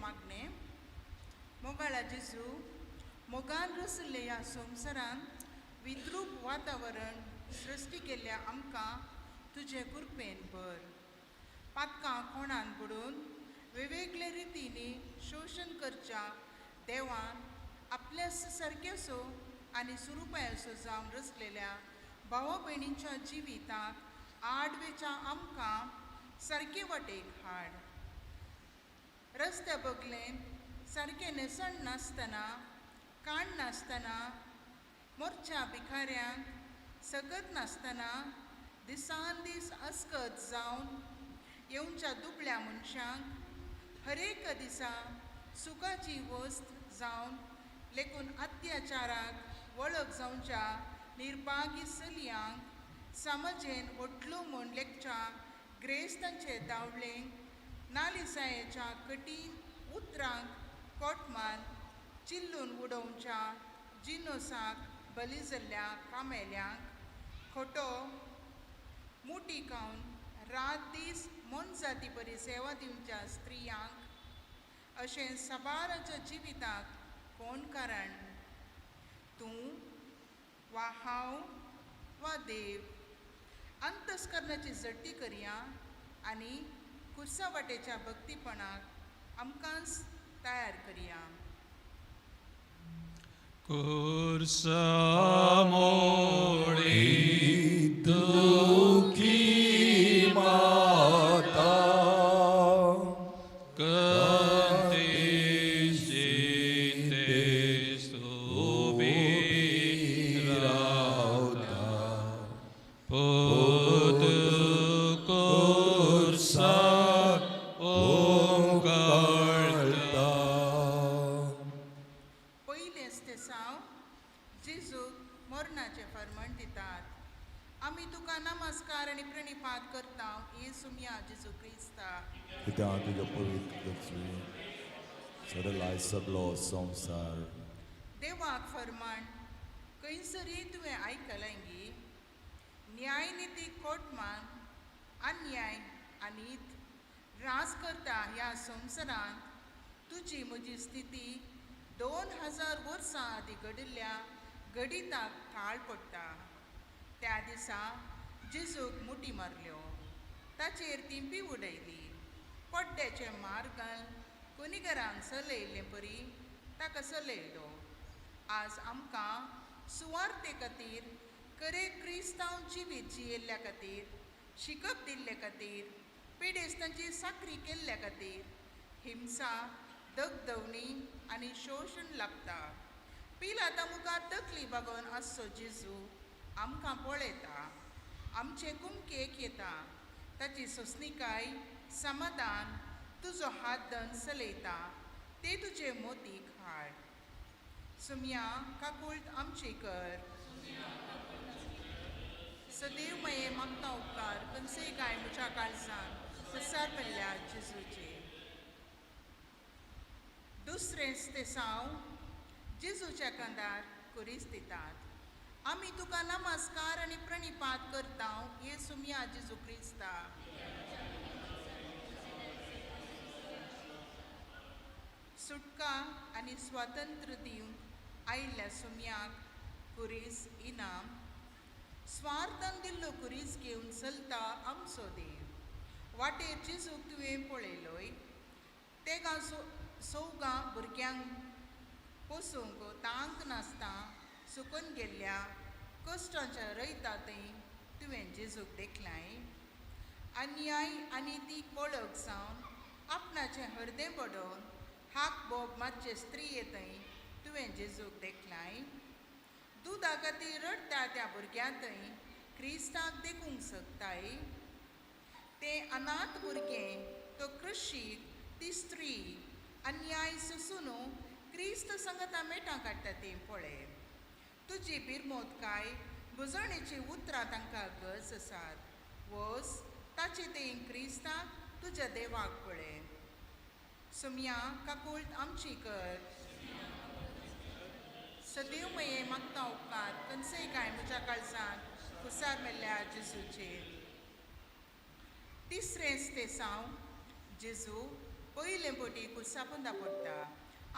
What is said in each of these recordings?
मागणें. मोगाळा जेजू, मोगान रचल्ले ह्या संवसारांत विद्रूप वातावरण सृश्टी केल्ल्या आमकां तुजे कृपेन भर. पातकां कोणान बुडून वेगवेगळे रितींनी शोशण करच्या देवान आपल्या सारकेसो आनी सुरुपायसो जावन रचलेल्या भावा भयणींच्या जिवितांत आडवेच्या आमकां सारके वाटेक हाड. रस्त्या बगलेन सारकें न्हेसण नासतना, काण नासतना, मोरच्या भिकाऱ्यांक सगत नासतना दिसान दीस अस्कत जावन येवच्या दुबळ्या मनशांक हरेक दिसा सुखाची वस्त जावन लेखून अत्याचाराक वळख जावच्या निर्भागी चलयांक समाजेन व्हडलो म्हूण लेखच्या ग्रेस्तांचे दावळेंक नालिसायेच्या कठीण उतरांक कोटमान चिल्लून उडोवच्या जिनोसाक बली जाल्ल्या कामेल्यांक खोटो मुठी खावन रात दीस मोनजाती बरी सेवा दिवच्या स्त्रियांक अशें साबाराच्या जिविताक कोण कारण? तूं वा हांव वा देव? अंतस्करणाची जट्टी करया आनी कुर्सा वाटेच्या भक्तीपणाक आमकांच तयार करया. कुर्सा मोडी दुखी माता कंतीश उबी रावता पूत कुर्सा ओंकळता. पयलेंच ते साव जेजूक मरणाचें फर्मण दितात. आमी तुका नमस्कार आनी प्रणिपात करता येसुमया जेजू क्रिस्ता. कित्याक तुज्या पवित्र सडलाय सगलो संवसार. देवाक फर्माण खंयसरी तुवें आयकलें गी? न्यायनिती कोटमान अन्याय आनी राज करता ह्या संवसारांत तुजी म्हजी स्थिती 2000 वर्सां आदीं घडिल्ल्या घडिताक थाळ पडटा. त्या दिसा जेजूक मुठी मारल्यो, ताचेर तिंपी उडयली, पड्ड्याचें मार घाल कुनिगरांक चलयल्ले परी ताका चलयलो. आज आमकां सुवार्ते खातीर खरें क्रिस्तांव जिवीत जियेल्ल्या खातीर, शिकप दिल्ले खातीर, पिडेस्तांची साकरी केल्ल्या खातीर हिंसा, दगदवणी आनी शोशण लागता. पिलाता मुखार तकली बागोवन आसचो जेजू आमकां पळयता, आमचे कुमकेक येता, ताची सोंसणीकाय समाधान तुजो हात धन चलयता ते तुजे मोतीक हाड. सुमया काकुळट आमची कर. सदैव मये मागता उपकार खंयचेय काय म्हज्या काळजान प्रसार मेल्ल्या जेजूचे. दुसरेंच ते साव जेजूच्या कांदार कुरीस दितात. आमी तुका नमस्कार आनी प्रणिपात करता येसुमया जेजू क्रिस्ता. सुटका आनी स्वातंत्र्य दिवंक आयिल्ल्या सुमयाक कुरीस इनाम. स्वार्थान दिल्लो कुरीस घेवन चलता आमचो देव. वाटेर जेजूक तुवें पळयलोय, तेगां सोगां भुरग्यांक पोसूंक तांक नासता सुकून गेल्ल्या कश्टांच्या रयता थंय तुवें जेजूक देखलाय. अन्याय आनी ती वळख जावन आपणाचें हरदें बडोवन हाक बोब मातशे स्त्रिये थंय तुवें जेजूक देखलाय. दुदा खातीर रडटा त्या भुरग्यां थंय क्रिस्ताक देखूंक शकताय. तें अनाथ भुरगें, तो कृशीक, ती स्त्री अन्याय सोंसून क्रिस्त संगता मेटां काडटा तीं पळय. तुजी बिरमोत काय बुजणेची उतरां तांकां गरज आसात. वस ताचे ते क्रिस्ताक तुज्या देवाक पळय. सुमया काकुळट आमची कर. सदैव मये मागता उपकार खंयचेय काय म्हज्या काळजान कुसार मेल्ल्या जेजूचेर. तिसरेंच ते साव जेजू पयले पटी कुर्सापुंदा पडटा.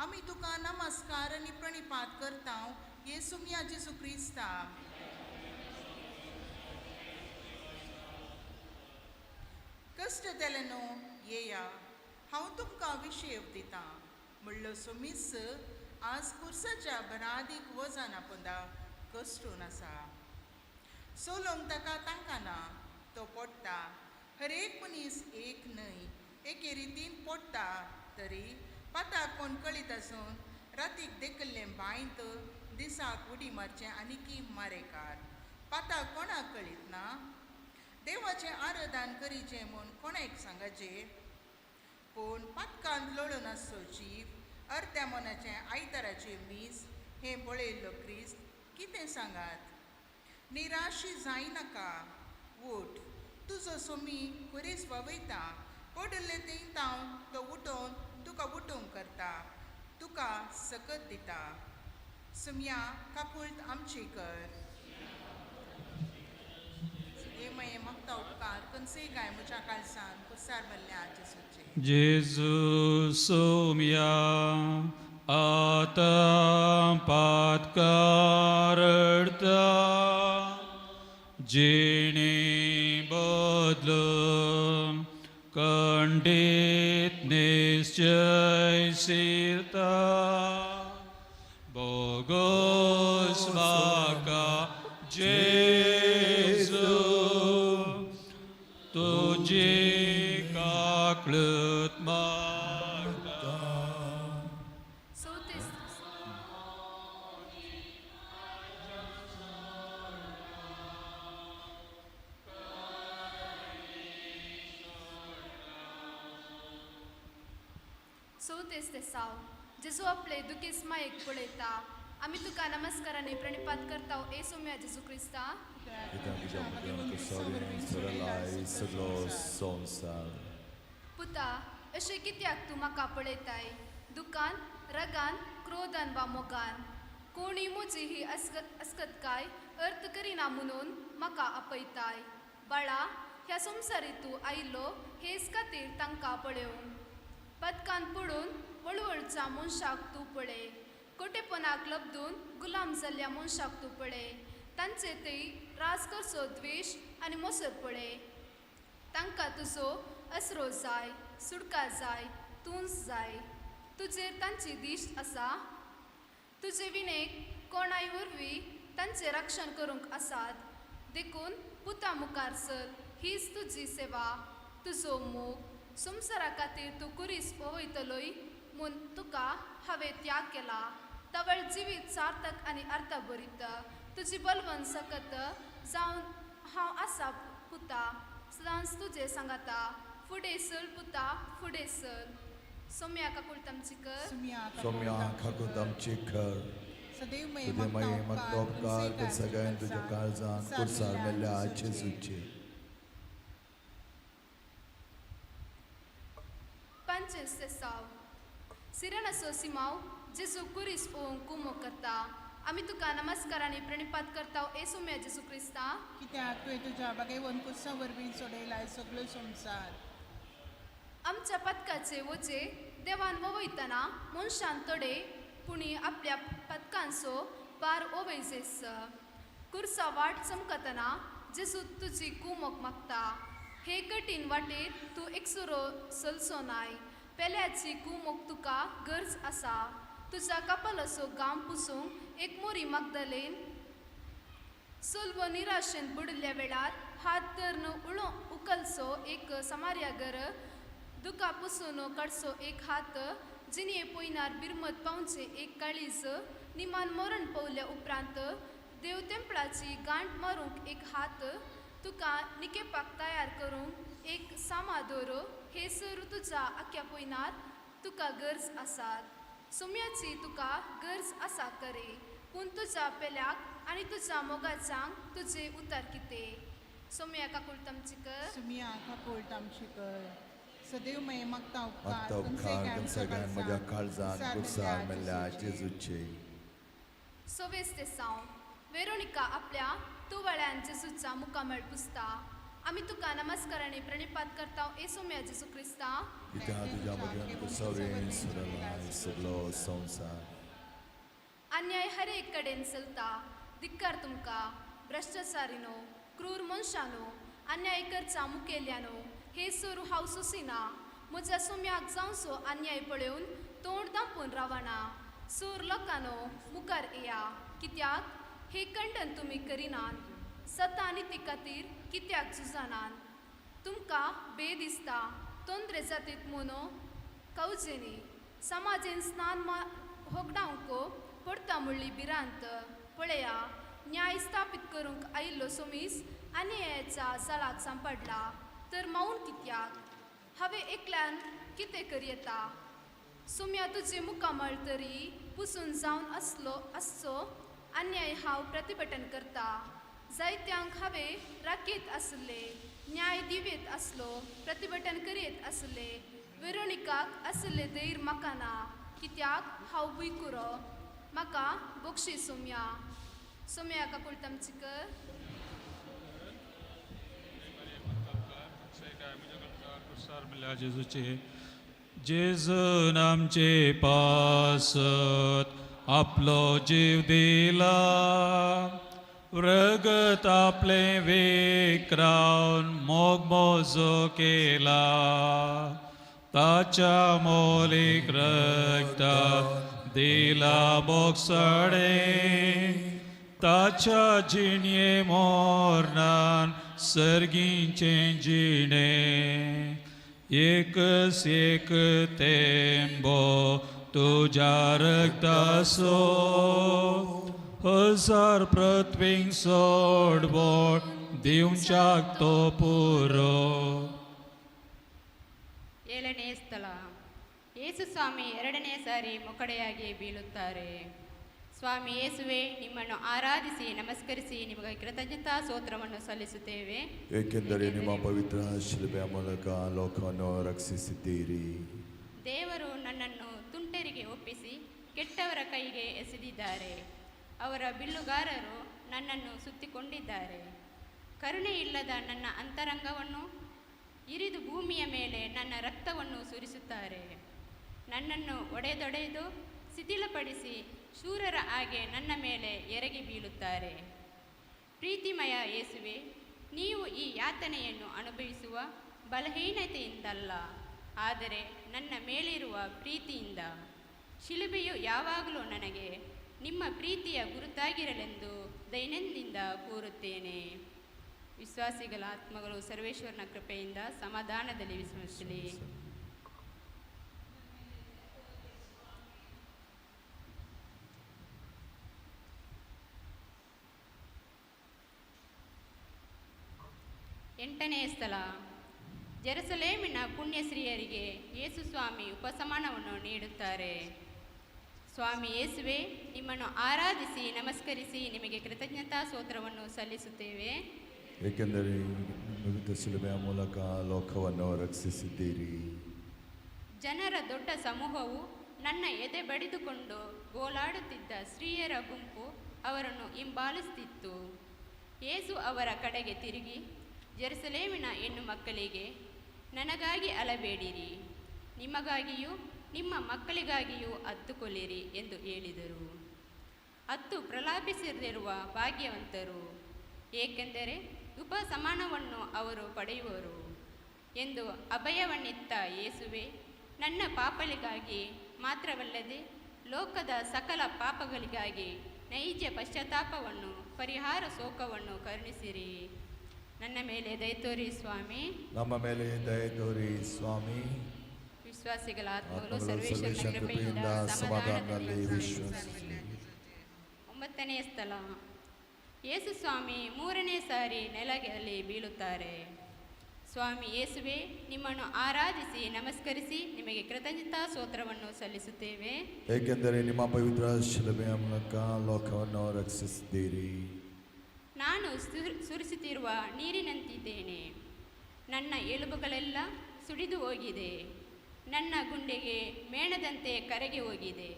आमी तुका नमस्कार आनी प्रणिपात करता येसू मिया जेजू क्रिस्ता. कश्ट जाले न्हू येया, हांव तुमकां विशेव दितां म्हणलो सोमीस आज कुर्साच्या बरादीक वजना पोंदा कश्टून आसा. सोलोंक ताका तांकां ना, तो पडटा. हरेक मनीस एक न्हय एके रितीन पडटा तरी पाताक कोण कळीत आसून रातीक देखिल्लें बांयत दिसाक उडी मारचें आनीकी मारेकार. पाताक कोणाक कळीत ना? देवाचें आराधन करीचें म्हूण कोणाक सांगाचें? पूण पातकांत लोळून आसचो जीव अर्द्या मनाचें आयताराचें मीस हें पळयल्लो क्रिस्त कितें सांगात? निराशी जायनाका, उठ, तुजो सोमी खुरीस वावयता. पडिल्लें तेंतावन तो उठोवन तुका उठोवंक करता, तुका सकत दिता. सुमया काकुळट आमची कर. देमये मागता उपकार कंसे काय म्हज्या काळसान कुसार मल्ल्या जेजूचे. जेजू सोम्या आतां पातकारडता जिणे बदलून खंडीत निश्चय शिरता बोगोस म्हाका जेजू तुजी काकळत मागता. चवथें चवथें तेसांव. जेजू आपले दुखेस मायेक पळयता. आमी तुका नमस्कार आनी प्रणिपात करता येसू मिया जेजू क्रिस्ता. कित्याक तुज्या मुखार कुसावरीन सोडलाय सगळो संवसार. पुता, अशें कित्याक तूं म्हाका पळयताय? दुकान, रगान, क्रोधान वा मोगान? कोणी म्हजी ही अस्कतकाय अर्थ करिना म्हणून म्हाका आपयताय. बाळा, ह्या संवसारी तूं आयिल्लो हेच खातीर तांकां पळोवंक. पदकान पडून वळवळच्या मनशाक तूं पळय. कोटेपणाक लब्दून गुलाम जाल्ल्या मनशाक तूं पळय. तांचे थंय रास करचो द्वेश आनी मोसर पळय. तांकां तुजो आसरो जाय, सुटका जाय, तूंच जाय. तुजेर तांची दिश्ट आसा. तुजे विणेक कोणाय वरवीं तांचें रक्षण करूंक आसात. देखून पुता मुखार सर, हीच तुजी सेवा, तुजो मोग. संवसारा खातीर तूं कुरीस पळयतलोय म्हूण तुका हांवें त्याग केला. तवळ जिवीत सार्थक आनी अर्थ बरीत तुजी बलवंत सकत जावन हांव आसा पुता, सदांच तुजें सांगाता. फुडें सर पुता, फुडें सर. सोम्या काकुळट आमची कर. सोम्या काकुळट आमची कर. सदैव तुजे मागीर मागता उपकार कर सगळ्यान तुज्या काळजान कुर्सार मेल्ल्या जेजूचे. पंचवीस तेसांव. सिरनाचो सिमाव जेजू कुरीस पळोवंक कुमो करता. आमी तुका नमस्कार आनी प्रणिपात करता येसू मिया जेजू क्रिस्ता. कित्याक तुवें तुज्या बागेवन कुर्सा वरवीं सोडयलाय सगळो संवसार. आमच्या पदकाचे वजे देवान ववयतना मनशान थोडे पुणी आपल्या पदकांचो भार ओवयजेस. कुर्सा वाट चमकतना जेजू तुजी कुमोक मागता. हे कठीण वाटेर तूं एकसुरो चलचो नाय. पेल्याची कुमोक तुका गरज आसा. तुज्या कपालाचो घाम पुसूंक एक मोरी मागदलेन सुलभ निराशेन बुडिल्ल्या वेळार हात धरून उलो उकलचो एक समार्यागर, दुखा पुसून काडचो एक हात, जिणये पयनार बिरमत पावचें एक काळीज, निमान मरण पावल्या उपरांत देव तेंपळाची गांठ मारूंक एक हात, तुका निकेपाक तयार करूंक एक सामादोर. हे सर तुज्या आख्या पयनार तुका गरज आसात. सुम्याची तुका गरज आसा करे, पूण तुज्या पेल्याक आनी तुज्या मोगाचांक तुजें उतर कितें? सोम्या काकुळट आमची कर. सुमिया काकुळट आमची कर. सदैव मागीर मागता उपकार मागता उपकार सगळ्यान म्हज्या काळजान कुर्सार मेल्ल्या जेजूचे. सवेस तेसांव. वेरोनिका आपल्या तुवाळ्यान जेजूच्या मुखामळ पुसता. आमी तुका नमस्कार आनी प्रणिपात करता येसू म्या जेजू क्रिस्ता. कित्याक तुज्या मगेन कुसावें सुरलाय सगलो संवसार. अन्याय हर एक कडेन चलता. धिक्कार तुमकां भ्रश्टाचारीनो, क्रूर मनशानो, अन्याय करचा मुखेल्यानो. हे सोरू हांव सोसिना. म्हज्या सुम्याक जावचो अन्याय पळोवन तोंड दांपून रावना. सूर लोकांनो मुखार येया, कित्याक हे खंडन तुमी करिनात? सता निती खातीर कित्याक झुजानात? तुमकां बे दिसता तोंद्रे जातीत मोनो कौजेनी समाजेन स्नान मा होगडावंक पडटा म्हणली भिरांत. पळया, न्याय स्थापीत करूंक आयिल्लो सोमीस अन्यायाच्या जाळाक सांपडला, तर मौन कित्याक? हांवें एकल्यान कितें करयेता? सुम्या तुजे मुखामळ तरी पुसून जावन आसलो आसचो अन्याय हांव प्रतिभटन करता. जायत्यांक हांवें राखयत आसले, न्याय दिवयेत आसलो, प्रतिभटन करयत आसले. वेरोनिकाक आसले धैर्य म्हाका ना, कित्याक हांव भुंयकुरो. म्हाका बोक्षी सोम्या. सोम्या काकुळटम चिकर. जेजूचे जेजून आमचे पासत आपलो जीव दिला, रगत आपलें विक्रावन मोग मोजो केला. ताच्या मोलीक रगतात दिला बोगसडे, ताच्या जिणये मोरनान सर्गीचें जिणें. एकस एक तेंबो तुज्या रगतासो, हजार पृथ्वींक सोडवण दिवच्याक तो पुरो. ಏಳನೇ ಸ್ಥಳ. ಯೇಸು ಸ್ವಾಮಿ ಎರಡನೇ ಸಾರಿ ಮೊಕಡೆಯಾಗಿ ಬೀಳುತ್ತಾರೆ. ಸ್ವಾಮಿ ಯೇಸುವೆ, ನಿಮ್ಮನ್ನು ಆರಾಧಿಸಿ ನಮಸ್ಕರಿಸಿ ನಿಮಗೆ ಕೃತಜ್ಞತಾ ಸ್ತೋತ್ರವನ್ನು ಸಲ್ಲಿಸುತ್ತೇವೆ. ಏಕೆಂದರೆ ನಿಮ್ಮ ಪವಿತ್ರ ಶಿಲುಬೆಯ ಮೂಲಕ ಲೋಕವನ್ನು ರಕ್ಷಿಸಿದ್ದೀರಿ. ದೇವರು ನನ್ನನ್ನು ತುಂಟರಿಗೆ ಒಪ್ಪಿಸಿ ಕೆಟ್ಟವರ ಕೈಗೆ ಎಸೆದಿದ್ದಾರೆ. ಅವರ ಬಿಲ್ಲುಗಾರರು ನನ್ನನ್ನು ಸುತ್ತಿಕೊಂಡಿದ್ದಾರೆ. ಕರುಣೆಯಿಲ್ಲದ ನನ್ನ ಅಂತರಂಗವನ್ನು ಇರಿದು ಭೂಮಿಯ ಮೇಲೆ ನನ್ನ ರಕ್ತವನ್ನು ಸುರಿಸುತ್ತಾರೆ. ನನ್ನನ್ನು ಒಡೆದೊಡೆದು ಶಿಥಿಲಪಡಿಸಿ ಶೂರರ ಹಾಗೆ ನನ್ನ ಮೇಲೆ ಎರಗಿ ಬೀಳುತ್ತಾರೆ. ಪ್ರೀತಿಮಯ ಯೇಸುವೆ, ನೀವು ಈ ಯಾತನೆಯನ್ನು ಅನುಭವಿಸುವ ಬಲಹೀನತೆಯಿಂದಲ್ಲ, ಆದರೆ ನನ್ನ ಮೇಲಿರುವ ಪ್ರೀತಿಯಿಂದ. ಶಿಲುಬೆಯು ಯಾವಾಗಲೂ ನನಗೆ ನಿಮ್ಮ ಪ್ರೀತಿಯ ಗುರುತಾಗಿರಲೆಂದು ದೈನಂದಿನ ಕೋರುತ್ತೇನೆ. ವಿಶ್ವಾಸಿಗಳ ಆತ್ಮಗಳು ಸರ್ವೇಶ್ವರನ ಕೃಪೆಯಿಂದ ಸಮಾಧಾನದಲ್ಲಿ ವಿಶ್ರಮಿಸಲಿ. ಎಂಟನೇ ಸ್ಥಳ. ಜೆರುಸಲೇಮಿನ ಪುಣ್ಯಶ್ರೀಯರಿಗೆ ಯೇಸು ಸ್ವಾಮಿ ಉಪಶಮನವನ್ನು ನೀಡುತ್ತಾರೆ. ಸ್ವಾಮಿ ಯೇಸುವೆ, ನಿಮ್ಮನ್ನು ಆರಾಧಿಸಿ ನಮಸ್ಕರಿಸಿ ನಿಮಗೆ ಕೃತಜ್ಞತಾ ಸ್ತೋತ್ರವನ್ನು ಸಲ್ಲಿಸುತ್ತೇವೆ. ಏಕೆಂದರೆ ಪವಿತ್ರ ಶಿಲುಬೆಯ ಮೂಲಕ ಲೋಕವನ್ನು ರಕ್ಷಿಸಿದ್ದೀರಿ. ಜನರ ದೊಡ್ಡ ಸಮೂಹವು ನನ್ನ ಎದೆ ಬಡಿದುಕೊಂಡು ಗೋಳಾಡುತ್ತಿದ್ದ ಸ್ತ್ರೀಯರ ಗುಂಪು ಅವರನ್ನು ಹಿಂಬಾಲಿಸುತ್ತಿತ್ತು. ಯೇಸು ಅವರ ಕಡೆಗೆ ತಿರುಗಿ ಜೆರುಸಲೇಮಿನ ಹೆಣ್ಣು ಮಕ್ಕಳಿಗೆ, ನನಗಾಗಿ ಅಳಬೇಡಿರಿ, ನಿಮಗಾಗಿಯೂ ನಿಮ್ಮ ಮಕ್ಕಳಿಗಾಗಿಯೂ ಅತ್ತುಕೊಳ್ಳಿರಿ ಎಂದು ಹೇಳಿದರು. ಅತ್ತು ಪ್ರಲಾಪಿಸದಿರುವ ಭಾಗ್ಯವಂತರು, ಏಕೆಂದರೆ ಉಪಶಮನವನ್ನು ಅವರು ಪಡೆಯುವರು ಎಂದು ಅಭಯವನ್ನಿತ್ತ ಯೇಸುವೆ, ನನ್ನ ಪಾಪಗಳಿಗಾಗಿ ಮಾತ್ರವಲ್ಲದೆ ಲೋಕದ ಸಕಲ ಪಾಪಗಳಿಗಾಗಿ ನೈಜ ಪಶ್ಚಾತ್ತಾಪವನ್ನು ಪರಿಹಾರ ಶೋಕವನ್ನು ಕರುಣಿಸಿರಿ. ನನ್ನ ಮೇಲೆ ದಯತೋರಿ ಸ್ವಾಮಿ. ನಮ್ಮ ಮೇಲೆ ದಯೆ ತೋರಿ ಸ್ವಾಮಿ. ವಿಶ್ವಾಸಿಗಳ ಆತ್ಮಗಳು ಆತ್ಮಗಳು ಸರ್ವೇಶ್ವರನ ಸರ್ವೇಶ್ವರನ ಕೃಪೆಯಿಂದ ಕೃಪೆಯಿಂದ ಸಮಾಧಾನದಲ್ಲಿ ಸಮಾಧಾನದಲ್ಲಿ ವಿಶ್ವಾಸಿಸಲಿ. ಒಂಬತ್ತನೆಯ ಸ್ಥಳ. ಯೇಸು ಸ್ವಾಮಿ ಮೂರನೇ ಸಾರಿ ನೆಲದಲ್ಲಿ ಬೀಳುತ್ತಾರೆ. ಸ್ವಾಮಿ ಯೇಸುವೆ, ನಿಮ್ಮನ್ನು ಆರಾಧಿಸಿ ನಮಸ್ಕರಿಸಿ ನಿಮಗೆ ಕೃತಜ್ಞತಾ ಸ್ತೋತ್ರವನ್ನು ಸಲ್ಲಿಸುತ್ತೇವೆ. ಏಕೆಂದರೆ ನಿಮ್ಮ ಪವಿತ್ರ ಶಿಲುಬೆಯ ಮೂಲಕ ಲೋಕವನ್ನು ರಕ್ಷಿಸಿದ್ದೀರಿ. ನಾನು ಸುರಿಸುತ್ತಿರುವ ನೀರಿನಂತಿದ್ದೇನೆ. ನನ್ನ ಎಲುಬುಗಳೆಲ್ಲ ಸುಡಿದು ಹೋಗಿದೆ. ನನ್ನ ಗುಂಡಿಗೆ ಮೇಣದಂತೆ ಕರಗಿ ಹೋಗಿದೆ.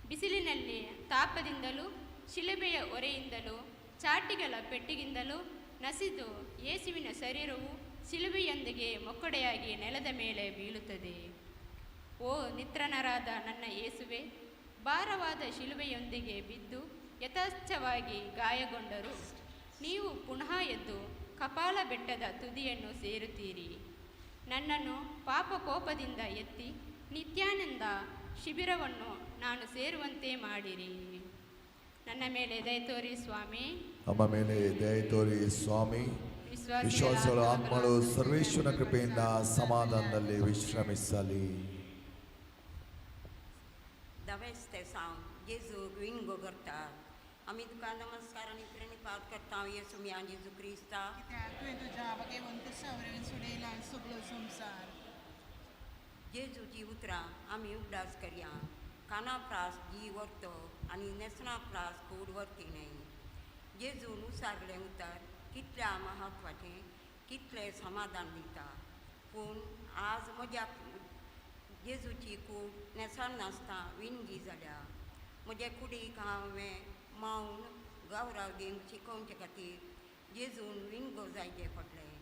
ಬಿಸಿಲಿನಲ್ಲಿ ತಾಪದಿಂದಲೂ ಶಿಲುಬೆಯ ಹೊರೆಯಿಂದಲೂ ಚಾಟಿಗಳ ಪೆಟ್ಟಿಗಿಂದಲೂ ನಸಿದು ಯೇಸುವಿನ ಶರೀರವು ಶಿಲುಬೆಯೊಂದಿಗೆ ಮೊಕ್ಕಡೆಯಾಗಿ ನೆಲದ ಮೇಲೆ ಬೀಳುತ್ತದೆ. ಓ ನಿತ್ರನರಾದ ನನ್ನ ಯೇಸುವೆ, ಭಾರವಾದ ಶಿಲುಬೆಯೊಂದಿಗೆ ಬಿದ್ದು ಯಥೇಚ್ಛವಾಗಿ ಗಾಯಗೊಂಡರು ನೀವು ಪುನಃ ಎದ್ದು ಕಪಾಲ ಬೆಟ್ಟದ ತುದಿಯನ್ನು ಸೇರುತ್ತೀರಿ. ನನ್ನನ್ನು ಪಾಪಕೋಪದಿಂದ ಎತ್ತಿ ನಿತ್ಯಾನಂದ ಶಿಬಿರವನ್ನು ನಾನು ಸೇರುವಂತೆ ಮಾಡಿರಿ. ನನ್ನ ಮೇಲೆ ದಯ ತೋರಿ ಸ್ವಾಮಿ. ನಮ್ಮ ಮೇಲೆ ದಯ ತೋರಿ ಸ್ವಾಮಿ. ವಿಶ್ವಾಸಗಳ ಆತ್ಮಗಳು ಸರ್ವೇಶ್ವರನ ಕೃಪೆಯಿಂದ ಸಮಾಧಾನದಲ್ಲಿ ವಿಶ್ರಮಿಸಲಿ. दवेस्ते सावन जेजूक विणगो करतात. आमी तुका नमस्कार आनी प्रणिपात करता येसू मिया जेजू क्रिस्ता. कित्याक तुवें तुज्या भागेवंत वरवीं सुडयला सगळो संवसार. जेजूची उतरां आमी उगडास करया. काना प्रास जी व्हरतो आनी न्हेसणा प्रास कूड व्हरती न्हय. जेजून उसारलें उतर कितल्या म्हत्वाचें, कितलें समाधान दिता. पूण आज म्हज्या जेजूची कूड न्हेसण नासतना विणगी जाल्या. म्हजे कुडीक हांवें मावन गौरव दिवंक शिकोवचे खातीर जेजून विणगो जायचे पडलें.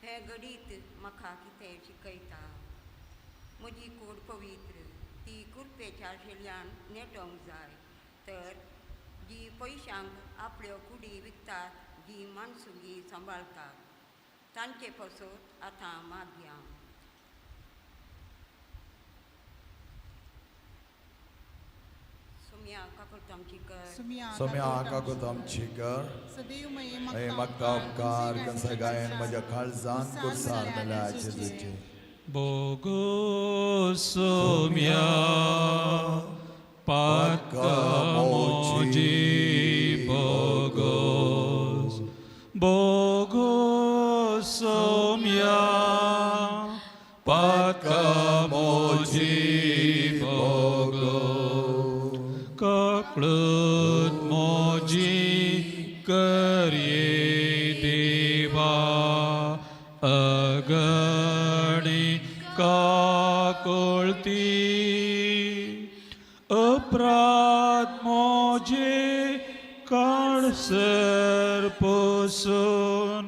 हें घडीत म्हाका कितें शिकयता? म्हजी कूड पवित्र, ती कृपेच्या शेल्यान नेटोवंक जाय. तर जी पयशांक आपल्यो कुडी विकतात, जी मानसुगी सांबाळतात, तांचे पसत आतां मागया. सुम्या काकुळटामची कर. सोम्या काकूत आमची कर. सदैव हे मागता उपकार कंसगायन म्हज्या काळजान कुर्सार मेल्या जेजूचे. Bogosomia patkamoji bogos Bogosomia patkamoji bogos Kaklut moji karye deva अगणी काकुळती अपराध मोजे काळसर पोसून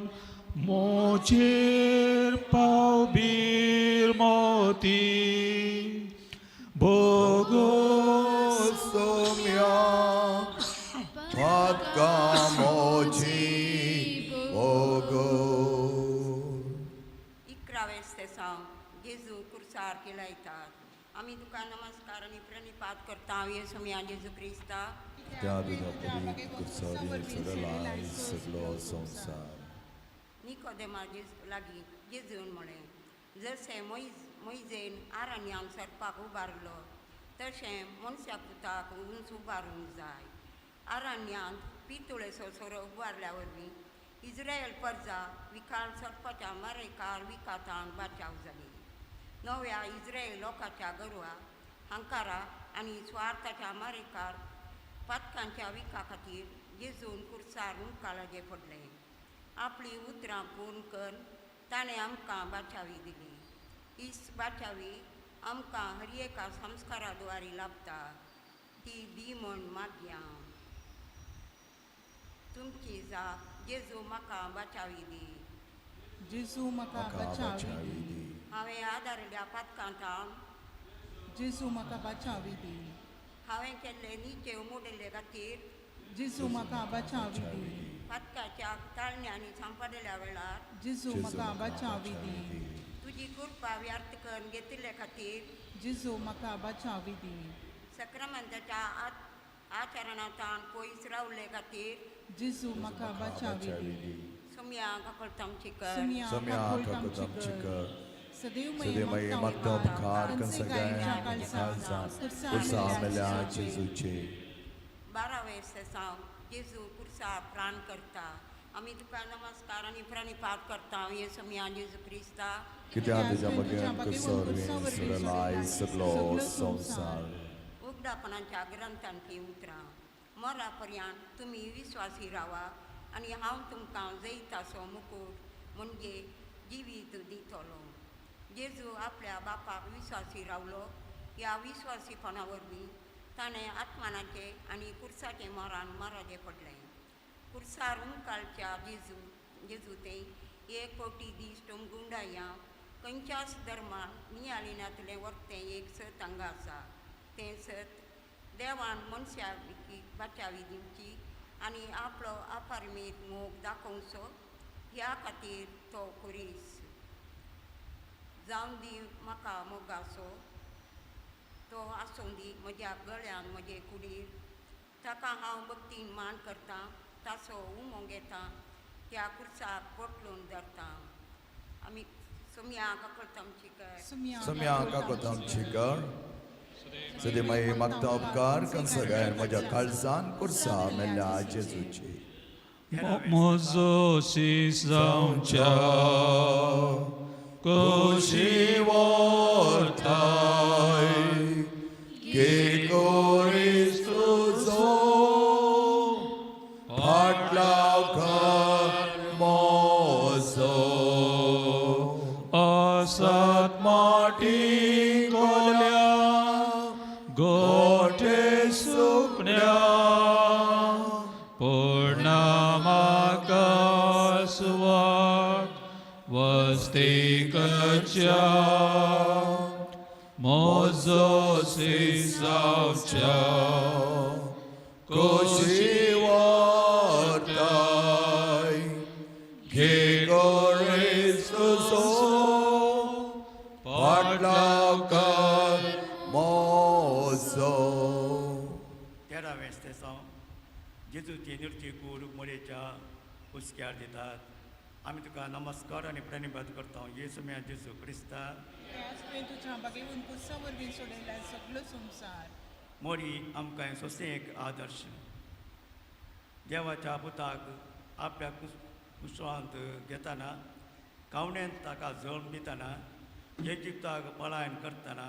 मोजेर पावबीर मोती भोगोस सोम्या पातकामोजी भोगो. इकरावें तेसांव जेजू कुर्सार केलायतात. आमी तुका नमस्कार आनी प्रणिपात करता येसू मिया जेजू क्रिस्ता. त्या तुज्या पवित्र कुर्सार सगळो सगळो संवसार. निकोदेमा जेजू लागीं जेजून म्हळें, जशें मोयजेन आरण्यान सरपाक उबारलो तशें मनशा पुताक उंच उबारूंक जाय. आरण्यांत पितुळेचो सोरो उबारल्या वरवीं इस्रायल परजा विखाळ सरपाच्या मारेकार विकातान बाचाव जाली. नव्या इस्रायल लोकांच्या गोरवां हंकारा आनी स्वार्थाच्या मारेकार पातकांच्या विका खातीर जेजून कुर्सार मुखालाजे पडलें. आपली उतरां पूर्ण करून ताणें आमकां बाचावी दिली. हीच बाचावी आमकां हर एका संस्कारा द्वारे लाभता. ती दी म्हण मागया. तुमची जाप जेजू म्हाका बाचावी दी. जेजू म्हाका म्हाका बचावी बचावी दी. दी. हांवें आदारिल्ल्या पातकांत जेजू म्हाका बचावी दी. हांवें केल्ले निचे मोडिल्ले खातीर जेजू म्हाका बचावी दी. पातकाच्या ताळण्यांनी सांपडिल्ल्या वेळार जेजू म्हाका बचावी दी. तुजी कृपा व्यर्थ करून घेतिल्ले खातीर जेजू म्हाका बचावी दी. सक्रामंताच्या आचरणांतान पयस रावले खातीर जेजू म्हाका बचावी दी. सुम्या काकुळटामची कर. सुम्या सोम्या काकुळटामची काकूत आमची कर. कर. सदैव सदैव मागता उपकार कंसगायन काळजान कुर्सार मेल्या जेजूचे. बारावे सेसांव जेजू कुर्सा प्राण करता. आमी तुका नमस्कार आनी प्रणिपात करता येसू मिया जेजू क्रिस्ता. कित्याक तुज्या बगेन कुर्सार सगळो सगळो संवसार. उगडापणाच्या ग्रंथांतलीं उतरां. मरा पर्यंत तुमी विस्वासी रावा आनी हांव तुमकां जैताचो मुकूट म्हणजे जिवीत दितलो. जेजू आपल्या बापाक विस्वासी रावलो. ह्या विस्वासीपणा वरवीं ताणें आत्मानाचें आनी कुर्साचें मरण मराचें पडलें. कुर्सार उमकाळच्या जेजू जेजू तें एक फावटी दीस गुंडाया खंयच्याच धर्मान नियालिनांतलें वर्तें एक सत हांगा आसा. तें सत देवान मनशाक बाचावी दिवची आनी आपलो अपारमीत मोग दाखोवचो ह्या खातीर तो खुरीस जावन दी म्हाका मोगाचो तो आसूं दी म्हज्या गळ्यान म्हजे कुडीर. ताका हांव भक्तीन मान करतां, ताचो उमो घेता, त्या कुर्साक पोटलून धरता. आमी सुम्या काकळता आमची कर. सुम्या काकोत आमची कर. सदीमाई मागता उपकार कंसगायन म्हज्या काळजान कुर्सा मेल्ल्या जेजूची. म्हजो शीस जावच्या कुशी व्हरताय के कोरीस तुजो फाटलाव कर मोजो. असत माटी कोल्या गोठे सुकण्या पूर्णमाका सुवात वस्ती करच्या म्हजो शीस जावच्या कुशी व्हरताय घे कोरीस तुजो फाटलाव कर मोजो. तेरावें स्तेसांव जेजूची निर्ची कूड मोरेच्या हुस्क्यार दितात. आमी तुका नमस्कार आनी प्रणिपात करता येसू म्या जेजू क्रिस्ता. तुवें तुज्या बागेवन कुर्सा वरवीं सोडयला सगलो संवसार. मोरी आमकां सोंसें एक आदर्श. देवाच्या पुताक आपल्या कुसवांत घेतना, कावण्यांत ताका जल्म दितना, इजिप्ताक पलायन करतना,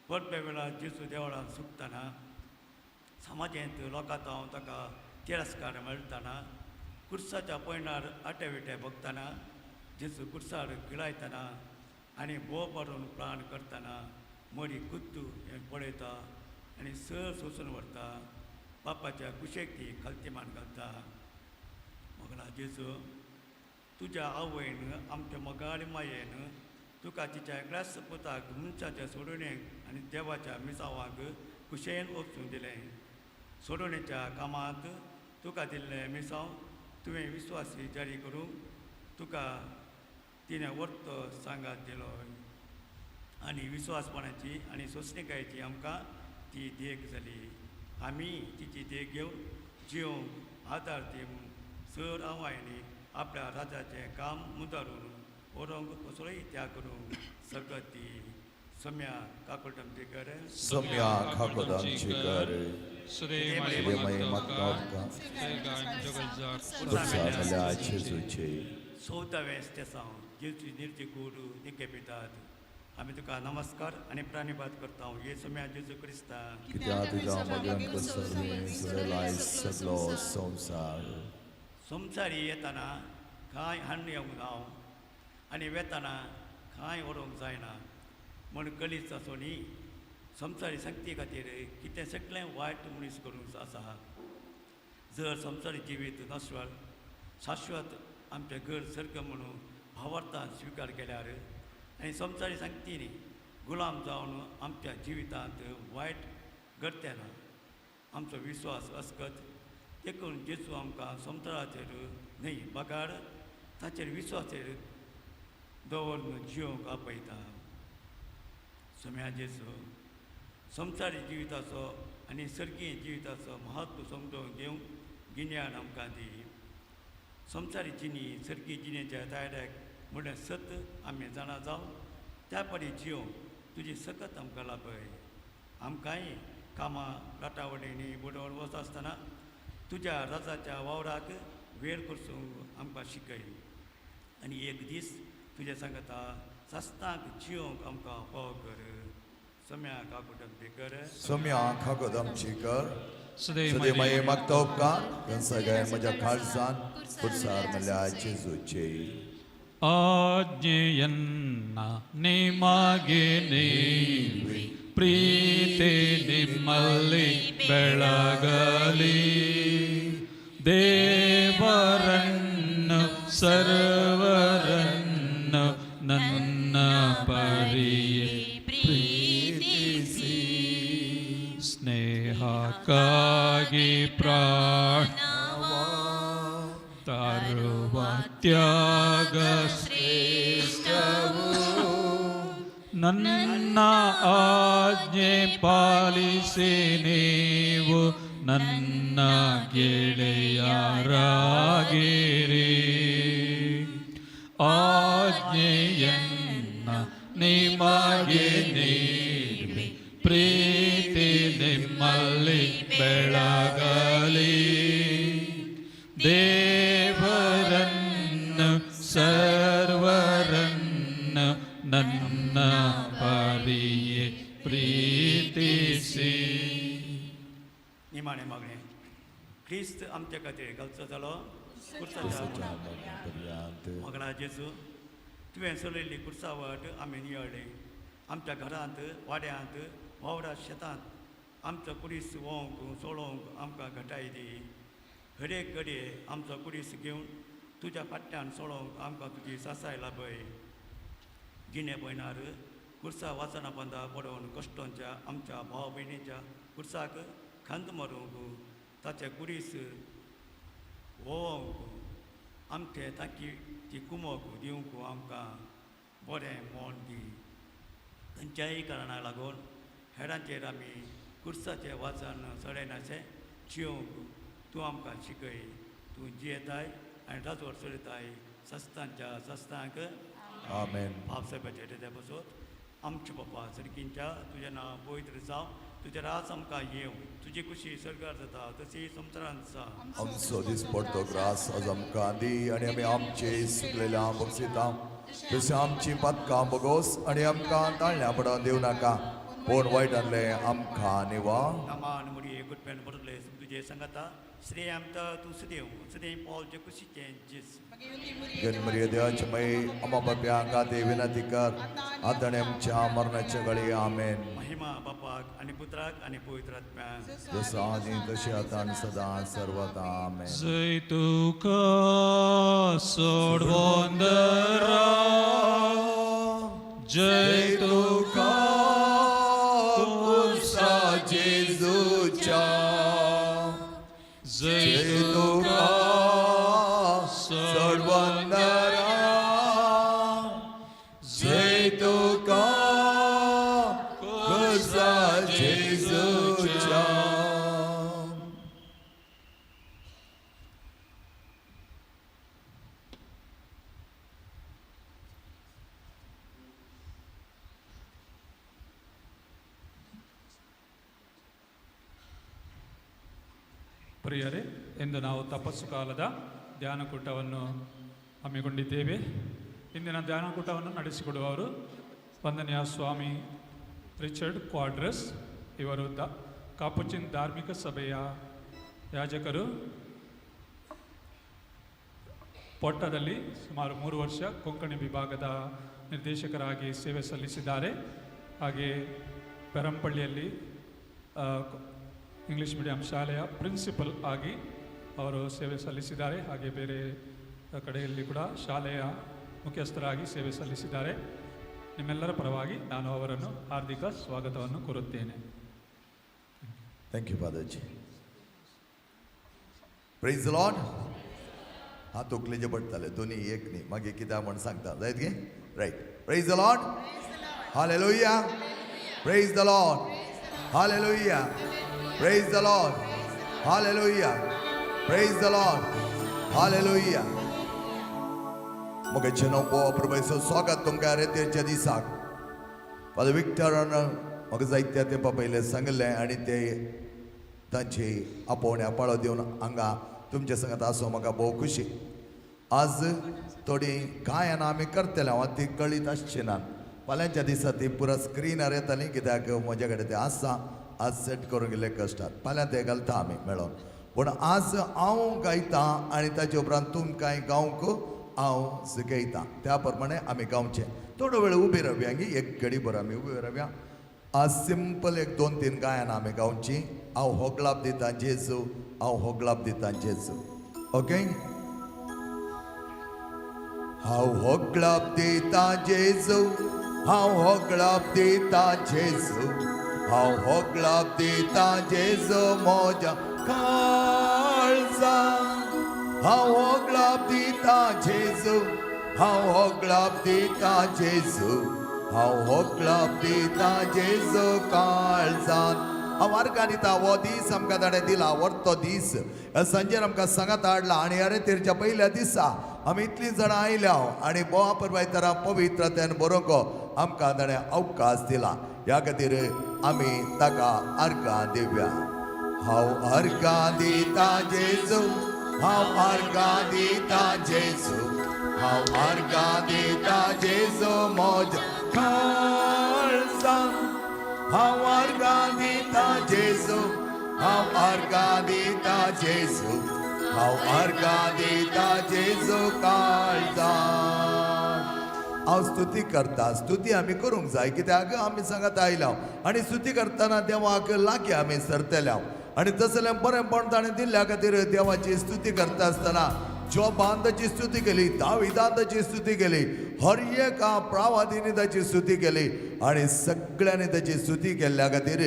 परबे वेळार जेजू देवळांत सुकतना, समाजेंत लोकांत हांव ताका तिरस्कार मेळटना, कुर्साच्या पयणार आटे विटे भोगतना, जेजू कुर्सार गिळायतना आनी भोव मारून प्राण करतना मोरी कुत्तू हें पळयता आनी सर सोसून व्हरता. बापाच्या कुशेक ती खालती मान घालता. मोगला जेजू तुज्या आवयन आमच्या मोगाळ मायेन तुका तिच्या एकल्याच पुताक मनशाच्या सोडणेक आनी देवाच्या मिसावांक कुशेन ओपसून दिलें. सोडवणेच्या कामांत तुका दिल्लें मिसांव तुवें विस्वासी जारी करूंक तुका तिणें वर्तो सांगात दिलो आनी विस्वासपणाची आनी सोंसणिकायेची आमकां ती देख जाली. आमी तिची देख घेवन जिवंक आदार दिवन सर आवायनी आपल्या राजाचें काम मुदारून व्हरूंक कसलोय त्याग करूंक सकत ती. सम्या काकुळट आमची कर. सम्या काकोत आमची कर. सदीमाई मागता उपकार कुर्सा मेल्ल्या जेजूची. चवदावें स्तेसांव जेजू निर्जी कूड निके पितात. आमी तुका नमस्कार आनी प्राणिपात करता येसू म्या जेजू क्रिस्ता. कित्याक तुज्या मगन कुर्सा सोडयलाय सगलो संवसार. संवसारी येतना कांय हाडून येवंक ना आनी वेतना कांय व्हरूंक जायना म्हण गलीच आसूं न्ही संवसारी शक्ती खातीर कितें सगळें वायट मनीस करूंक आसा. जर संवसारी जिवीत नश्वर शाश्वत आमचें घर सर्ग म्हणून भावार्थान स्विकार केल्यार आनी संवसारी संगतीनी गुलाम जावन आमच्या जिवितांत वायट घडतें ना आमचो विस्वास अस्कत. देखून जेजू आमकां संवसाराचेर न्हय बगार ताचेर विस्वासेर दवरून जिवंक आपयता. सम्या जेजू संवसारी जिविताचो आनी सर्गीय जिविताचो म्हत्व समजून घेवंक गिन्यान आमकां दी. संवसारी जिणी सर्गीय जिणेच्या तयाऱ्याक म्हणल्यार सत आमी जाणा जावं त्या परी जिवंक तुजी सकत आमकां लाभय. आमकांय कामां राटावळींनी बुडोवन वच आसतना तुज्या राजाच्या वावराक वेळ करसूंक आमकां शिकय आनी एक दीस तुज्या सांगता सस्तांक जिवंक आमकां फावो कर. सम्या काकुळट आमची कर. सम्या काकोत आमची कर. सदीमाई मागता उपकार कंसगायन म्हज्या काळजान कुर्सार मेल्ल्या जेजूची. ಆಜ್ಞೆಯನ್ನ ನಿಮಗೆ ನೀವಿ ಪ್ರೀತಿ ನಿಮ್ಮಲ್ಲಿ ಬೆಳಗಲಿ. ದೇವರನ್ನು ಸರ್ ನಿನಕ್ಕಾಗಿ ಪ್ರಾಣವ ತರುವ ತ್ಯಾಗ ಶ್ರೇಷ್ಠವು. ನನ್ನ ಆಜ್ಞೆ ಪಾಲಿಸಿ ನೀವು ನನ್ನ ಗೆಳೆಯರಾಗಿರಿ. ಆಜ್ಞೆಯನ್ನ ನಿಮಗೆ ನೀಡುವೆ, ಪ್ರೀತಿ ನಿಮ್ಮಲ್ಲಿ ಬೆಳಗಲಿ. ದೇವರನ್ನು ಸರ್ವರನ್ನು ನನ್ನ ಪರಿಯೇ ಪ್ರೀತಿಸಿ. निमाणें मागणें क्रिस्त आमच्या खातीर घालचो जालो कुर्साच्या पर्यंत. मोगला जेजू, तुवें चलयल्ली कुर्सावट आमी निवळ्ळी. आमच्या घरांत, वाड्यांत, वावरा शेतांत आमचो कुडीस वोंक चलोवंक आमकां घटाय दी. हर एक घडये आमचो कुडीस घेवन तुज्या फाटल्यान चलोवंक आमकां तुजी सासाय लाभय. जिणे पयणार कुर्सा वाचना पंदा पडोवन कश्टोंच्या आमच्या भाव भयणीच्या कुर्साक खंत मारूंक, ताचे कुडीस वोवंक आमचे ताकी ती कुमोक दिवंक आमकां बरें मोन दी. खंयच्याय कारणाक लागून हेरांचेर आमी कुर्साचें वाचन चडयनाशें जियोंक तूं आमकां शिकय. तूं जियेताय आनी राजवट चलयताय सस्तांच्या सस्तांक. आमेन. बापसाहेबाच्या हृदया बसोत. आमच्या बापा सरकींच्या, तुजें नांव पवित्र जावं, तुजें राज आमकां येवं, तुजी खुशी सरकार जाता तशी संवसारांत जावं. आमचो दिसपडतो ग्रास आज आमकां दी आनी आमी आमचे सुकलेल्या बक्षिता तशें आमची पातकां बगोस आनी आमकां ताळण्या पडोवन दिवं नाका, पूण वायटांतलें आमकां निवा. नामान मुडी गुटपेन बरले तुजे सांगाता, श्रेय आमकां तूं सदैव सदैव पावलचे कुशीचें जेस. गणमरिय देवाचे मय आमा बाप्यांक ते विनंती कर, आतां आनी आमच्या मरणाच्या घडये. आमेन. महिमा बापाक आनी पुत्राक आनी पवित्र आत्म्याक. जसो आनी तशें आतां आनी सदां सर्वदा. आमेन. जय तुका सोडवंदरा, जय तुका कुर्सा जेजूच्या, जय जय तुका तुका सोडवंदरा, जय तुका कुर्सा जेजूच्या. ಪ್ರಿಯರೇ, ಇಂದು ನಾವು ತಪಸ್ಸು ಕಾಲದ ಧ್ಯಾನಕೂಟವನ್ನು ಹಮ್ಮಿಕೊಂಡಿದ್ದೇವೆ. ಇಂದಿನ ಧ್ಯಾನಕೂಟವನ್ನು ನಡೆಸಿಕೊಡುವವರು ವಂದನೀಯ ಸ್ವಾಮಿ ರಿಚರ್ಡ್ ಕ್ವಾಡ್ರಸ್. ಇವರು ಕಾಪುಚಿನ್ ಧಾರ್ಮಿಕ ಸಭೆಯ ಯಾಜಕರು. ಪೊಟ್ಟದಲ್ಲಿ ಸುಮಾರು 3 ವರ್ಷ ಕೊಂಕಣಿ ವಿಭಾಗದ ನಿರ್ದೇಶಕರಾಗಿ ಸೇವೆ ಸಲ್ಲಿಸಿದ್ದಾರೆ. ಹಾಗೆ ಪೆರಂಪಳ್ಳಿಯಲ್ಲಿ ಇಂಗ್ಲೀಷ್ ಮೀಡಿಯಂ ಶಾಲೆಯ ಪ್ರಿನ್ಸಿಪಲ್ ಆಗಿ ಅವರು ಸೇವೆ ಸಲ್ಲಿಸಿದ್ದಾರೆ. ಹಾಗೆ ಬೇರೆ ಕಡೆಯಲ್ಲಿ ಕೂಡ ಶಾಲೆಯ ಮುಖ್ಯಸ್ಥರಾಗಿ ಸೇವೆ ಸಲ್ಲಿಸಿದ್ದಾರೆ. ನಿಮ್ಮೆಲ್ಲರ ಪರವಾಗಿ ನಾನು ಅವರನ್ನು ಹಾರ್ದಿಕ ಸ್ವಾಗತವನ್ನು ಕೋರುತ್ತೇನೆ. Thank you फादरजी. Praise Lord. हात तकलेचे पडटाले दोनी, एक न्ही. मागीर कित्याक म्हण सांगता जायत गे. Right. Praise the Lord. Hallelujah. Praise the Lord. Hallelujah. Praise the Lord. Hallelujah. Praise the Lord. Hallelujah. मगे नो प्रभू स्वागत तुमकां रेतेरच्या दिसाक. फादर विक्टरान म्हाका जायत्या तेंपा पयलें सांगिल्लें आनी ते तांची आपोवण्या पाळो दिवन हांगा तुमच्या संगत आसूं म्हाका भोव खुशी. आज थोडी गायनां आमी करतले, हांव ती कळीत आसची ना. फाल्यांच्या दिसा ती पुरा स्क्रिनार येताली, कित्याक म्हज्या कडेन तें आसा. आज सेट करूंक गेल्ले कश्टात, फाल्यां ते घालता आमी मेळोन. पूण आज हांव गायता आनी ताचे उपरांत तुमकांय गावंक हांव शिकयता, त्या प्रमाणे आमी गावचें. थोडो वेळ उबी रावया गी, एक घडी भर आमी उबी रावया. आज सिंपल एक 2-3 गायनां आमी गावची. हांव होगलाप दिता जेजू, हांव होगलाप दिता जेजू. ओके. हांव होगलाप दिता जेजू, हांव होगलाप दिता जेजू, हांव होगळाप दिता जेजू म्हज्या काळजान. हांव होगळाप दिता जेजू, हांव होगळाप दिता जेजू, हांव होगळाप दिता जेजू काळजान. हांव आर्गां दिता हो दीस आमकां ताणें दिला, व्हरतो दीस सांजेर आमकां सांगात हाडला. आनी अरे तेरच्या पयल्या दिसा आमी इतलीं जाणां आयल्या आनी बोवा परवायतरा पवित्रतेन बरोवंक आमकां ताणें अवकाश दिला. ह्या खातीर आमी ताका आर्गां दिवया. हांव आर्गां दिता जेजू, हांव आर्गां दिता जेजू, हांव आर्गां दिता जेजू म्हज्या काळजान. हांव आर्गां दिता जेजू, हांव आर्गां दिता जेजू, हांव आर्गां दिता जेजू काळजान. हांव स्तुती करता. स्तुती आमी करूंक जाय, कित्याक आमी सांगात आयल्या आनी स्तुती करतना देवाक लागीं आमी सरतल्या. आनी तसलें बरेंपण ताणें दिल्ल्या खातीर देवाची स्तुती करता आसतना जोबान ताची स्तुती केली, दाविदान ताची स्तुती केली, हर एका प्रावादींनी ताची स्तुती केली आनी सगळ्यांनी ताची स्तुती केल्ल्या खातीर.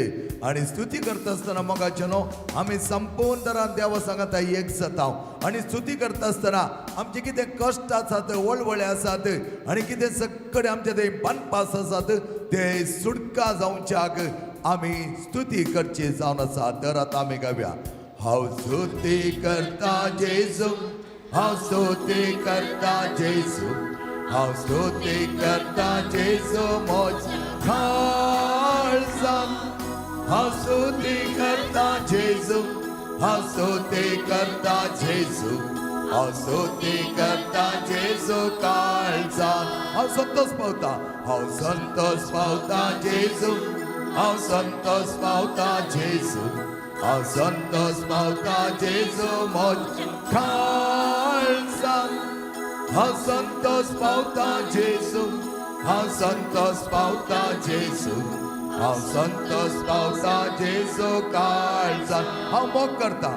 आनी स्तुती करता आसतना मोगाचें न्हू आमी संपूर्ण तरान देवा सांगाता एक जाता. आनी स्तुती करता आसतना आमचे कितें कश्ट आसात, वळवळे आसात आनी कितें सगळे आमचे ते बांदपास आसात ते सुटका जावच्याक आमी स्तुती करची जावन आसा. तर आतां आमी गावया. हांव स्तुती करता जेजू, हांव स्तुती करता जेजू, हांव स्तुती करता जेजू म्हज्या काळजान. हांव स्तुती करता जेजू, हांव स्तुती करता जेजू, हांव स्तुती करता जेजू काळजान. हांव संतोष पावता, हांव संतोष पावता जेजू, हांव संतोष पावता जेजू, हांव संतोष पावता जेजू म्हज्या काळजान. हांव संतोष पावता जेजू, हांव संतोष पावता जेजू, हांव संतोष पावता जेजू काळजान. हांव मोग करता,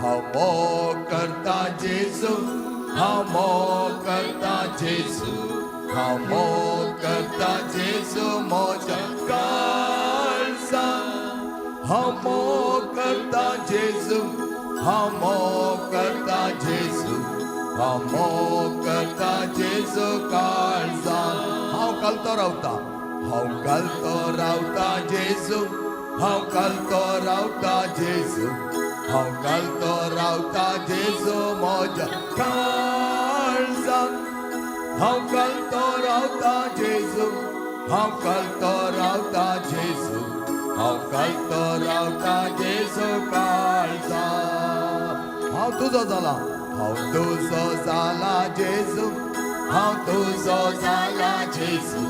हांव मोग करता जेजू, हांव मोग करता जेजू, हांव मोग करता जेजू म्हज्या काळजान. हांव मोग करता जेजू, हांव मोग करता जेजू, हांव मोग करता जेजू काळजान. हांव घालतो रावता, हांव घालतो रावता जेजू, हांव घालतो रावता जेजू, हांव घालतो रावता जेजू म्हज्या काळजान. हांव घालतो रावता जेजू, हांव घालतो रावता जेजू, हांव घालतो रावता जेजू काळजान. हांव तुजो जाला, हांव तुजो जाला जेजू, हांव तुजो जाला जेजू,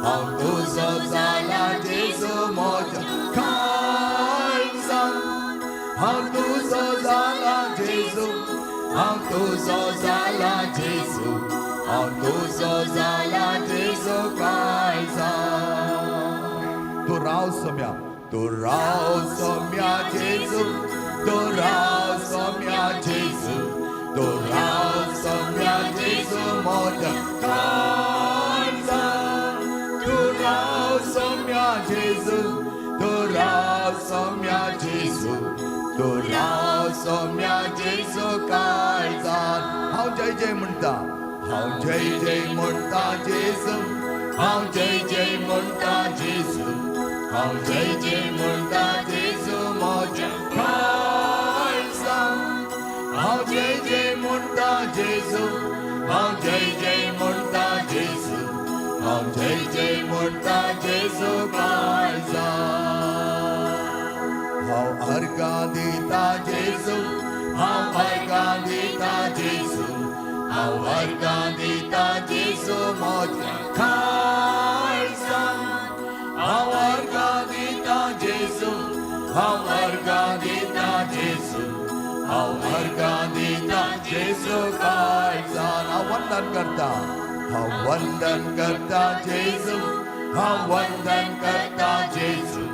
हांव तुजो जाला जेजू म्हज्या काळजान. हांव तुजो जाला जेजू, हांव तुजो जाला जेजू, हांव तुजो जाला जेजू काळजान. तूं राव सोम्या, तूं राव सोम्या जेजू, तूं राव सोम्या जेजू, तूं राव सोम्या जेजू म्हज्या काळजान. तूं राव सोम्या जेजू, तूं राव सोम्या जेजू, तूं राव सोम्या जेजू काळजान. हांव जय जय म्हणटा, हांव जय जय म्हणटा जेजू, हांव जय जय म्हणटा जेजू, हांव जय जय म्हणटा जेजू म्हज्या काळजान. हांव जय जय म्हणटा जेजू, हांव जय जय म्हणटा जेजू, हांव जय जय म्हणटा जेजू काळजान. हांव आर्गां दिता जेजू, हांव आर्गां दिता जेजू, हांव आर्गां दिता जेजू म्हज्या काळजान. हांव आर्गां दिता जेजू, हांव आर्गां दिता जेजू, हांव आर्गां दिता जेजू काळजान. हांव वंदन करता, हांव वंदन करता जेजू, हांव वंदन करता जेजू,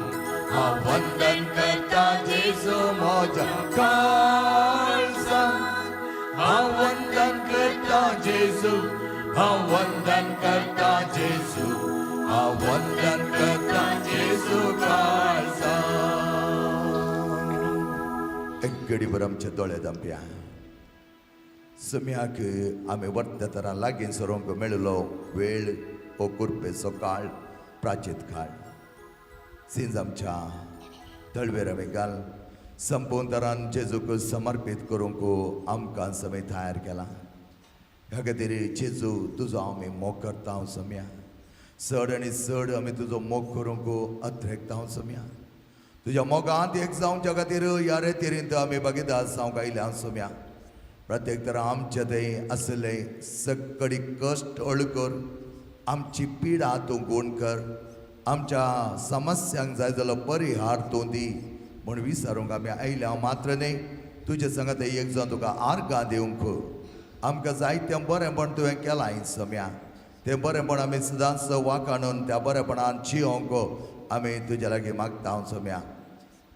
हांव वंदन करता जेजू म्हज्या काळजान. हांव वंदन करता जेजू, हांव वंदन करता जेजू, हांव वंदन करता जेजू काळजान. एक घडीभर आमचे दोळे धांपया. सम्याक आमी वर्त्या तरा लागीं सरोंक मेळिल्लो वेळ हो कुरपेचो काळ, प्राचीत काळ. सिंज आमच्या तळवेर आमी घाल संपूर्ण तरान जेजूक समर्पीत करूंक आमकां समय तयार केला. ह्या खातीर जेजू तुजो आमी मोग करता सम्या, चड आनी चड आमी तुजो मोग करूंक अत्रेकता सम्या. तुज्या मोगांत एक जावच्या खातीर ह्या रेतीरींत आमी भागीदार जावंक आयल्या सम्या. प्रत्येक तरा आमचे थंय आसले सगळी कश्ट अळकर, आमची पिडा तूं गूण कर, आमच्या समस्यांक जाय जालो परिहार तूं दी म्हूण विचारूंक आमी आयल्या. मात्र न्हय, तुजे संगात एक जावन तुका आर्गां दिवंक आमकां जायतें बरेंपण तुवें केलां सम्या. तें बरेंपण आमी सदांच वाखाणून त्या बरेंपणान जियोंक आमी तुज्या लागीं मागता सम्या.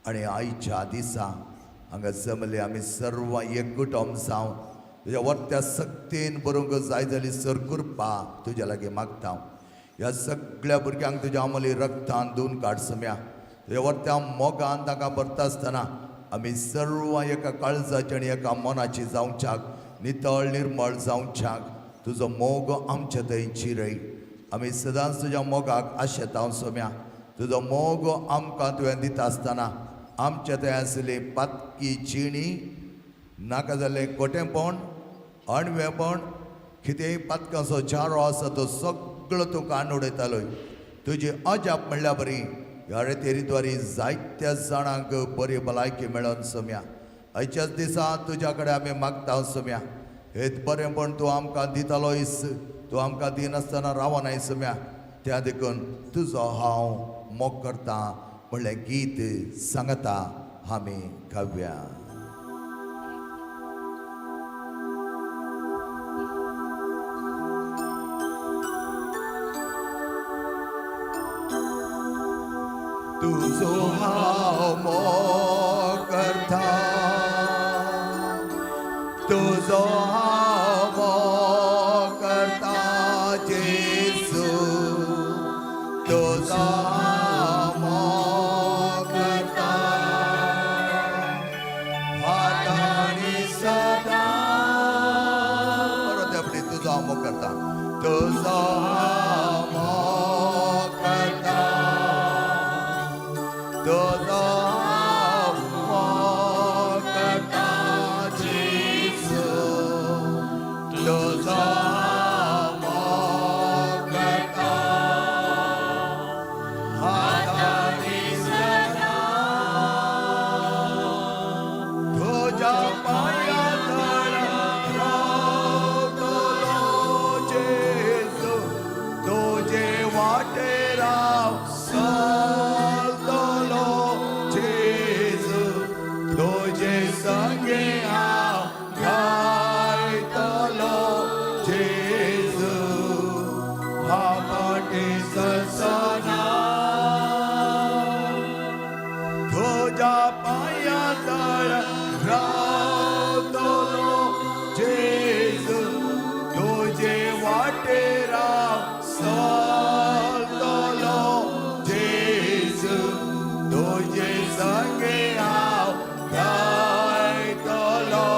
आनी आयच्या दिसा हांगा जमले आमी सर्व एककुटम जावन तुज्या वर्त्या सक्तीन बरोवंक जाय जाली सर कृपा तुज्या लागीं मागता. ह्या सगळ्या भुरग्यांक तुज्या अमली रक्तान धुवन काड सम्या. तुज्या वर्त्या मोगान तांकां भरता आसतना आमी सर्व एका काळजाची आनी एका मनाची जावच्याक, नितळ निर्मळ जावच्याक तुजो मोग आमच्या थंय चिरय. आमी सदांच तुज्या मोगाक आशेता सम्या. तुजो मोग आमकां तुवें दिता आसतना आमच्या थंय आसली पातकी जिणी, नाका जाल्लें कोटेंपण, अणवेपण, कितेंय पातकांचो चारो आसा तो सगळो तूं काडून उडयतालो. तुजी अजाप म्हणल्या बरी ह्या रेतेरीद्वारी जायत्या जाणांक बरी भलायकी मेळोन सम्या. आयच्याच दिसा तुज्या कडेन आमी मागता सम्या, हेच बरेंपण तूं आमकां दितालोयस, तूं आमकां दिनासतना रावनाय सम्या. त्या देखून तुजो हांव मोग करता म्हणलें गीत सांगता आमी गावया. तुजो हांव मोग करता, तुजो हांव मोग करता जेजू, तुजो हांव मोग करता हातांनी सदां. परत आपली, तुजो हांव मोग करता, तुजो हांव मोग करता, तुजो हांव मोग करता जेजू, तुजो हांव मोग करता हातांनी सदां. तुज्या पांया तळा रावतलो जेजू, तुजे वाटेर हांव चलतलो जेजू, तुजे संगे हांव गायतलो जेजू, हांव फाटीं सरचोना. तुज्या पांया तळा रावतलो जेजू, तुजे वाटेर हांव चलतलो जेजू, तुजे संगे हांव गायतलो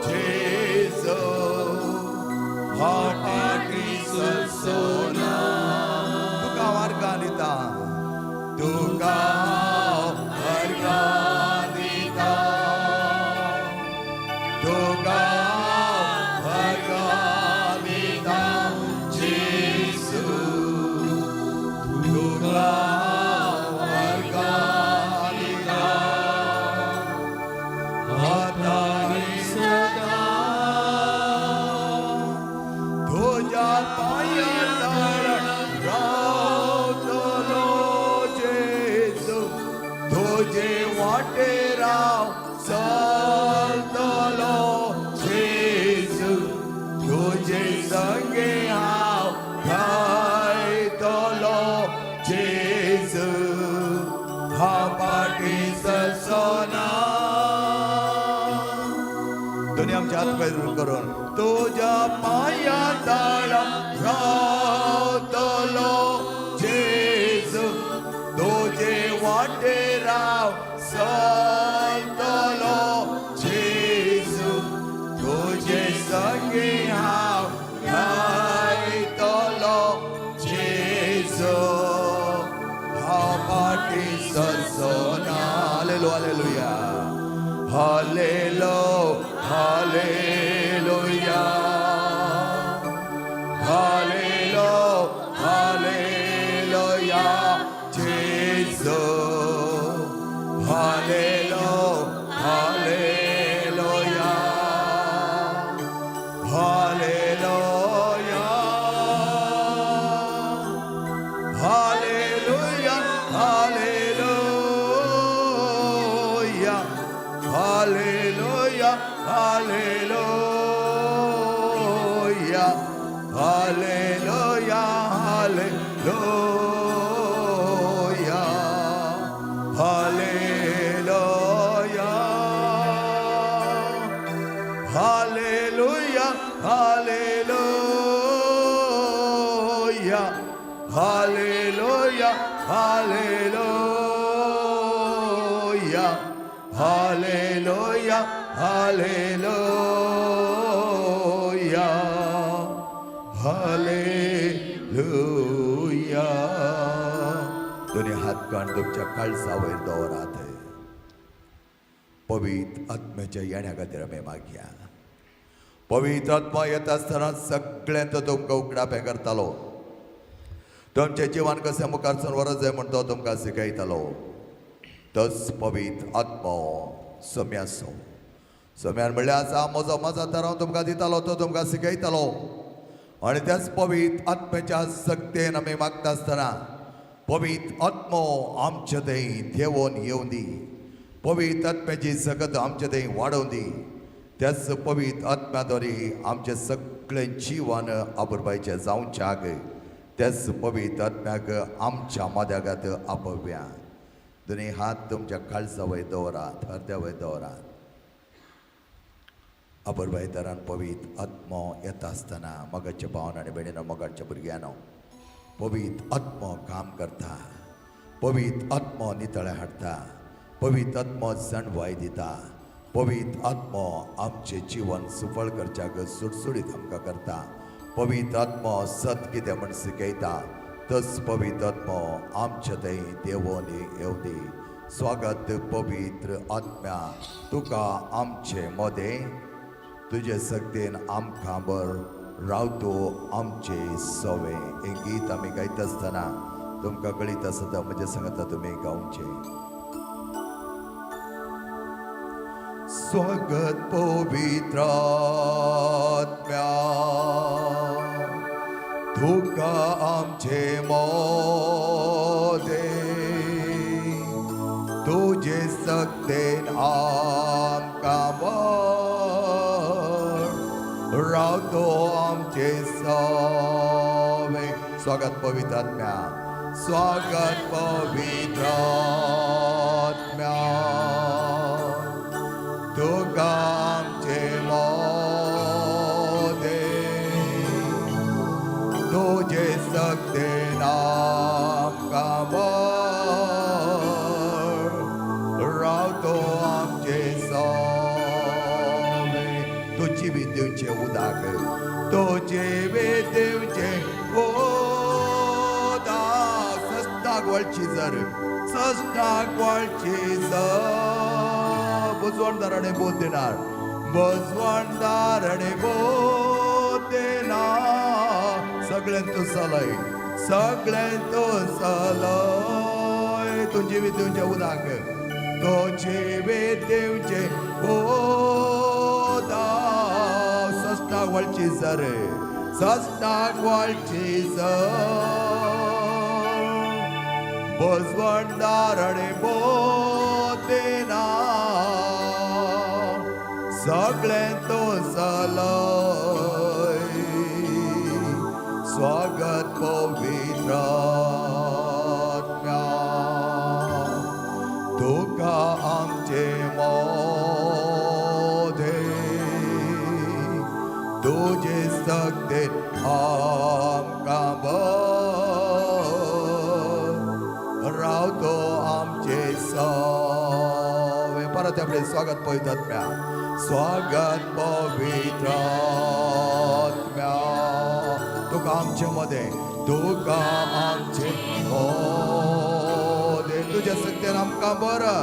जेजू, हांव फाटीं सरचोना. तुका आर्गां दिता, तुका आर्गां दिता, तुका आर्गां दिता जेजू, तुका आर्गां दिता हातांनी सदां. तुज्या पांया तळा रावतलो जेजू, तुजे वाटेर हांव चलतलो जेजू, तुजे संगे हांव गायतलो जेजू, हांव फाटीं सरचोना. दोन्ही आमच्या हात वयर करून, तुज्या पांया तळा रावतलो जेजू, तुजे वाटेर हांव चलतलो. हालेलो hallelujah hallelujah hallelujah hallelujah hallelujah जेजू hallelujah hallelujah hallelujah hallelujah hallelujah hallelujah hallelujah hallelujah hallelujah hallelujah hallelujah hallelujah hallelujah hallelujah hallelujah hallelujah hallelujah. दोन्ही हात काण तुमच्या काळजा वयर दवरात. पवित्र आत्म्याच्या येण्या खातीर आमी मागया. पवित्र आत्मा येता आसतना सगळ्यांत तो तुमकां उगडापें करतालो. तुमचें जिवन कशें मुखार सून व्हरत जाय म्हण तो तुमकां शिकयतालो. तोच पवित्र आत्मो सम्यासो सम्यान म्हणल्यार आसा म्हजो म्हजो तर हांव तुमकां दितालो, तो तुमकां शिकयतालो. आनी त्याच पवित्र आत्म्याच्या शक्तेन आमी मागता आसतना पवित्र आत्मो आमचे थंय देंवोन येवं दी. पवित्र आत्म्याची सकत आमचे थंय वाडोवं दी. त्याच पवित्र आत्म्या आमचें सगळें जिवन आपुरबायचें जावच्याक त्याच पवित्र आत्म्याक आमच्या मद्यागात आपोवया. दोनी हात तुमच्या काळजा वयर दवरात, हरद्या वयर दवरात. आपुरबाय दरान पवित्र आत्मो येता आसतना मोगाच्या भावान आनी भयणीनो, मोगाच्या भुरग्यानो, पवित्र आत्मो काम करता. पवित्र आत्मो नितळे हाडटा. पवित्र आत्मो जाणवाय दिता. पवित्र आत्मो आमचें जिवन सुफळ करच्याक सुटसुटीत आमकां करता. पवित्र आत्मो सत कितें म्हण शिकयता. तस पवित्र आत्मो आमचे थंय देवोन येवं दी. स्वागत पवित्र आत्म्या तुका आमचे मदें. तुजे शक्तेन आमकां बर रावतो आमचे सवे. हें गीत आमी गायता आसतना तुमकां कळीत आसता म्हज्या सांगता तुमी गावचें. स्वागत पवित्र आत्म्या तुका आमचे मोदे. तुजे शक्तेन आमकां बर रावतो आमचे सवे. स्वागत पवित्र आत्म्या, स्वागत पवित्र आत्म्या तुका आमचे मोदे. तुजे शक्तेन आमकां बर रावतो आमचे सवे. तूं जिवीत दिवचें उदक, तूं जिवीत दिवचें उदक. सस्ताक वळची जर, सस्ताक वळची जर, बुजवणदाराने बोध देणार, बुजवणदाराने बोध देणार. सगळ्यांत तूं चलय, सगळ्यांत तूं चलय. तूं जिवीत दिवचें उदक, तूं जिवीत दिवचें उदक. सस्ताक वळची जर, सस्ताक वळची जर, बुजवणदाराने बोध देणार. सगळें तूं चलय. स्वागत पवित्र आत्म्या तुका आमचे मोदे. तुजे शक्तेन आमकां बर रावतो आमचे सवे. परत आपले स्वागत पवित्र आत्म्या, स्वागत पवित्र आत्म्या तुका आमचे मध्ये, तुका आमचे मोदे. तुज्या शक्तेन आमकां बरं,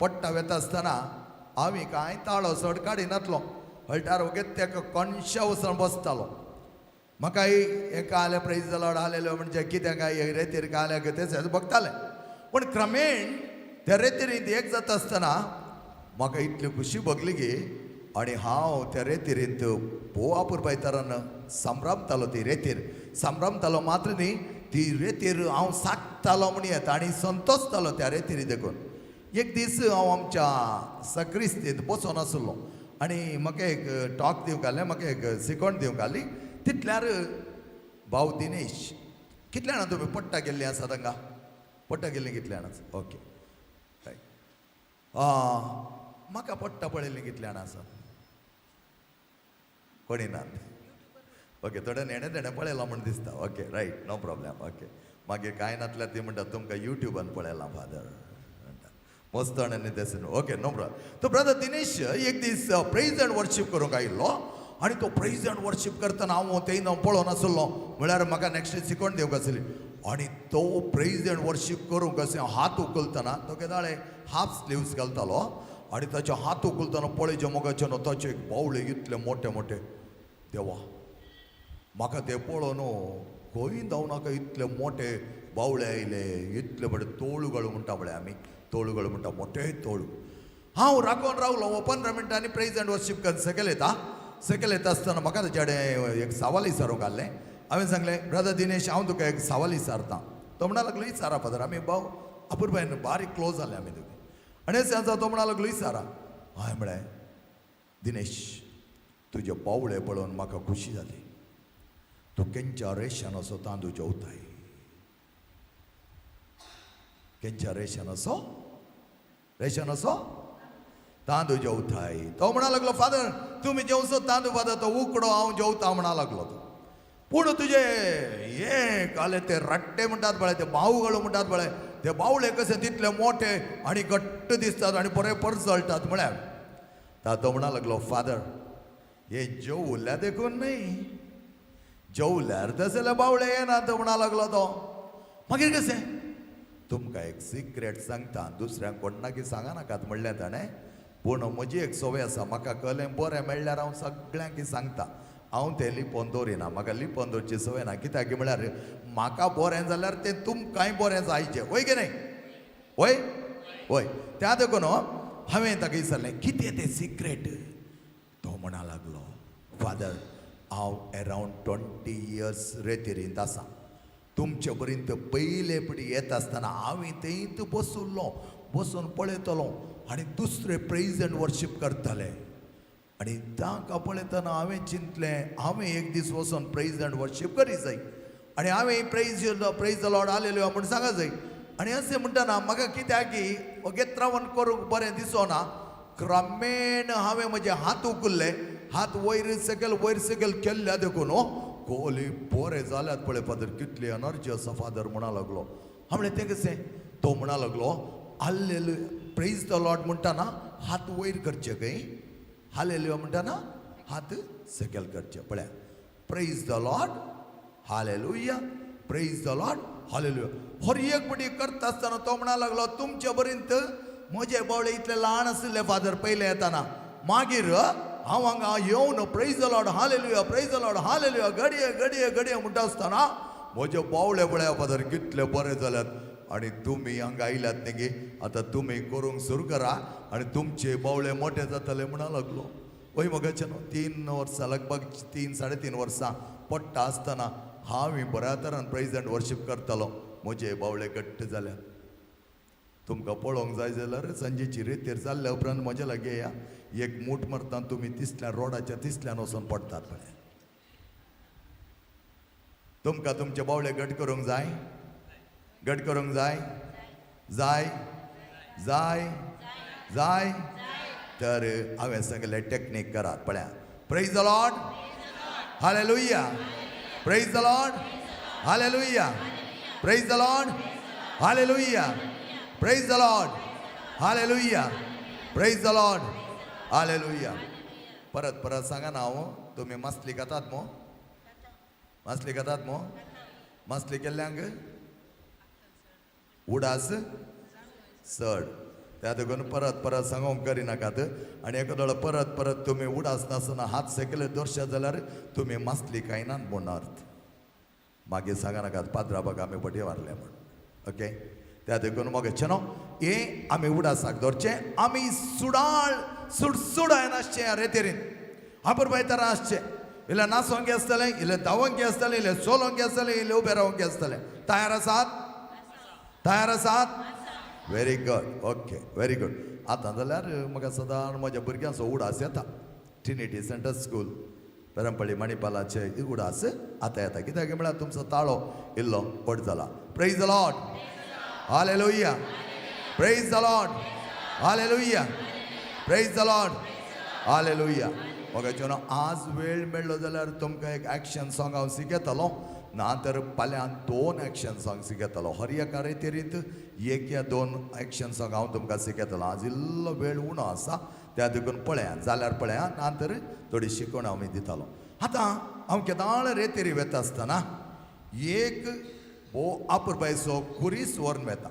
पडटा वेता आसतना आमी कांय ताळो चड काडिनातलो, हळटार वगेत तेका कोणशा वचून बसतालो. म्हाका हें काले प्रेज the Lord hallelujah म्हणजे कितें काय रेतीर काले तें बघतालें. पूण क्रमेण त्या रेतिरींत एक जाता आसतना म्हाका इतली खुशी भोगली की आनी हांव त्या रेतिरींत भोव अपुरबायतारान संभ्रमतालो. ती रेतीर संभ्रमतालो मात्र न्ही, ती रेतीर हांव साकतालो म्हण येता आनी संतोशतालो त्या रेतीरी देखून. एक दीस हांव आमच्या सक्रिस्तींत बसोन आसलो आनी म्हाका एक टॉक दिवंक आसलें, म्हाका एक शिकवण दिवंक आसली. तितल्यार भाव दिनेश, कितल्या जाणां तुमी पट्टा गेल्लीं आसात हांगा? पट्टा गेल्लीं कितल्या जाणां? Okay right. म्हाका पट्टा पळयल्लीं कितल्या जाणां आसात? कोणी नात? ओके, थोड्या हेणें तेणें पळयलां म्हूण दिसता. Okay right, no problem. Okay, मागीर कांय नातल्यार ती म्हणटा तुमकां युट्यूबान पळयलां फादर म्हणटा मस्त आनी तें. Okay, no problem. तो ब्रदर दिनेश एक दीस प्रेज एंड वर्शीप करूंक आयिल्लो आनी तो प्रेज एंड वर्शीप करतना हांव तें हांव पळोवन आसलो, म्हळ्यार म्हाका नेक्स्ट शिकवण दिवंक आसली. आनी तो प्रेज एंड वर्शीप करूंक अशें हात उखलतना तो केदाळे हाफ स्लिव्स घालतालो आनी ताचे हात उखलतना पळयचे मोगाचे न्हू ताचे एक बावळे इतले मोठे मोठे. देवा, म्हाका तें पळोवन खंय धांव नाका इतले मोठे बावळे आयले, इतले बरे तोळगळ म्हणटा पळय आमी, तोळगळ म्हणटा, मोठे तोळू. हांव राखोन रावलो हो 15 मिनटांनी प्रेज एंड वर्शीप करून सकयल येता. सकयल येता आसतना म्हाका ताचे कडेन एक सवाल विचारूंक आसलें. हांवें सांगलें, ब्रदर दिनेश, हांव तुका एक सवाल विचारता. तो म्हणा लागलो, विचारा फादर. आमी भाव अपुरबायन बारीक क्लोज जाले आमी दोगी. आनी अशें आसा, तो म्हणा लागलो, विचारा. हांवें म्हळें, दिनेश, तुजे बावळे पळोवन म्हाका खुशी जाली. तूं केंच्या रेशान असो तांदूळ जेवताय? केंच्या रेशान असो, रेशान असो तांदूळ जेवताय? तो म्हणा लागलो, फादर, तुमी जेवचो तांदूळ फादर तो उकडो हांव जेवता म्हणा लागलो तो. पूण तुजे हे काले ते रट्टे म्हणटात पळय, ते बावगळ म्हणटात पळय, ते बावळे कशे तितले मोठे आनी घट्ट दिसतात आनी बरे परजळटात म्हळ्यार. तो म्हणा लागलो, फादर, हे जेवल्या देखून न्हय, जेवल्यार तसले बावळे येना. तो म्हणा लागलो तो. मागीर कशें? तुमकां एक सिक्रेट सांगता, दुसऱ्यांक कोणाकी सांगा नाकात म्हणलें ताणें. पूण म्हजी एक संवय आसा, म्हाका कळ्ळें बरें मेळ्ळ्यार हांव सगळ्यांक सांगता. हांव तें लिपोवन दवरिना, म्हाका लिपोवन दवरची संवय ना. कित्याक म्हळ्यार म्हाका बरें जाल्यार तें तुमकांय बरें जायचें, वय की न्हय? वय वय. त्या देखून हांवें ताका विचारलें, कितें तें सिक्रेट? तो म्हणा लागलो, फादर, हांव अरावंड 20 इयर्स रेतिरींत आसा. तुमचे पर्यंत पयले पटी येता आसतना हांवें थंयत बसुल्लो, बसून पळयतलो आनी दुसरे प्रेज एंड वर्शीप करताले आनी तांकां पळयतना हांवें चिंतलें, हांवें एक दीस वचून प्रेज एंड वर्शीप करी जाय आनी हांवें प्रेज the Lord hallelujah म्हूण सांगा जाय. आनी अशें म्हणटना म्हाका कित्याक की ओगेत रावन करूंक बरें दिसोना. क्रमेण हांवें म्हजे हात उखल्ले, हात वयर सकयल वयर सकयल केल्ल्या देखून हो कोली बरे जाल्यात पळय फादर, कितली एनर्जी आसा फादर म्हणा लागलो. हांव म्हणलें, तें कशें? तो म्हणा लागलो, हालेलुया प्रेज the Lord म्हणटाना हात वयर करचे खंय, हालेलुया म्हणटाना हात सकयल करचे. पळया, praise the Lord hallelujah, praise the Lord hallelujah. हर एक पटी करता आसतना तो म्हणा लागलो, तुमचे पर्यंत म्हजे बावळे इतले ल्हान आशिल्ले फादर पयले येताना, मागीर हांव हांगा येवन praise the Lord hallelujah, praise the Lord hallelujah घडये घडये घडये म्हणटा आसतना म्हजे बावळे पळया फादर कितले बरे जाल्यात. आनी तुमी हांगा आयल्यात न्ही, आतां तुमी करूंक सुरू करा आनी तुमचे बावळे मोठे जातले म्हणा लागलो. वय मगाचे न्हू 3 वर्सां, लगभग 3 3.5 वर्सां पडटा आसतना हांव बऱ्या तरान प्रेज एंड वर्शीप करतालो, म्हजे बावळे घट्ट जाल्यात. तुमकां पळोवंक जाय जाल्यार सांजेची रेतीर जाल्ल्या उपरांत म्हज्या लागीं या, एक मूठ मारता तुमी तिसल्यान रोडाच्या तिसल्यान वचून पडटात पळय. तुमकां तुमचे बावळे घट करूंक जाय? घट करूंक जाय? जाय जाय जाय तर हांवें सांगलें टॅक्नीक करात पळया. Praise the Lord hallelujah, praise the Lord hallelujah, praise the Lord hallelujah, praise the Lord hallelujah, praise the Lord hallelujah. परत परत सांगा ना हांव. तुमी मासली खातात मो? मासली खातात मो? मासली केल्ल्यांक उडास चड. त्या देखून परत परत सांगूंक करिनाकात. आनी एकादो परत परत तुमी उडास नासतना हात सकयल दवरशात जाल्यार तुमी मासली कांय ना म्हूण अर्थ. मागीर सांगा नाकात पाद्रा बाग आमी फटी मारले म्हूण. ओके, त्या देखून मोगेचे न्हू हें आमी उडासाक दवरचें. आमी सुडाळ सुडसुडायन आसचें रेतेरीन, आपुरबाय तरा आसचें. इल्लें नाचोंक आसतलें, इल्लें धांवंक आसतलें, इल्लें चलोवंक आसतलें, इल्लें उबें रावंक आसतलें. तयार आसात? तयार आसात? Very good, okay, very good. आतां जाल्यार म्हाका सदां म्हज्या भुरग्यांचो उडास येता. ट्रिनिटी सेंट्रल स्कूल पेरमपल्ली मणिपालाचे उडास आतां येता. कित्याक म्हळ्यार तुमचो ताळो इल्लो व्हड जाला. Praise the Lord, hallelujah. Praise the Lord, hallelujah. Praise the Lord, hallelujah. म्हाका आज वेळ मेळ्ळो जाल्यार तुमकां एक एक्शन सॉंग हांव शिकयतलो, ना तर फाल्यां 2 एक्शन सॉंग शिकयतलो. हर एका रेतेरींत 1 या 2 एक्शन सॉंग हांव तुमकां शिकयतलो. आज इल्लो वेळ उणो आसा, त्या देखून पळया जाल्यार पळया, ना तर थोडी शिकवण हांव दितालो. आतां हांव केदाळ रेतेरी वता आसतना एक भोव आपुरबायचो कुरीस व्हरून वेता.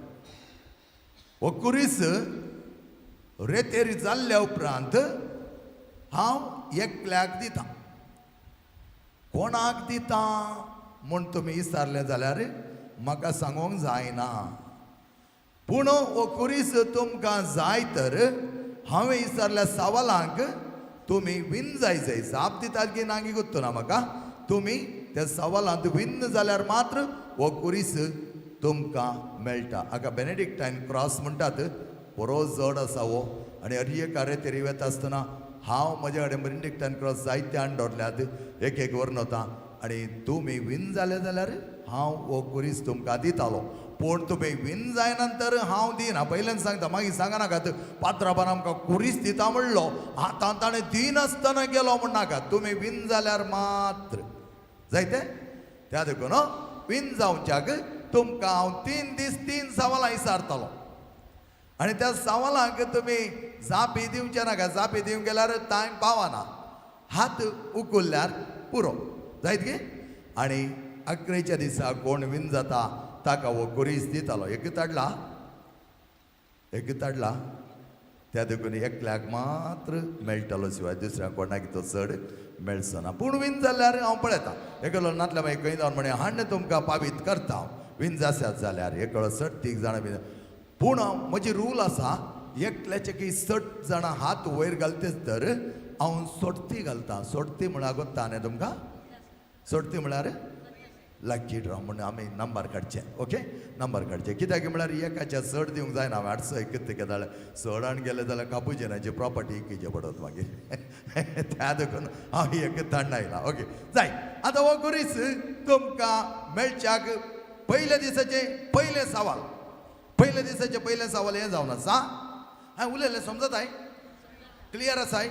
हो कुरीस रेतेरी जाल्ल्या उपरांत हांव एकल्याक दिता. कोणाक दिता म्हूण तुमी विचारलें जाल्यार म्हाका सांगूंक जायना, पूण हो कुरीस तुमकां जाय तर हांवें विचारल्या सवालांक तुमी विन जाय जाय जाप दितात की ना गुत्तो ना म्हाका. तुमी त्या सवालांत विन्न जाल्यार मात्र हो कुरीस तुमकां मेळटा. हाका बेनेडिक्टायन क्रॉस म्हणटात. बरो जड आसा हो. आनी हर एक रेतेरी वता आसतना हांव म्हज्या कडेन बेनेडिक्टायन क्रॉस जायते हाडून दवरल्यात, एक एक व्हरून वता. आनी तुमी विन जाले जाल्यार हांव हो कुरीस तुमकां दितालो. पूण तुमी विन जाय नंतर हांव दिना, पयल्यान सांगता, मागीर सांगा नाकात पात्राबान आमकां कुरीस दिता म्हणलो, आतां ताणें दिनासतना गेलो म्हण नाका. तुमी विन जाल्यार मात्र जायते. त्या देखून विन जावच्याक तुमकां हांव 3 दीस 3 सवालां विचारतलो. आनी त्या सवालांक तुमी जापी दिवचे नाका. जापी दिवंक गेल्यार टायम पावना, हात उकुल्ल्यार पुरो जायत गे. आनी अकरेच्या दिसा कोण विन जाता ताका हो कुरीस दितालो. एक ताडला, एक ताडला, त्या देखून एकल्याक मात्र मेळटालो, शिवाय दुसऱ्या कोणाक तो चड मेळचो ना. पूण विन जाल्यार हांव पळयता एकलो नातल्या मागीर खंय जावन म्हणे हाडून तुमकां पावीत करता हांव विन जास्यात जाल्यार. एकलो चड 3 जाणां बीन. पूण म्हजी रूल आसा, एकल्याचे की 60 जाणां हात वयर घालतेच तर हांव सोडती घालता. सोडती म्हळ्यार गोत्ता न्ही तुमकां? सोडती म्हळ्यार लकी ड्रॉ म्हूण आमी नंबर काडचे. ओके, नंबर काडचे. कित्याक म्हळ्यार एकाच्या चड दिवंक जायना. हांवें आठसो एक कितें जाल्यार चडान गेलें जाल्यार कापुजिनाची प्रॉपर्टी इकीचे पडत मागीर. त्या देखून हांव एक थंड आयला. ओके जाय. आतां हो कुरीस तुमकां मेळच्याक पयल्या दिसाचें पयलें सवाल, पयल्या दिसाचें पयलें सवाल हें जावन आसा. हांवें उलयलें समजताय? क्लियर आसाय?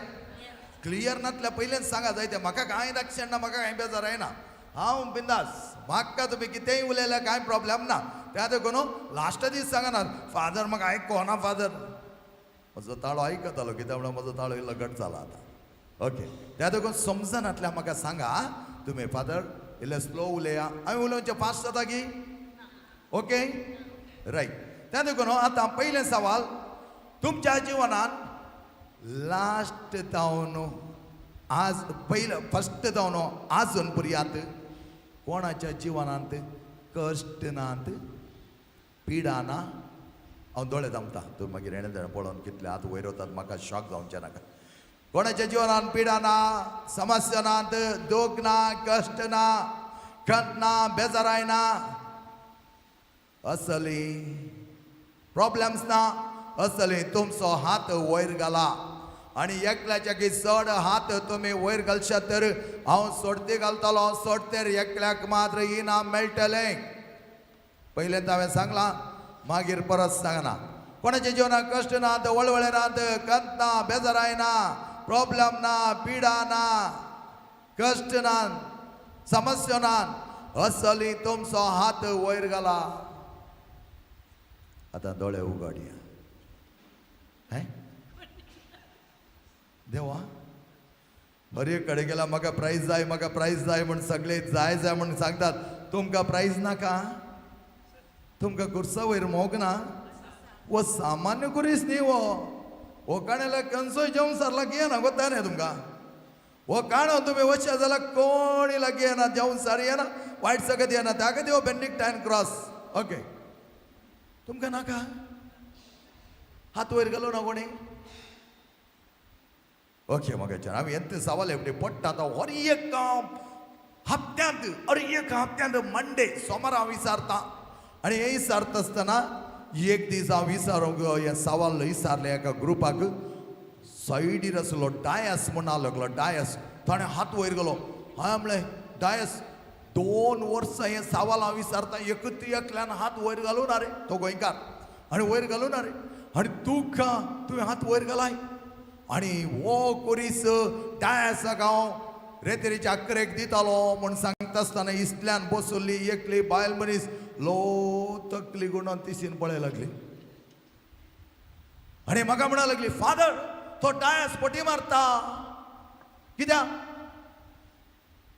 क्लियर नातल्या पयलेंच सांगा जाय तें. म्हाका कांय दाक्षण ना, म्हाका कांय बेजार जायना, हांव बिंदास. म्हाका तुमी कितेंय उलयल्यार कांय प्रॉब्लेम ना. त्या देखून लास्ट दीस सांगना फादर म्हाका आयको ना फादर. म्हजो ताळो आयकतालो, कित्याक म्हणल्यार म्हजो ताळो इल्लो घट जाला आतां. ओके, त्या देखून समजनातल्या म्हाका सांगा तुमी फादर इल्लें स्लो उलया. हांवें उलोवचें फास्ट जाता की? Okay right. त्या देखून आतां पयलें सवाल, तुमच्या जिवनान लास्ट जावन आज पयलें फस्ट जावन आजून पर्यंत कोणाच्या जिवनांत कश्ट नात, पिडा ना? हांव दोळे दामता, तूं मागीर हेणें तेणें पळोवन कितले हात वयर वतात म्हाका शॉक जावचें नाका. कोणाच्या जिवनांत पिडा ना, समस्या नात, दूख ना, कश्ट ना, खंत ना, बेजाराय ना, असली प्रॉब्लेम्स ना, असली तुमचो हात वयर घाला. आनी एकल्याच्या की चड हात तुमी वयर घालशात तर हांव सोडती घालतलो. सोडतेर एकल्याक मात्र इनाम मेळटलें. पयलें हांवें सांगलां, मागीर परत सांगना. कोणाच्या जिवनाक कश्ट नात, वळवळे नात, खंत ना, बेजाराय ना, प्रॉब्लेम ना, पिडा ना, कश्ट ना, समस्या ना, असली तुमचो हात वयर घाला. आतां दोळे उगडया. हें देवा, हर एक कडेन गेला म्हाका प्रायज जाय, म्हाका प्रायज जाय म्हूण सगळे जाय जाय म्हूण सांगतात. तुमकां प्रायज नाका? तुमकां खुर्सा वयर मोग ना? हो सामान्य कुरीस न्ही हो. हो काणेला खंयचोय जेवण सार लागीं येना, गोता न्ही तुमकां. हो काणो तुमी वचशा जाल्यार कोणी लागीं येना, जेवण सार येना, वायट सगळें येना. त्या खातीर हो बेनेडिक्टायन क्रॉस. ओके, तुमकां नाका? हात वयर घालू ना कोणी? ओके, म्हाका आमी येत सवाल एवढे पडटा आतां. हर एक हप्त्यांत, हर एक हप्त्यांत मंडे सोमार हांव विचारता आनी हें विचारता आसतना एक दीस हांव विचारूंक हें सवाल विचारलें एका ग्रुपाक. सायडीर आसलो डायस म्हूण लागलो, डायस. ताणें हात वयर गेलो. हांवें म्हणलें, डायस, 2 वर्सां हें सवाल हांव विचारता, एकूच एकल्यान हात वयर घालूं ना रे. तो गोंयकार आनी वयर घालूं ना रे, आनी तुका तुवें हात वयर घालाय. आनी हो कोरीस डायसाक हांव रेतेरीच्या अकरेक दितालो म्हूण सांगता आसतना इतल्यान बसली एकली बायल मनीस, लो तकली गुणोन तिशीन पळय लागली आनी म्हाका म्हणा लागली, फादर, तो डायस पटी मारता. कित्याक?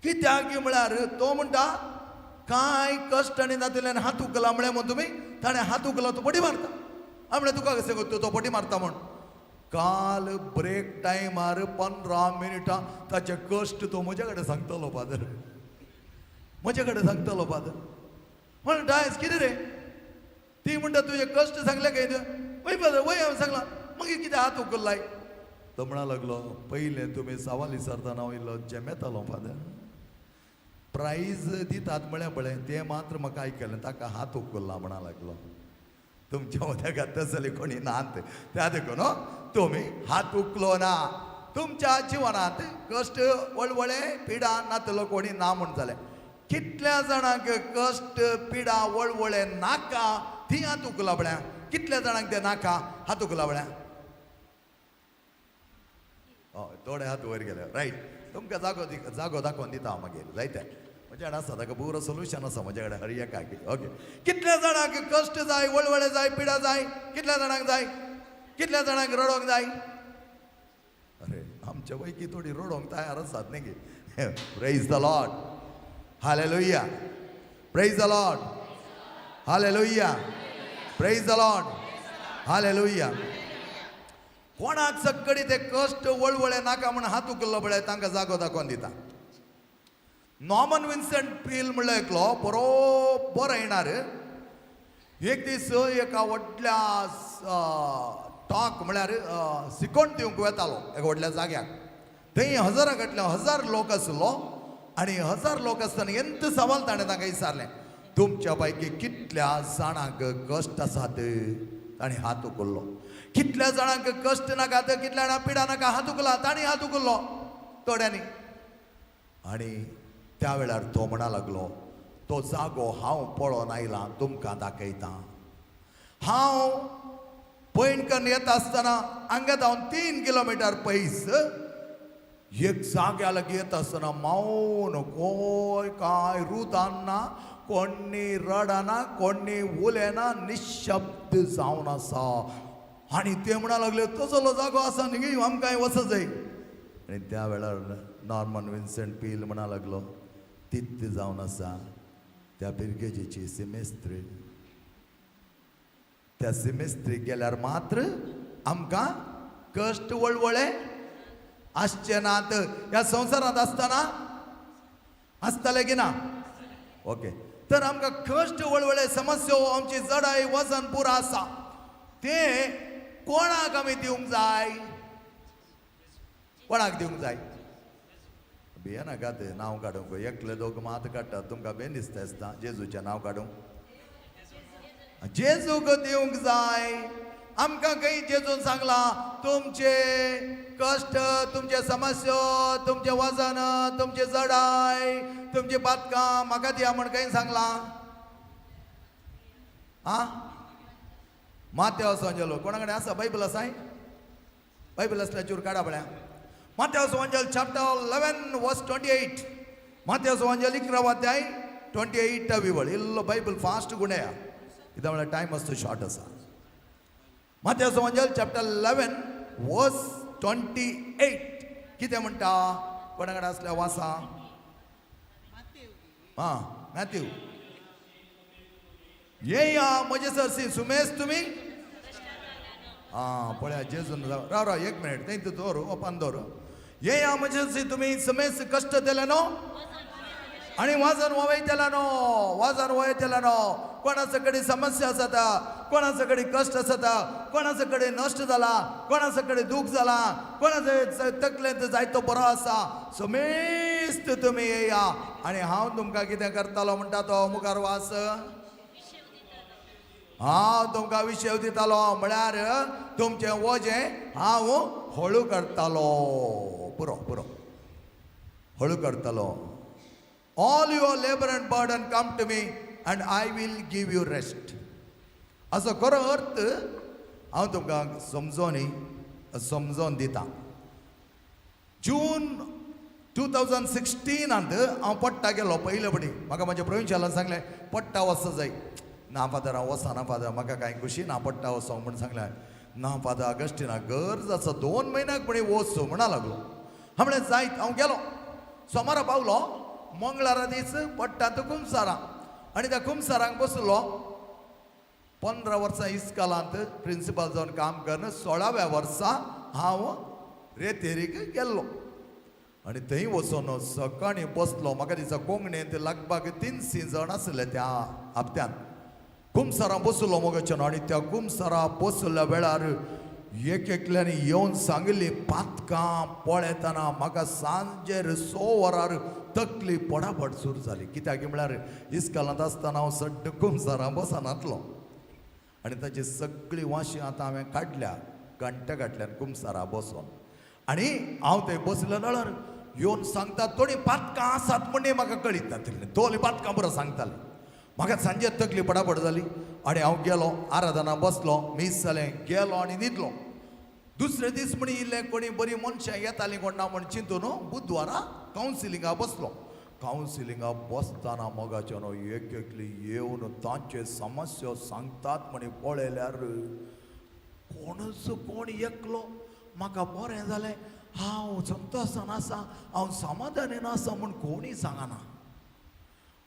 कित्याक म्हळ्यार तो म्हणटा कांय कश्ट आनी जातल्यान हात उखला म्हळें म्हूण तुमी ताणें हात उखला, तो पटी मारता. हांवें म्हणलें, तुका कशें तूं तो पटी मारता म्हूण? काल ब्रेक टायमार 15 मिनटां ताचे कश्ट तो म्हज्या कडेन सांगतालो फादर, म्हज्या कडेन सांगतालो फादर. म्हणलें, डायस कितें रे? ती म्हणटा तुजे कश्ट सांगले काय तुवें? वय फादर, वय हांवें सांगलां. मागीर कितें हात उखल्लाय? तो म्हणा लागलो, पयलें तुमी सवाल विचारतना हांव इल्लो जेमेतालो फादर, प्रायज दितात म्हळें पळय तें मात्र म्हाका आयकलें, ताका हात उखल्ला म्हणा लागलो. तुमच्या उदकांत तसले कोणी नात, त्या देखून तुमी हात उखलो ना. तुमच्या जिवनांत कश्ट वळवळे पिडा नातलो कोणी ना म्हूण जालें. कितल्या जाणांक कश्ट पिडा वळवळे नाका ती हात उखला पळया. कितल्या जाणांक ते नाका हात उखला पळया. हय, थोडे हात वयर गेले. रायट, तुमकां जागो जागो दाखोवन दिता हांव मागीर. जायते म्हज्या कडेन आसा, ताका पुरो सोल्युशन आसा म्हज्या कडेन हर एकाक. ओके, कितल्या जाणांक कश्ट जाय, वळवळे जाय, पिडा जाय? कितल्या जाणांक जाय? कितल्या जाणांक रडोंक जाय? अरे, आमच्या पैकी थोडी रडोंक तयार आसात न्ही. Praise the Lord, hallelujah. Praise the Lord, hallelujah. Praise the Lord, hallelujah. कोणाक सक्कडी ते कश्ट वळवळे नाका म्हूण हात उखल्लो पळय, तांकां जागो दाखोवन दिता. नॉर्मन विन्संट पील म्हणल्यार एकलो बरोबर येणार. एक दीस एका व्हडल्या टॉक म्हळ्यार शिकोवन दिवंक वेतालो एका व्हडल्या जाग्याक. थंय हजारा फाटल्या हजार लोक आसलो आनी हजार लोक आसतना एंत सवाल ताणें तांकां विचारलें, तुमच्या पैकी कितल्या जाणांक कश्ट आसात? ताणें हात उखल्लो. कितल्या जाणांक कश्ट नाका, कितल्या जाणांक पिडा नाका? हात उखला. ताणें हात उखल्लो थोड्यांनी. आनी त्या वेळार तो म्हणा लागलो, तो जागो हांव पळोवन आयलां, तुमकां दाखयता. हांव पैणकन येता आसतना हांगा जावन 3 किलोमिटर पयस एक जाग्या लागीं येता आसतना मौन, कोय कांय रुदान ना, कोण्णी रडना, कोण्णी उलयना, निशब्द जावन आसा. आनी ते म्हणा लागले, तसलो जागो आसा न्ही, आमकां वचत जाय. आनी त्या वेळार नॉर्मन विन्संट पील म्हणा लागलो, तित्त जावन आसा त्या पिरगेजीची सिमेस्त्री. त्या सिमेस्त्रीक गेल्यार मात्र आमकां कश्ट वळवळे आसचे नात. ह्या संवसारांत आसतना आसतले की ना? ओके, तर आमकां कश्ट वळवळे समस्यो आमची जडाय वजन पुरो आसा, तें कोणाक आमी दिवंक जाय? कोणाक दिवंक जाय? भियेनाकात नांव काडूंक, एकले दोग मात काडटात, तुमकां बेन दिसता आसता जेजूचें नांव काडूंक. जेजूक दिवंक जाय. आमकां खंय जेजून सांगलां तुमचे कश्ट, तुमचे समस्यो, तुमचें वजन, तुमचे जडाय, तुमची पातकां म्हाका दिया म्हण खंय सांगलां? आं, मातेव सोंजेलो कोणा कडेन आसा बायबल? आसा? बायबल आसल्यार चूर काडा पळया. मातेव सोंजेल चॅप्टर 11 वर्स 28. मातेव सोंजेल 11 अध्याय 28 वळ. इल्लो बायबल फास्ट गुणया, कित्याक म्हळ्यार टायम आसतो शॉर्ट आसा. मातेव सोंजेल चॅप्टर 11 वर्स 28 कितें म्हणटा? कोणा कडेन आसल्यार वाचा. आं, मॅथ्यू. येया म्हजे सरसी सुमेस तुमी आं पळया जेजून राव राव एक मिनिट, थंय तूं दवर, ओपन दवर. येया म्हणजे तुमी समेस्त कश्ट दिले न्हू आनी वाजन वयतलो न्हू, वाजन वयतलो न्हू. कोणाचे कडेन समस्या आसता, कोणाचे कडेन कश्ट आसता, कोणाचे कडेन नश्ट जाला, कोणाचे कडेन दूख जाला, कोणाचे तकलेंत जायतो बरो आसा, समेस्त तुमी येया आनी हांव तुमकां कितें करतालो म्हणटा तो मुखार वास. हांव तुमकां विशय दितालो म्हळ्यार तुमचें वजें हांव हळू करतालो. पुरो पुरो हळू करतालो. All your labor and burden come to me and I will give you rest. असो खरो अर्थ हांव तुमकां समजोनी समजोन दिता. जून 2016 हांव पट्टा गेलो पयले पटी. म्हाका म्हाज्या प्रोविंशियालान सांगलें पट्टा वचो जाय. ना फादर, हांव वचना फादर, म्हाका कांय खुशी ना पट्टा वचोंक म्हूण सांगलें. ना फादर ऑगस्टिना गरज आसा, 2 म्हयन्याक म्हणी वच म्हणा लागलो. हांव म्हणलें जायत. हांव गेलो, सोमारा पावलो, मंगळारा दीस पट्टांत कुमसारां आनी त्या कुमसारांक बसलो. 15 वर्सां इस्कालांत प्रिंसिपल जावन काम करून 16व्या वर्सा हांव रेतेरीक गेल्लो आनी थंय वचून सकाळीं बसलो. म्हाका दिसता कोंकणींत लगभग 300 जाण आसले त्या हप्त्यांत. कुमसारां बसलो मोगाच्यान आनी त्या कुमसारा बसल्या वेळार एक एकल्यानी येवन सांगिल्ली पातकां पळयतना म्हाका सांजेर 6 वरार तकली पडापड सुरू जाली. कित्याक म्हळ्यार इस्कालांत आसतना हांव सड्ड कुमसारां बसनातलो आनी ताची सगळी वाशी आतां हांवें काडल्या घंट्या घातल्यान कुमसारा बसोन. आनी हांव थंय बसल्या वेळार येवन सांगता थोडीं पातकां आसात म्हण म्हाका कळीत नातिल्लें. तोली पातकां बरो सांगताले. म्हाका सांजे तकली पडापड जाली आनी हांव गेलो आराधना बसलो, मीस जालें, गेलो आनी न्हिदलो. दुसरे दीस म्हणी इल्लें कोणी बरीं मनशां येतालीं कोण ना म्हण चिंतून बुधवारा कावन्सिलिंगा बसलो. कावन्सिलिंगा बसतना मोगाचें न्हू एक एकली येवन तांचे समस्या सांगतात म्हणी पळयल्यार कोणूच कोण एकलो म्हाका बरें जालें, हांव संतोशान आसा, हांव समाधानीन आसा म्हूण कोणूय सांगना.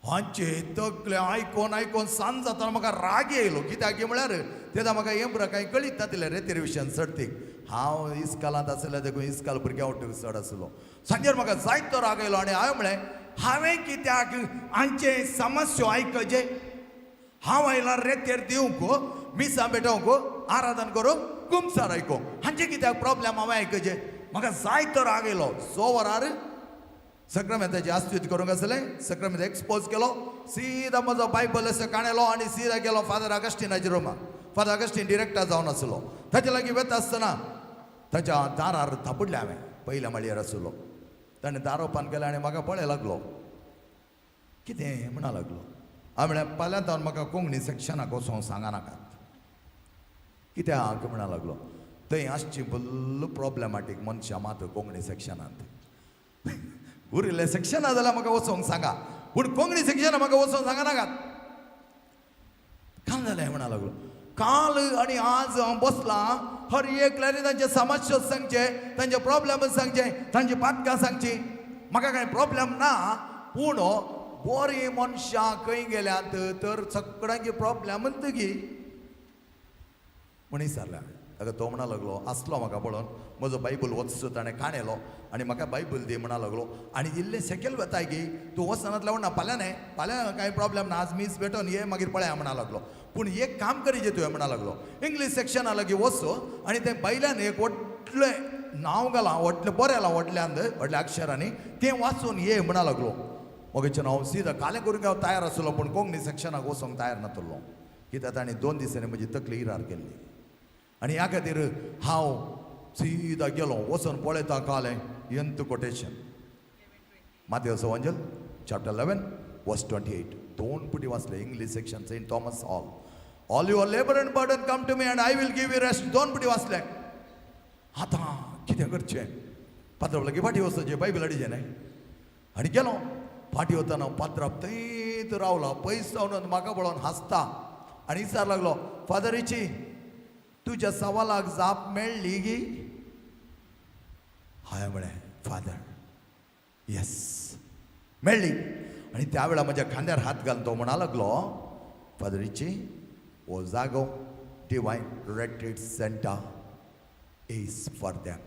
हांचे तकले आयकोन आयकोन सांज जातना म्हाका राग येयलो. कित्याक म्हळ्यार तेन्ना म्हाका हें पुरो कांय कळीत नातिल्लें रेतेर विशयान चडतीक. हांव इस्कालांत आसलें देखून इस्काल भुरग्यां वटेन चड आसलो. सांजेर म्हाका जायतो राग येयलो आनी हांवें म्हळें हांवें कित्याक हांचे समस्यो आयकचे, हांव आयला रेतेर दिवंक, मिसां भेटोवंक, आराधन करूंक, कुमसार आयकोंक, हांचे कित्याक प्रॉब्लेम हांवें आयकचे. म्हाका जायतो राग येयलो. 6 वरार सक्रामेंताची आस्तीत करूंक आसलें, सक्रामेंत एक्सपोज केलो, सीधा म्हजो बायबल असो काणेलो आनी सीधा गेलो फादर ऑगस्टिनाच्या रुमाक. फादर ऑगस्टीन डिरेक्टर जावन आसलो. ताच्या लागीं वता आसतना ताच्या दारार थापडलें हांवें, पयल्या माळयेर आसलो. ताणें दार ओपन केलें आनी म्हाका पळय लागलो, कितें म्हणा लागलो. हांवें म्हळें फाल्यां तावन म्हाका कोंकणी सेक्शनाक वचोंक सांगा नाकात. कित्याक म्हणा लागलो, थंय आसची फुल्ल प्रॉब्लेमाटीक मनशां मात कोंकणी सेक्शनांत. उरिल्लें सेक्शना जाल्यार म्हाका वचोंक सांगा, पूण कोंकणी सेक्शना म्हाका वचोंक सांगा नाकात. काल जालें म्हणा लागलो, काल आनी आज हांव बसलां, हर एकल्यानी तांचे समस्या सांगचे, तांचे प्रॉब्लेम सांगचे, तांची पातकां सांगची. म्हाका कांय प्रॉब्लेम ना, पूण बरीं मनशां खंय गेल्यात तर सगळ्यांची प्रॉब्लेम गी म्हण विचारलें हांवें. ताका तो म्हणा लागलो, आसलो म्हाका पळोवन म्हजो बायबल वचचो ताणें काणेलो आनी म्हाका बायबल दी म्हणा लागलो. आनी इल्लें सेकेल वताय गी तूं वचनातलें म्हणना, फाल्यां न्हय, फाल्यां कांय प्रॉब्लेम ना, आज मीस भेटोन ये मागीर पळया म्हणा लागलो. पूण एक काम करीजे तुवें म्हणा लागलो, इंग्लीश सेक्शना लागीं वच आनी तें बायल्यान एक व्हडलें नांव घालां, व्हडलें बरें व्हडल्यान व्हडल्या अक्षरांनी, तें वाचून ये म्हणा लागलो. मगेच्यान हांव सीधा कालें करूंक हांव तयार आसलो, पूण कोंकणी सेक्शनाक वचोंक तयार नातलो. कित्याक ताणें 2 दिसांनी म्हजी तकली इरार केल्ली. आनी ह्या खातीर हांव सीधा गेलो, वचून पळयता कालें यंत कोटेशन मातेवस वंजल चॅप्टर 11 वर्स 28 2 पुटी वाचले. English section Saint Thomas hall, all your labour and burden come to me and I will give you rest. 2 पुटी वाचले. आतां कितें करचें, पात्राव लागीं फाटीं वचचें, बायबल हाडचें न्हय. आनी गेलो फाटीं वतना पात्राव थंयच रावला, पयस जावन म्हाका पळोवन हांसता आनी विचार लागलो, फादर रिची तुज्या सवालाक जाप मेळ्ळी गी? हांवें म्हळें फादर येस मेळ्ळी. आनी त्या वेळार म्हज्या खांद्यार हात घालून तो म्हणा लागलो, फादर रिची हो Jago divine retreat centre Is for them.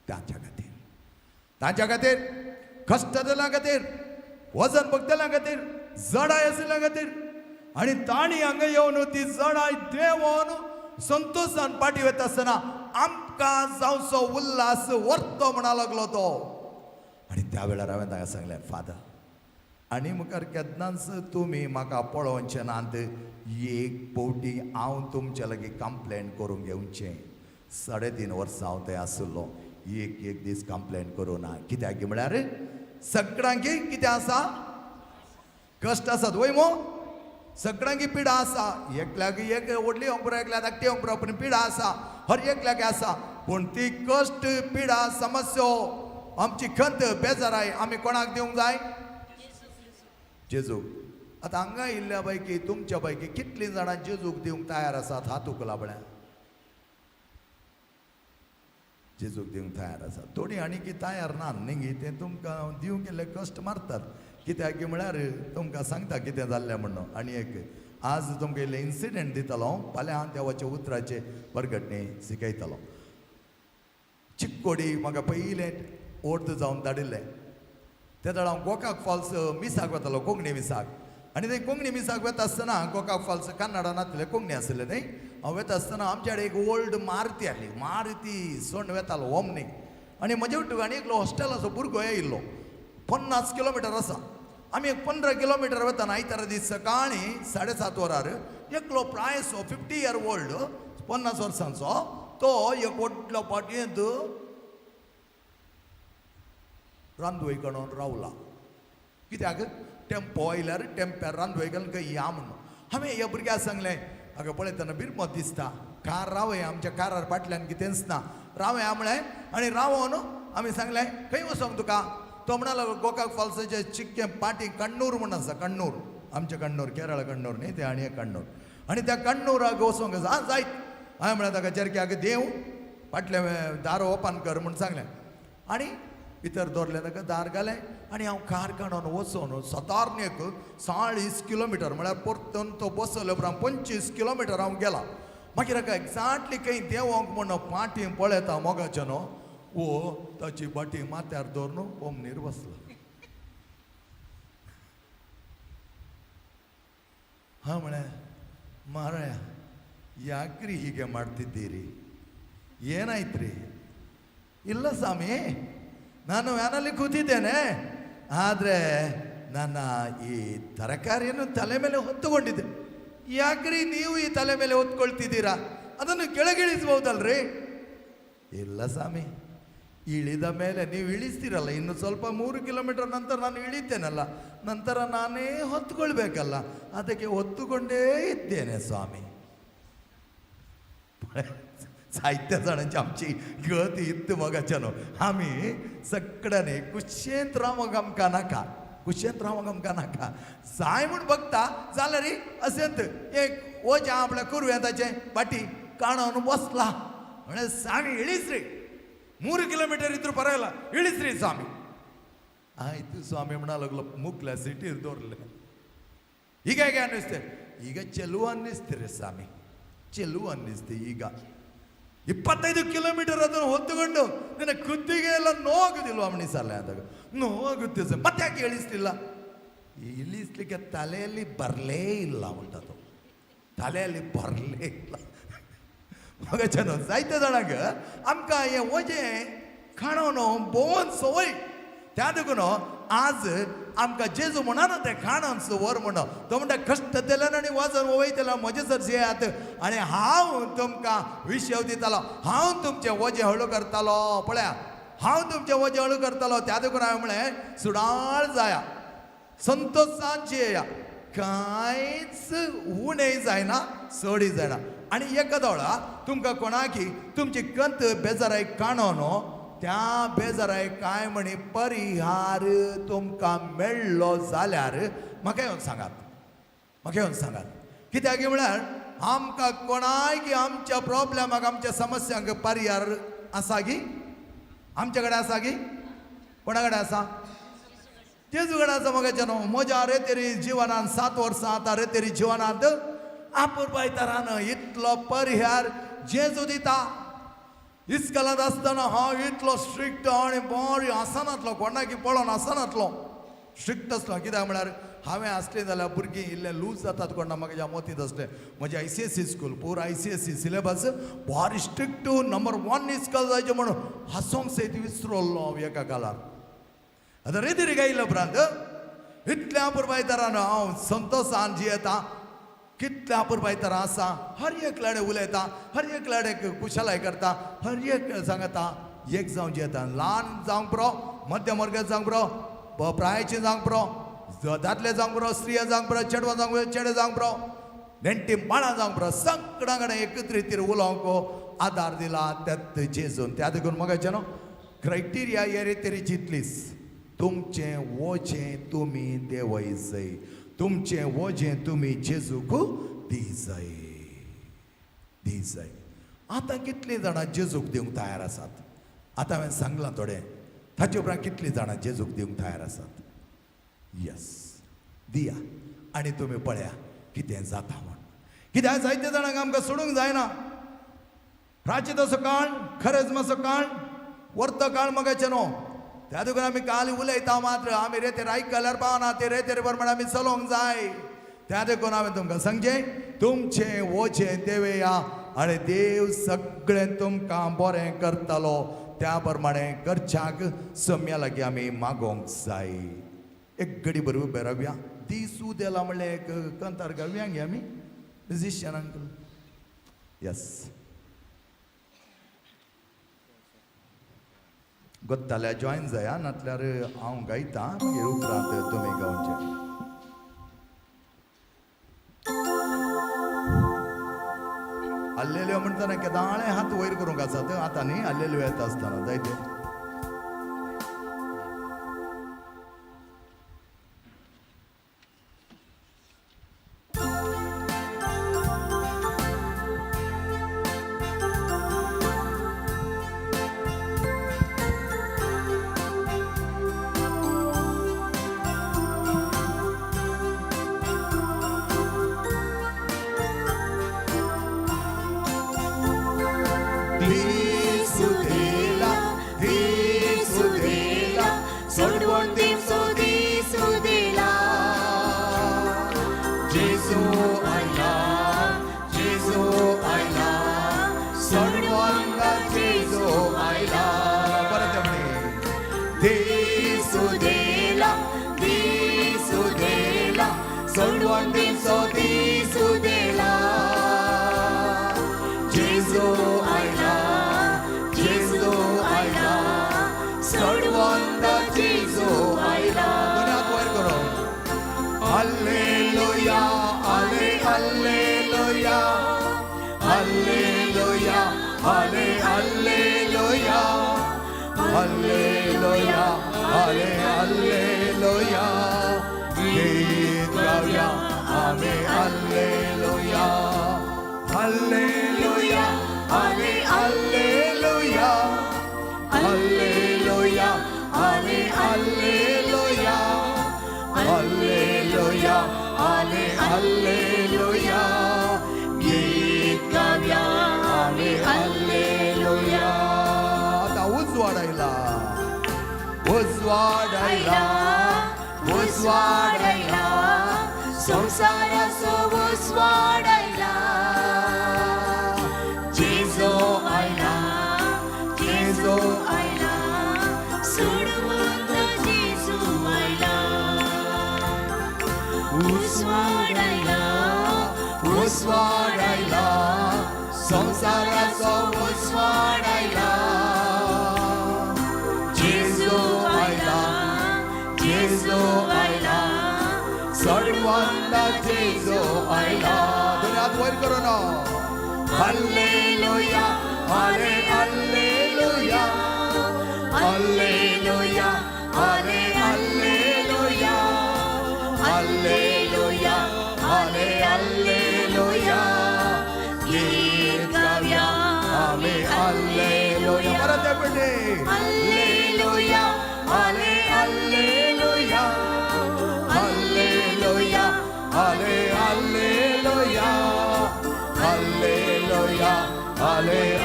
तांच्या खातीर, तांच्या खातीर, कश्ट दिल्या खातीर, वजन भोगतल्या खातीर, जडाय आशिल्ल्या खातीर. आनी तांणी हांगा येवन ती जडाय देंवोन संतोशान पाटी वता आसतना आमकां जावचो उल्हास व्हरतो म्हणा लागलो तो. आनी त्या वेळार हांवें ताका सांगलें, फादर, आनी मुखार केन्नाच तुमी म्हाका पळोवचें नात. एक फावटी हांव तुमचे लागीं कंप्लेन करूंक येवचें. 3.5 वर्सां हांव थंय आशिल्लो, एक एक दीस कंप्लेन करूं ना. कित्याक म्हळ्यार सगळ्यांकी कितें आसा, कश्ट आसात वय मो, सगळ्यांकी पिडा आसा. एकल्याक एक व्हडली येवंक पुरो, एकल्याक धाकटी येवंक पुरो, पूण पिडा आसा, हर एकल्याक आसा. पूण ती कश्ट, पिडा, समस्यो, आमची खंत, बेजाराय आमी कोणाक दिवंक जाय? जेजूक. आतां हांगा येयल्ल्या पैकी तुमच्या पैकी कितलीं जाणां जेजूक दिवंक तयार आसात? हात उखला पळया. जेजूक दिवंक तयार आसात. थोडीं आनी की तयार ना न्ही, तें तुमकां दिवंक इल्ले कश्ट मारतात. कित्याक म्हळ्यार तुमकां सांगता कितें जाल्लें म्हणून. आनी एक आज तुमकां इल्लें इन्सिडंट दितलो, फाल्यां हांव देवाच्या उतराचे परगटणी शिकयतलो. चिक्कोडी म्हाका पयलें ओर्द जावन धाडिल्लें. ते वेळार हांव गोकाक फॉल्स मिसाक वतालो, कोंकणी मिसाक. आनी थंय कोंकणी मिसाक वता आसतना गोकाक फॉल्स कन्नडा नासलें, कोंकणी आसलें थंय. हांव वता आसतना आमच्या कडेन एक ओल्ड मारुती आसली, मारुती सोण वेतालो ओमनी. आनी म्हजे वटेन आनी एकलो हॉस्टेलाचो भुरगो येयल्लो. 50 किलोमिटर आसा. आमी एक 15 किलोमिटर वतना आयतारा दीस सकाळीं 7:30 वरार एकलो प्रायसो 50 इयर ओल्ड, 50 वर्सांचो, तो एक व्हडलो पाटयेंत रांदवय काडून रावला. कित्याक टेम्पो आयल्यार टेम्प्यार रांदवय घालून खंय या म्हणून. हांवें ह्या भुरग्याक सांगलें, अगं पळयतना बिरमत दिसता, कार रावय, आमच्या कारार फाटल्यान कितेंच ना, रावया म्हळें. आनी रावोन आमी सांगलें, खंय वचोंक तुका? तो म्हणालो गोकाक फॉल्साचे चिक्कें पाटी कण्णूर म्हूण आसा, कण्णूर, आमचें कण्णूर, केरळ कण्णूर न्ही तें, आनी एक कण्णूर. आनी त्या कण्णूराक वचोंक आसा. आं जायत. हांवें म्हळें ताका, चेरक्याक देंव, फाटलें दार ओपन कर म्हूण सांगलें. आनी भितर दवरलें ताका, दार घालें आनी हांव कार काडून वचोन सादारण एक 40 किलोमिटर म्हळ्यार परतून तो बसलो उपरांत 25 किलोमिटर हांव गेला. मागीर हाका एग्जॅक्टली खंय देंवोंक म्हूण पाटी पळयता मोगाचें न्हू, ओ ताची बाटी माथ्यार दवरून ओमनीर बसलो. हांव म्हळें, ಮಾರಾಯ ಯಾಕ್ರಿ ಹೀಗೆ ಮಾಡ್ತಿದ್ದೀರಿ, ಏನಾಯ್ತ್ರಿ? ಇಲ್ಲ ಸ್ವಾಮಿ, ನಾನು ವ್ಯಾನಲ್ಲಿ ಕೂತಿದ್ದೇನೆ, ಆದರೆ ನನ್ನ ಈ ತರಕಾರಿಯನ್ನು ತಲೆ ಮೇಲೆ ಹೊತ್ತುಕೊಂಡಿದ್ದೆ. ಯಾಕ್ರಿ ನೀವು ಈ ತಲೆ ಮೇಲೆ ಹೊತ್ಕೊಳ್ತಿದ್ದೀರಾ, ಅದನ್ನು ಕೆಳಗಿಳಿಸ್ಬೋದಲ್ರಿ? ಇಲ್ಲ ಸ್ವಾಮಿ, ಇಳಿದ ಮೇಲೆ ನೀವು ಇಳಿಸ್ತೀರಲ್ಲ, ಇನ್ನು ಸ್ವಲ್ಪ 3 ಕಿಲೋಮೀಟರ್ ನಂತರ ನಾನು ಇಳಿತೇನಲ್ಲ, ನಂತರ ನಾನೇ ಹೊತ್ಕೊಳ್ಬೇಕಲ್ಲ, ಅದಕ್ಕೆ ಹೊತ್ತುಕೊಂಡೇ ಇದ್ದೇನೆ ಸ್ವಾಮಿ. जायत्या जाणांची आमची गत इत्त मोगाच्या न्हू. आमी सगळ्यांनी कुशेंत रावंक आमकां नाका, कुशेंत रावंक आमकां नाका. जाय म्हूण बघता जाल्यार अशेंत एक वजें आपल्या कुरवेंताचें बाटी काणून बसला. म्हळें स्वामी ಇಳಿಸ್ರಿ, 3 ಕಿಲೋಮೀಟರ್ ಇದ್ರು ಪರವಾಗಿಲ್ಲ, ಇಳಿಸ್ರಿ ಸ್ವಾಮಿ. ಆಯ್ತು ಸ್ವಾಮಿ म्हणा लागलो, मुखल्या सिटीर दवरले. ಈಗ ಹೇಗೆ ಅನ್ನಿಸ್ತೆ? ಈಗ ಚೆಲುವು ಅನ್ನಿಸ್ತೀರಿ ಸ್ವಾಮಿ, ಚೆಲುವು ಅನ್ನಿಸ್ತೆ. ಈಗ 25 ಕಿಲೋಮೀಟರ್ ಅದನ್ನು ಹೊತ್ತುಕೊಂಡು ನಿನ್ನ ಕುತ್ತಿಗೆ ಎಲ್ಲ ನೋವಾಗುದಿಲ್ವ ಅಮಣಿಸಲ್ಲ ಅಂದಾಗ? ನೋವಾಗುತ್ತೆ ಸರ್. ಮತ್ತೆ ಯಾಕೆ ಇಳಿಸ್ಲಿಲ್ಲ? ಇಳಿಸ್ಲಿಕ್ಕೆ ತಲೆಯಲ್ಲಿ ಬರಲೇ ಇಲ್ಲ ಉಂಟದು, ತಲೆಯಲ್ಲಿ ಬರಲೇ ಇಲ್ಲ. मगाच्यान जायते जाणांक आमकां हें वजें खाणोन भोंवन संवय. त्या देखून आज आमकां जेजू म्हणना तें खाणोन व्हर म्हणून. तो म्हणटा कश्ट दिल्यान आनी वजन वयतलो म्हजे सरशी येयात आनी हांव तुमकां विशेव दितालो, हांव तुमचें वजें हळू करतालो. पळया, हांव तुमचें वजें हळू करतालो. त्या देखून हांवें म्हळें सुडाळ जाया, संतोशान येया, कांयच उणें जायना, चडय जायना. आनी एका दोळा तुमकां कोणाकी तुमची कंत बेजाराय काणोन त्या बेजाराय कांय म्हणी परिहार तुमकां मेळ्ळो जाल्यार म्हाका येवन सांगात, म्हाका येवन सांगात. कित्याक म्हळ्यार आमकां कोणाय की आमच्या प्रॉब्लमाक, आमच्या समस्यांक परिहार आसा की आमच्या कडेन आसा की कोणा कडेन आसा? तेज कडेन आसा. म्हाका न्हू म्हज्या रेतेरी जिवनान 7 वर्सां आतां रेतेरी जिवनांत आपुरबाय तरान इतलो परिहार जेजू दिता. इस्कलांत आसतना हांव इतलो स्ट्रिक्ट आनी बरी आसनातलो, कोणाकी पळोवन आसनातलो, स्ट्रिक्ट आसलो. कित्याक म्हळ्यार हांवें आसलें जाल्यार भुरगीं इल्लें लूज जातात कोणा म्हाका मोतींत आसलें. म्हजें ICSE school, पूर ICSE syllabus, भारी स्ट्रिक्ट, नंबर 1 इस्कॉल जायचें म्हणून हांसोंक सयत विसरलो हांव एका काळार. आतां रेतीर गायल्या उपरांत इतल्या अपुरबायतरान हांव संतोशान जियेता, कितल्या अपुरबायतरां आसा, हर एक लाडे उलयता, हर एक लाडे कुशलाय करता, हर एक सांगता, एक जावन जियेता. ल्हान जावंक पुरो, मध्यम वर्गात जावंक पुरो, प्रायेचे जावंक पुरो, दादले जावंक पुरो, स्त्रिया जावंक पुरो, चेडवां जावंक पुरो, चेडे जावंक पुरो, नेणटी बाळां जावंक पुरो, सगळ्यां कडेन एकत्रीत उलोवंक आदार दिला त्यात जेजून. त्या देखून म्हाका न्हू क्रायटेरिया हे रितीची इतलीच, तुमचें वजें तुमी देवय जाय, तुमचें वजें तुमी जेजूक दी जाय, दी जाय. आतां कितलीं जाणां जेजूक दिवंक तयार आसात? आतां हांवें सांगलां थोडें, ताचे उपरांत कितलीं जाणां जेजूक दिवंक तयार आसात? यस, दिया आनी तुमी पळया कितें जाता म्हूण. कित्याक जायते जाणांक आमकां सोडूंक जायना. प्राचीताचो काळ, खरेजमाचो काळ, वर्त काळ मगाचें न्हू. त्या देखून आमी काल उलयता मात्र आमी रेतेर आयकल्यार पावना, ते रेतेर प्रमाणे आमी चलोवंक जाय. त्या देखून हांवें तुमकां सांगचें, तुमचें वजें देवया आनी देव सगळें तुमकां बरें करतलो. त्या प्रमाणे करच्याक सम्या लागीं आमी मागोवंक जाय. एक घडी बरी उबे रावया, दिसू देला म्हणलें एक कंतार गावया गे आमी म्युजिशियन अंकल. यस, गोत्ताल्या जॉयन जाया, नातल्यार हांव गायता, मागीर उपरांत तुमी गावचें. आल्लेल्यो म्हणटना केदाळे हात वयर करूंक आसात आतां न्ही, आल्लेल्यो येता आसतना जायते.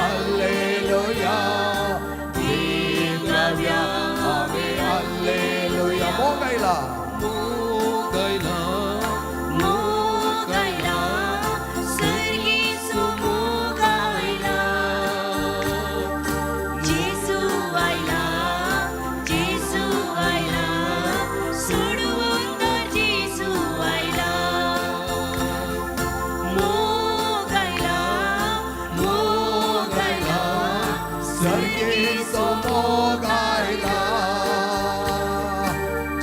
Alleluia, सर्गेचो मोग आयला,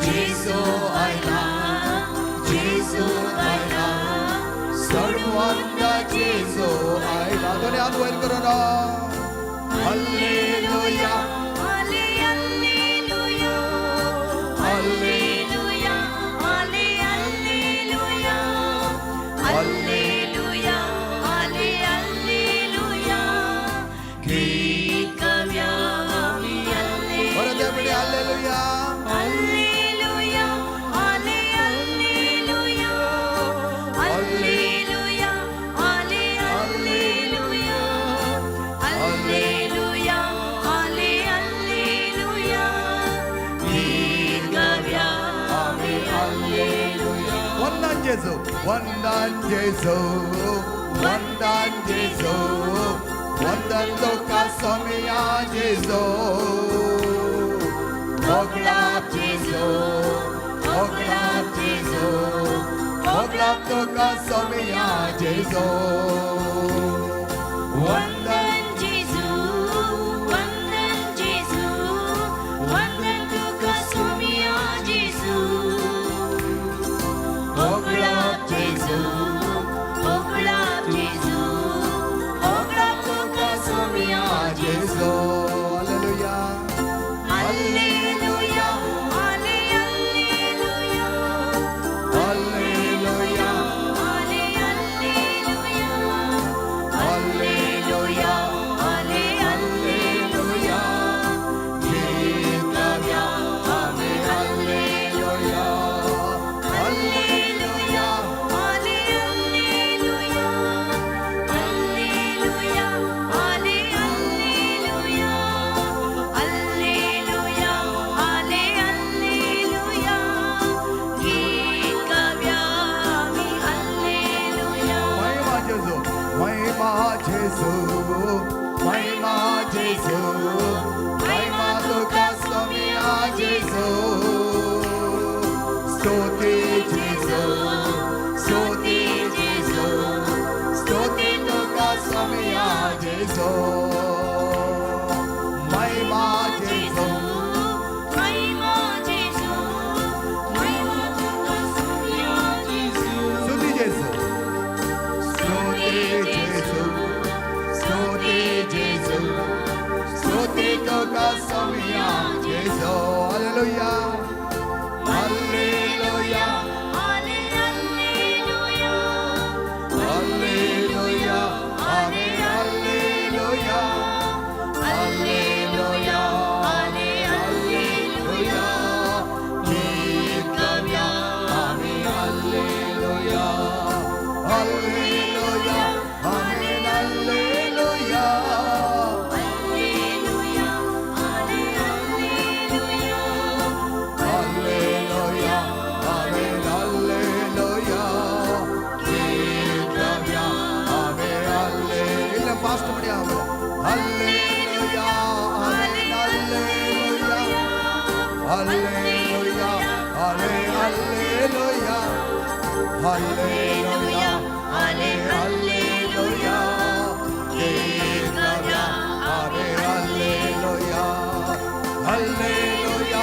जेजू आयला, जेजू आयला, सर्वांना जेजू आयला. दोन्ही हात वयर करून hallelujah, Alleluia, Alleluia, Alleluia, Alleluia, Alleluia. गीत गाऊया आम्ही. परत या पिढी hallelujah, Alleluia, Alleluia, Alleluia, Alleluia, Alleluia, Alleluia. गीत गाऊया आम्ही Alleluia. वंदन जेजू, वंदन जेजू, वंदन जेजू, वंदन तुका सोमिया जेजू, मोगलाप जेजू, मोगलाप जेजू, मोगलाप तुका सोमिया जेजू, वंदन. वंदन जेजू, वंदन जेजू, वंदन तुका सोमिया जेजू, मोगलाप जेजू, मोगलाप जेजू, मोगलाप तुका सोमिया जेजू. जेजू, hallelujah, Alleluia, Alleluia, hallelujah, Alleluia, Alleluia, Alleluia. गीत गाऊया आम्ही hallelujah, Alleluia, Alleluia, Alleluia, Alleluia, Alleluia, Alleluia. गीत गाऊया आम्ही Alleluia. महिमा जेजू, महिमा जेजू, महिमा जेजू, महिमा तुका सोमिया जेजू, स्तुती जेजू, स्तुती जेजू, स्तुती तुका सोमिया जेजू, महिमा जेजू, महिमा जेजू, महिमा तुका सोमिया जेजू, स्तुती जेजू, स्तुती जेजू, स्तुती जेजू, स्तुती तुका सोमिया जेजू. Hallelujah, hallelujah, Alleluia, hallelujah, hallelujah, Alleluia, Alleluia. गीत गाऊया आम्ही hallelujah, hallelujah, amen, hallelujah, Alleluia, Alleluia, hallelujah, amen, hallelujah. गीत गाऊया आम्ही हाल्लेलुया. फास्ट म्हणूया hallelujah, amen, hallelujah, hallelujah, hallelujah, hallelujah, hallelujah. गीत गाऊया आम्ही hallelujah, hallelujah,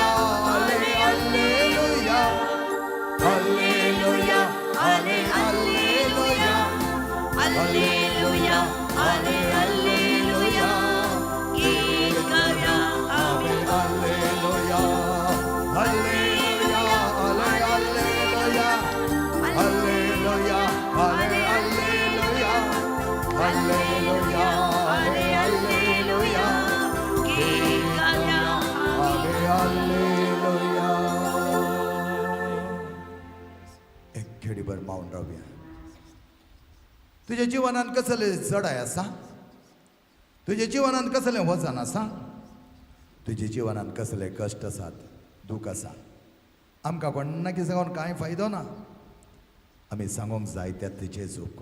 hallelujah, hallelujah, hallelujah, Alleluia, Alleluia. गीत गाऊया आम्ही hallelujah, hallelujah, hallelujah, hallelujah, hallelujah, hallelujah, Alleluia. गीत गाऊया आम्ही hallelujah. एक घडीभर मावन रावया. तुज्या जिवनान कसले जडाय आसा, तुज्या जिवनान कसलें वजन आसा, तुज्या जिवनान कसले कश्ट आसात, दूख आसा, आमकां कोणाकी सांगून कांय फायदो ना. आमी सांगूंक जाय त्यात जेजूक.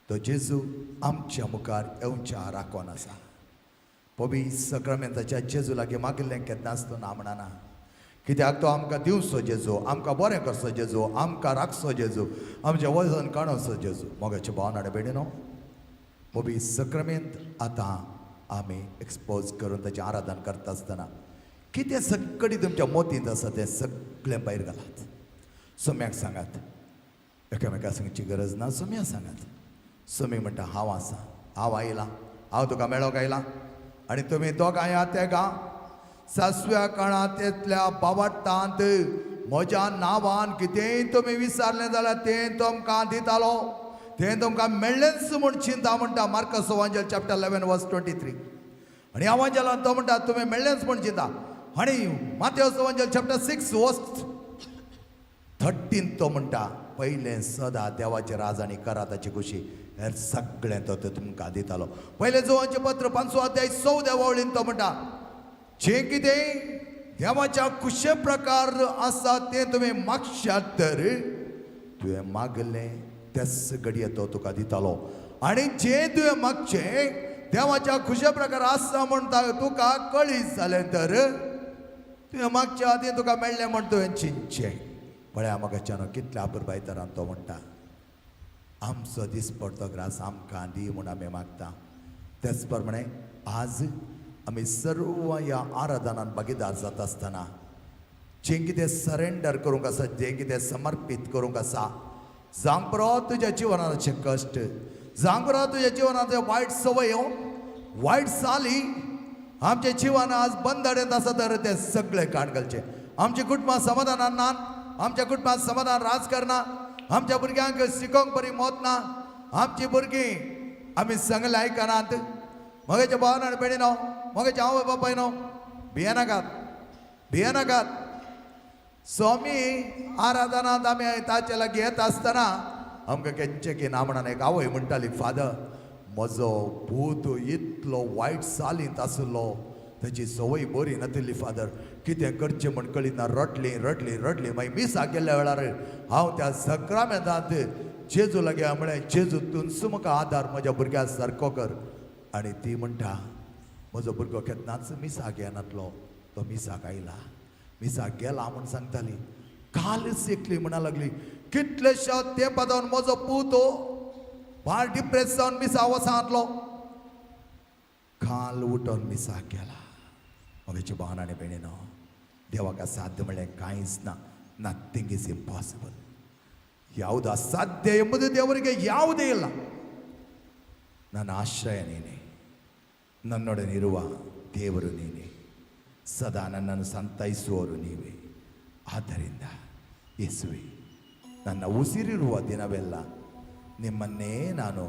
तो जेजू आमच्या मुखार येवच्या राखोन आसा. पवी सक्रमेंताच्या जेजू लागीं मागिल्लें केन्नाच तो ना म्हणना, कित्याक तो आमकां दिवचो जेजू, आमकां बरें करचो जेजू, आमकां राखचो जेजू, आमचें वजन काडचो जेजू. मोगाचे भावनाडे भयणीनो, पवी सक्रमेंत आतां आमी एक्सपोज करून ताचें आराधन करता आसतना कितें सगळी तुमच्या मोतींत आसा तें सगळें भायर घालात. सोम्याक सांगात, एकामेका सांगची गरज ना, सोम्या सांगात. सोमी म्हणटा हांव आसा, हांव आयलां, हांव तुका मेळोंक आयलां आनी तुमी दोगांय ह्या तेगां सासव्या काळांतल्या बावटांत म्हज्या नांवान कितेंय तुमी विचारलें जाल्यार तें तुमकां दितालो, तें तुमकां मेळ्ळेंच म्हूण चिंता म्हणटा. मार्कस वांजेल चॅप्टर 11 वर्स 23. आनी ह्या वांजेलान तो म्हणटा तुमी मेळ्ळेंच म्हूण चिंता. आनी मातेवस वांजेल चॅप्टर 6 वर्स 13 तो म्हणटा पयलें सदा देवाचें राज आनी करा ताची खुशी, हेर सगळें तो तुमकां दितालो. पयलें जुवांचें पत्र 5 अध्याय 14 वळीन तो म्हणटा जें कितें देवाच्या खुशे प्रकार आसा तें तुवें मागशात तर तुवें मागलें तेच घडये तो तुका दितालो. आनी जें तुवें मागचें देवाच्या खुशे प्रकार आसा म्हूण तुका कळीत जालें तर तुवें मागच्या आदीं तुका मेळ्ळें म्हूण तुवें चिंतचें. पळया म्हाका कितल्या अपुरबाय तरान तो म्हणटा आमचो दिसपडतो ग्रास आमकां दी म्हूण आमी मागता. तेच प्रमाणे आज आमी सर्व ह्या आराधनान भागीदार जाता आसतना जें कितें सरेंडर करूंक आसा, जें कितें समर्पीत करूंक आसा, जावंक पुरो तुज्या जिवनाचे कश्ट, जावंक पुरो तुज्या जिवनाचे वायट संवयो, वायट चाली आमच्या जिवन आज बंदडेंत आसा तर तें सगळें काड घालचें. आमच्या कुटुंबां समाधानान ना, आमच्या कुटुंबांत समाधान राज करना, आमच्या भुरग्यांक शिकोवंक बरी मत ना, आमची भुरगीं आमी सांगलें आयकनात. म्हगेच्या भावान आनी भयणीनो, म्हगेच्या आवय बापायनो, भियेनाकात, भियेनाकात. स्वामी आराधनांत आमी ताचे लागीं येता आसतना आमकां केन्चें की ना म्हणून एक आवय म्हणटाली, फादर म्हजो पूत इतलो वायट चालींत आसलो, ताची संवय बरी नातिल्ली फादर, कितें करचें म्हण कळी ना, रडली रडली रडली. मागीर मिसाक गेल्ल्या वेळार हांव त्या सक्रामेंतांत जेजू लागीं म्हळें, जेजू तूंच म्हाका आदार म्हज्या भुरग्या सारको कर. आनी ती म्हणटा म्हजो भुरगो केन्नाच मिसाक येनातलो, तो मिसाक आयला, मिसाक गेला म्हूण सांगताली. कालच एकली म्हणा लागली, कितलेश्या तेंपा जावन म्हजो पूत भायर डिप्रेस जावन मिसा वचांतलो, काल उठोन मिसाक गेला. म्हगेच्या भावान आनी भयणीनो, देवाक असाध्य म्हणलें कांयच ना, ನಥಿಂಗ್ is impossible. ಯಾವುದು ಅಸಾಧ್ಯ ಎಂಬುದು ದೇವರಿಗೆ ಯಾವುದೇ ಇಲ್ಲ. ನನ್ನ ಆಶ್ರಯ ನೀನೇ, ನನ್ನೊಡನಿರುವ ದೇವರು ನೀನೇ, ಸದಾ ನನ್ನನ್ನು ಸಂತೈಸುವವರು ನೀವೇ. ಆದ್ದರಿಂದ ಯೇಸುವೆ, ನನ್ನ ಉಸಿರಿರುವ ದಿನವೆಲ್ಲ ನಿಮ್ಮನ್ನೇ ನಾನು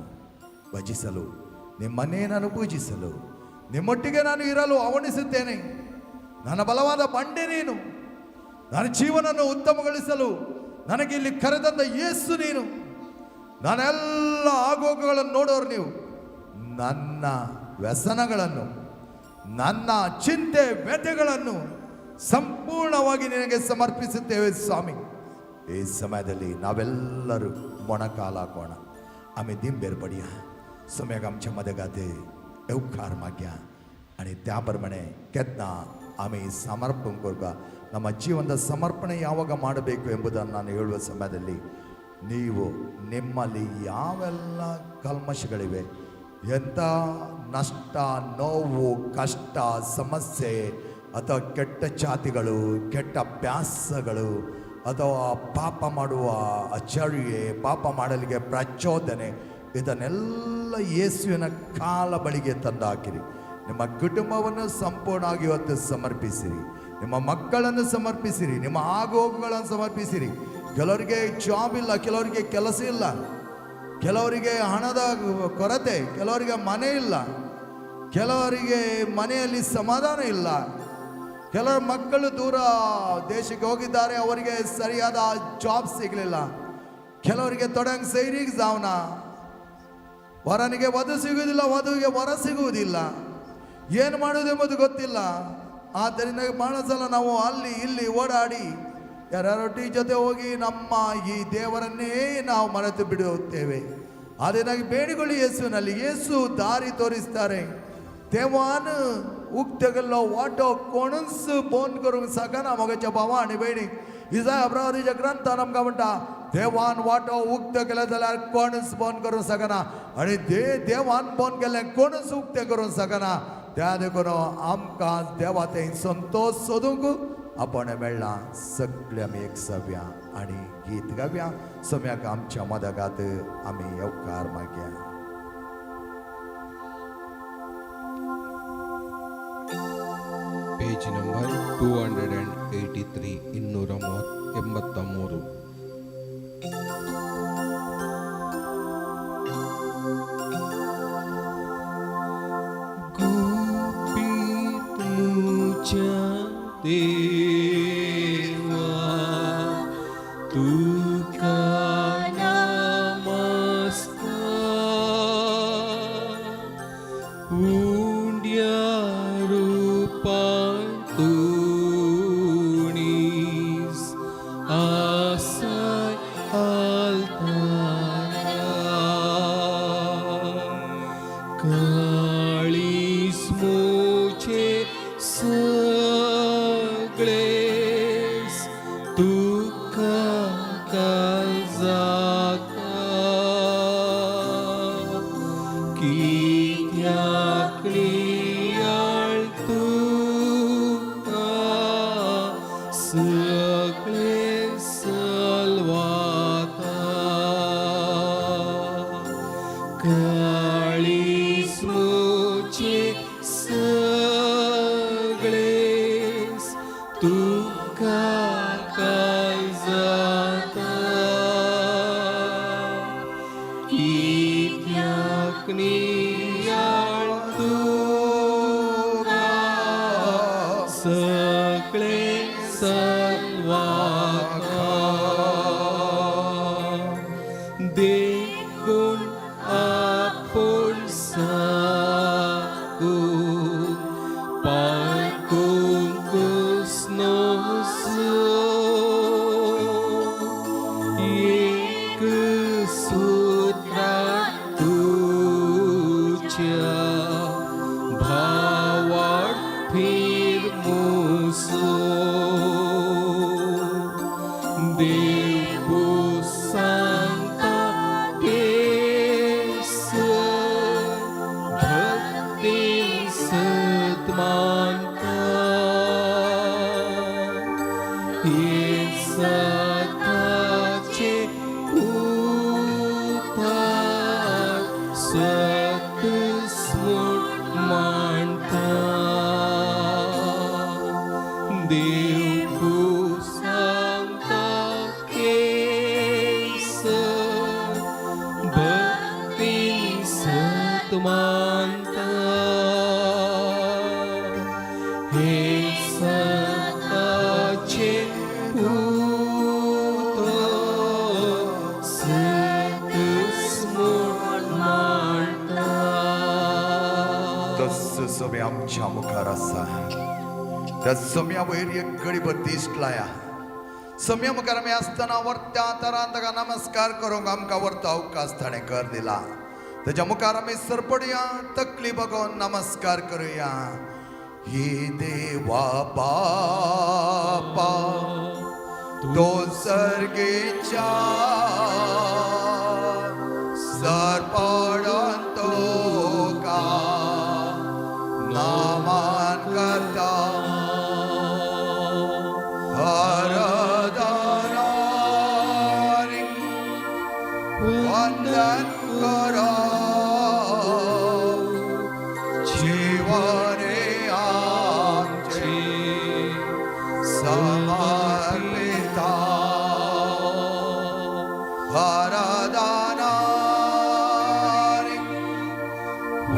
ಭಜಿಸಲು, ನಿಮ್ಮನ್ನೇ ನಾನು ಪೂಜಿಸಲು, ನಿಮ್ಮೊಟ್ಟಿಗೆ ನಾನು ಇರಲು ಹವಣಿಸುತ್ತೇನೆ. ನನ್ನ ಬಲವಾದ ಬಂಡೆ ನೀನು, ನನ್ನ ಜೀವನವನ್ನು ಉತ್ತಮಗೊಳಿಸಲು ನನಗೆ ಇಲ್ಲಿ ಕರೆದಂದ ಯೇಸು ನೀನು. ನಾನೆಲ್ಲ ಆಗೋಗುಗಳನ್ನು ನೋಡೋರು ನೀವು. ನನ್ನ ವ್ಯಸನಗಳನ್ನು, ನನ್ನ ಚಿಂತೆ ವ್ಯಥೆಗಳನ್ನು ಸಂಪೂರ್ಣವಾಗಿ ನಿನಗೆ ಸಮರ್ಪಿಸುತ್ತೇವೆ ಸ್ವಾಮಿ. ಈ ಸಮಯದಲ್ಲಿ ನಾವೆಲ್ಲರೂ ಮೊಣಕಾಲು ಹಾಕೋಣ. आमी दिंबेर पडया, सम्याक आमच्या मदगाते येवकार मागया आणि त्या प्रमाणे केन्ना आमी ಸಮರ್ಪಣೆ ಕೊಡುವ ನಮ್ಮ ಜೀವನದ ಸಮರ್ಪಣೆ ಯಾವಾಗ ಮಾಡಬೇಕು ಎಂಬುದನ್ನು ನಾನು ಹೇಳುವ ಸಮಯದಲ್ಲಿ ನೀವು ನಿಮ್ಮಲ್ಲಿ ಯಾವೆಲ್ಲ ಕಲ್ಮಶಗಳಿವೆ, ಎಂಥ ನಷ್ಟ, ನೋವು, ಕಷ್ಟ, ಸಮಸ್ಯೆ ಅಥವಾ ಕೆಟ್ಟ ಚಾತಿಗಳು, ಕೆಟ್ಟ ಅಭ್ಯಾಸಗಳು ಅಥವಾ ಪಾಪ ಮಾಡುವ ಅಚರ್ಯೆ, ಪಾಪ ಮಾಡಲಿಕ್ಕೆ ಪ್ರಚೋದನೆ, ಇದನ್ನೆಲ್ಲ ಯೇಸುವಿನ ಕಾಲ ಬಳಿಗೆ ತಂದು ಹಾಕಿರಿ. ನಿಮ್ಮ ಕುಟುಂಬವನ್ನು ಸಂಪೂರ್ಣವಾಗಿ ಇವತ್ತು ಸಮರ್ಪಿಸಿರಿ, ನಿಮ್ಮ ಮಕ್ಕಳನ್ನು ಸಮರ್ಪಿಸಿರಿ, ನಿಮ್ಮ ಆಗೋಗುಗಳನ್ನು ಸಮರ್ಪಿಸಿರಿ. ಕೆಲವರಿಗೆ ಜಾಬ್ ಇಲ್ಲ, ಕೆಲವರಿಗೆ ಕೆಲಸ ಇಲ್ಲ, ಕೆಲವರಿಗೆ ಹಣದ ಕೊರತೆ, ಕೆಲವರಿಗೆ ಮನೆ ಇಲ್ಲ, ಕೆಲವರಿಗೆ ಮನೆಯಲ್ಲಿ ಸಮಾಧಾನ ಇಲ್ಲ, ಕೆಲವರ ಮಕ್ಕಳು ದೂರ ದೇಶಕ್ಕೆ ಹೋಗಿದ್ದಾರೆ, ಅವರಿಗೆ ಸರಿಯಾದ ಜಾಬ್ ಸಿಗಲಿಲ್ಲ, ಕೆಲವರಿಗೆ ತೊಡಂಗ್ ಸೈರಿಗೆ ಜಾವ್ನ, ವರನಿಗೆ ವಧು ಸಿಗುವುದಿಲ್ಲ, ವಧುವಿಗೆ ವರ ಸಿಗುವುದಿಲ್ಲ, ಏನು ಮಾಡುವುದೆಂಬುದು ಗೊತ್ತಿಲ್ಲ. ಆದ್ದರಿಂದ ಬಹಳ ಸಲ ನಾವು ಅಲ್ಲಿ ಇಲ್ಲಿ ಓಡಾಡಿ ಯಾರ್ಯಾರೊಟ್ಟಿ ಜೊತೆ ಹೋಗಿ ನಮ್ಮ ಈ ದೇವರನ್ನೇ ನಾವು ಮರೆತು ಬಿಡುತ್ತೇವೆ. ಆದ್ದರಿಂದ ಬೇಡಿಕೊಳ್ಳಿ ಯೇಸುವಿನಲ್ಲಿ, ಯೇಸು ದಾರಿ ತೋರಿಸ್ತಾರೆ. देवान उक्ते केल्लो वाटो कोणूच बंद करूंक शकना. म्हगेच्या भावा आनी भयणी, इजाया प्रवादीच्या ग्रंथान आमकां म्हणटा, देवान वाटो उक्तो केलो जाल्यार कोणच बंद करूंक शकना आनी देवान बंद केल्लें कोणच उक्तें करूंक शकना. त्या देखून आमकां देवा थंय संतोश सोदूंक आपण मेळ्ळा. सगळे आमी एक सव्या आनी गीत गावया. सम्याक आमच्या मदगात आमी येवकार मागया. Page number 283, 283. गुपित मुच्या देवा तुका नमस्कार, उंड्या रूपान तुणीस आसाय आल्तारा, काळीस मुझे सगळेस तुका काळजाता, कित्याक नियाळ तुका सगळे सलवाता, काळीस मुझे सगळेस तुका काळजाता, कित्याक नियाळ तुका सगळे सलवाता, देखून आपूण साकू पारकूंकूच नजो, एक सुत्रान तुज्या भावार्थ फिरमुसो, देव सांगता तेसर भक्ती सद्मानता, हे सताचे उतार सत स्मूट मांडता, देव सांगता केसर भक्ती सत्मानता, हे सताचे पुत्र सत स्मूट मांडता. तस सगळें आमच्या मुखार आसा. त्या सम्या वयर एक गडीभर दिश्ट लाया. सम्या मुखार आमी आसतना वर्त्या तरान ताका नमस्कार करूंक आमकां वर्तो अवकाश ताणें कर दिला. तेज्या मुखार आमी सरपडया, तकली बगोवन नमस्कार करुया. ही देवा बापा तो सर्गेच्या सरपडन तुका नामान करता, हरदनारी वंदन करा, जीवने आमचे समर्पिता, हरदनारी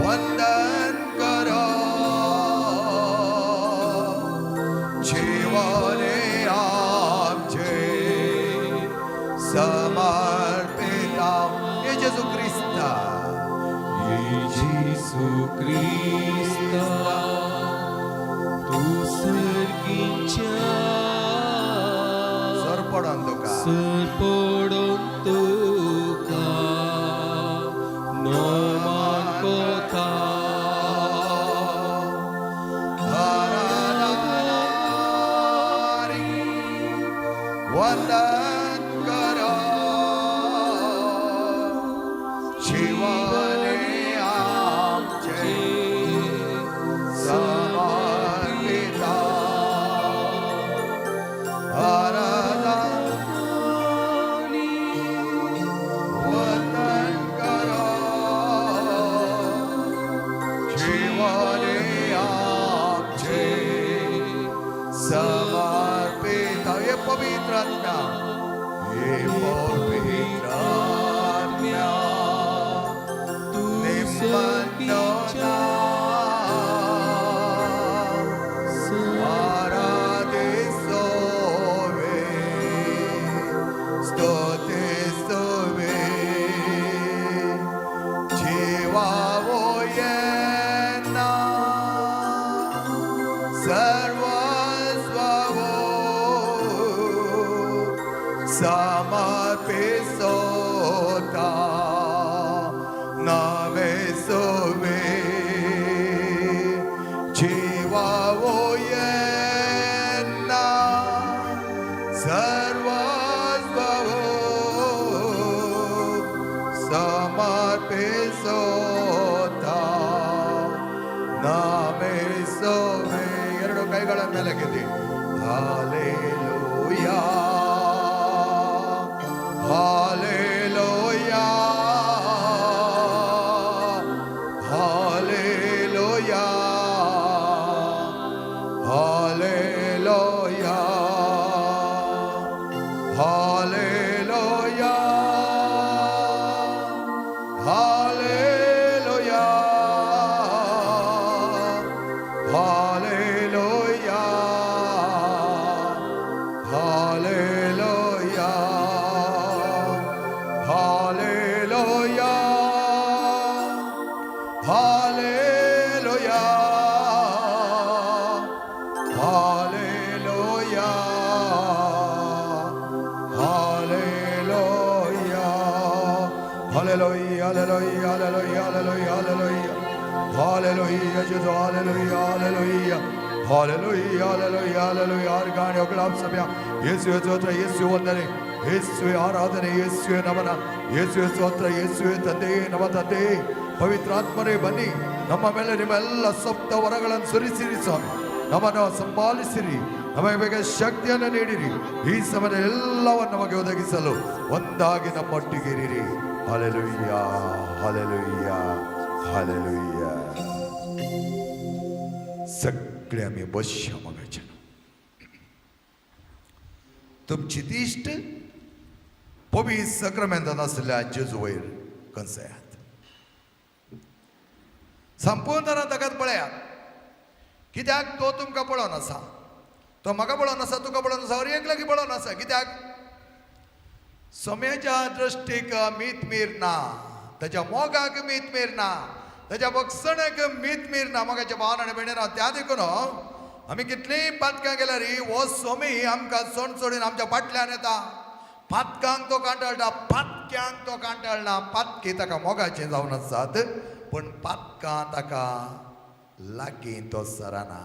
वंदन करा, जीवने आमचे समर्पिता. हे जेजू क्रिस्ता, जेजू क्रिस्ता तूं सर्गीच्या सरपडन तुका सरपडून तुका नमान कोता, हरदनारी वंदन करा, आत्म्या, हे पवित्र आत्म्या, निम्मनो Paradiso स्तुतिस्तुवे, जीवावोयेना, सर्वस्ववो, समर्पिसोता, नामेसुवे, जीवावोयेना, सर्वस्ववो, ಸಮರ್ಪಿಸೋತ ನಾಮೇಸೋವೆ. ಎರಡು ಕೈಗಳ ಮೇಲೆ ಗೆದ್ದಿ ಹಾಲೇಲೂಯಾ, hallelujah, hallelujah, hallelujah, hallelujah, hallelujah, hallelujah, hallelujah, hallelujah, hallelujah, hallelujah, hallelujah, hallelujah, hallelujah, hallelujah, hallelujah, hallelujah, hallelujah, Gesù, hallelujah, hallelujah, hallelujah, hallelujah, hallelujah. ಆರು ಗಾಣಿ ಸಭೆಯ ಯೇಸುವೆ ಸ್ತೋತ್ರ, ಯೇಸುವೆ ವಂದನೆ, ಯೇಸುವೆ ಆರಾಧನೆ, ಯೇಸುವೆ ನಮನ, ಯೇಸುವೆ ಸ್ತೋತ್ರ, ಯೇಸುವೆ ತಂದೆಯೇ, ನಮ್ಮ ತಂದೆಯೇ. ಪವಿತ್ರಾತ್ಮರೇ ಬನ್ನಿ, ನಮ್ಮ ಮೇಲೆ ನಿಮ್ಮ ಎಲ್ಲ ಸಪ್ತ ವರಗಳನ್ನು ಸುರಿಸಿರಿ ಸ್ವಾಮಿ. ನಮ್ಮನ್ನು ಸಂಪಾಲಿಸಿರಿ, ನಮಗೆ ಬೇಕಾದ ಶಕ್ತಿಯನ್ನು ನೀಡಿರಿ. ಈ ಸಮಯದಲ್ಲಿ ಎಲ್ಲವನ್ನು ನಮಗೆ ಒದಗಿಸಲು ಒಂದಾಗಿ ನಮ್ಮೊಟ್ಟಿಗೆ ಇರಿರಿ. Hallelujah, hallelujah, hallelujah. सगळे आम्ही बसया मगाच्यान. तुमची दिश्ट पवित्र सक्रमेंतान आसल्या जेजू वयर कंसयात. संपूर्ण ताकात पळयात, कित्याक तो तुमकां पळोवन आसा, तो म्हाका पळोवन आसा, तुका पळोवन आसा, हर एक लागीं पळोवन आसा. कित्याक सोम्याच्या दृश्टीक मीत मीर ना, ताच्या मोगाक मीत मीर ना, ताच्या बक्षणाक मीत मीर ना. मोगाच्या भावान आनी भयणीन, त्या देखून आमी कितलींय पातकां केल्यार हो सोमी आमकां सोण सोडून आमच्या फाटल्यान येता. पातकांक तो कांटाळटा, पातक्यांक तो कांटाळना. पातकी ताका मोगाचें जावन आसात, पूण पातकां ताका लागीं तो सरना.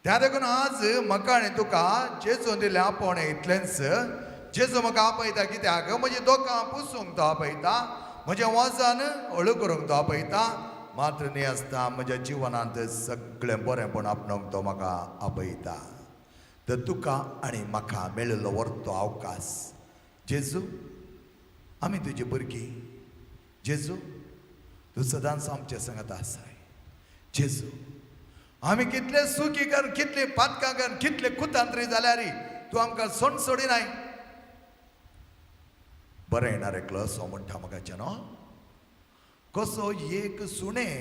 त्या देखून आज म्हाका आनी तुका जेजून दिलें आपोवणें इतलेंच. जेजू म्हाका आपयता कित्याक? म्हजी दोकां पुसूंक तो आपयता, म्हजें वजन हळू करूंक तो आपयता, मात्र न्ही आसता म्हज्या जिवनांत सगळें बरेंपण आपणोवंक तो म्हाका आपयता. तर तुका आनी म्हाका मेळिल्लो व्हरतो अवकाश. जेजू, आमी तुजी भुरगीं. जेजू, तूं सदांच आमच्या संगत आसाय. जेजू, आमी कितले सुखी कर, कितले पातकां कर, कितले कुतांत्री जाल्यार तूं आमकां सोण सोडिनाय. बरें येणार एकलो असो म्हणटा म्हाका न्हू, कसो एक सुणें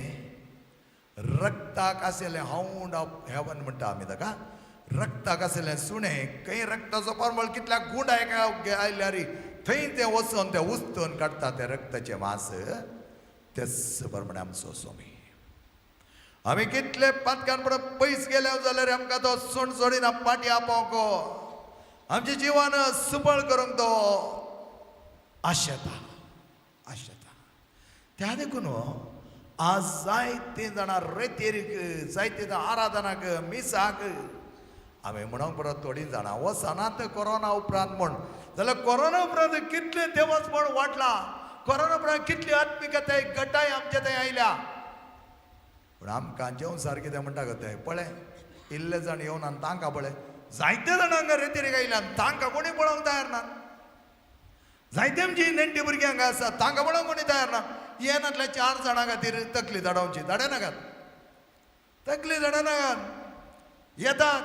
रक्ताक आशिल्लें, हावंड ऑफ हेवन म्हणटा आमी ताका, रक्ताक आशिल्लें सुणें खंय रक्ताचो परमळ कितल्या गुंडाय आयल्यार थंय तें वचून तें उस्तून काडटा तें रक्ताचें मांस. तेच प्रमाणे आमचो स्वामी, आमी कितले पातकान पडत पयस गेले जाल्यार आमकां तो सोण सोडिना, पाटी आपोवंक, आमचें जिवन सुबळ करूंक तो आशेता, आशेता. त्या देखून आज जायते जाणां रेतेरीक, जायते जाणां आराधनाक, मिसाक आमी म्हणूंक परत थोडीं जाणां वचनात कोरोना उपरांत म्हण. जाल्यार कोरोना उपरांत कितलें देवस्पण वाडलां, कोरोना उपरांत कितली आत्मिकताय गटाय आमचे थंय आयल्या. पूण आमकां जेवण सारकें तें म्हणटा गो तें पळय, इल्ले जाण येवन आनी तांकां पळय, जायते जाण हांगा रेतेरीक आयल्या आनी तांकां कोणी पळोवंक तयार ना. जायते आमची नेणटी भुरगीं हांगा आसा, तांकां पळोवंक कोणी तयार ना. येनातल्या चार जाणां खातीर तकली धाडावची, धाडनाकात, तकली धाडनाकात. येतात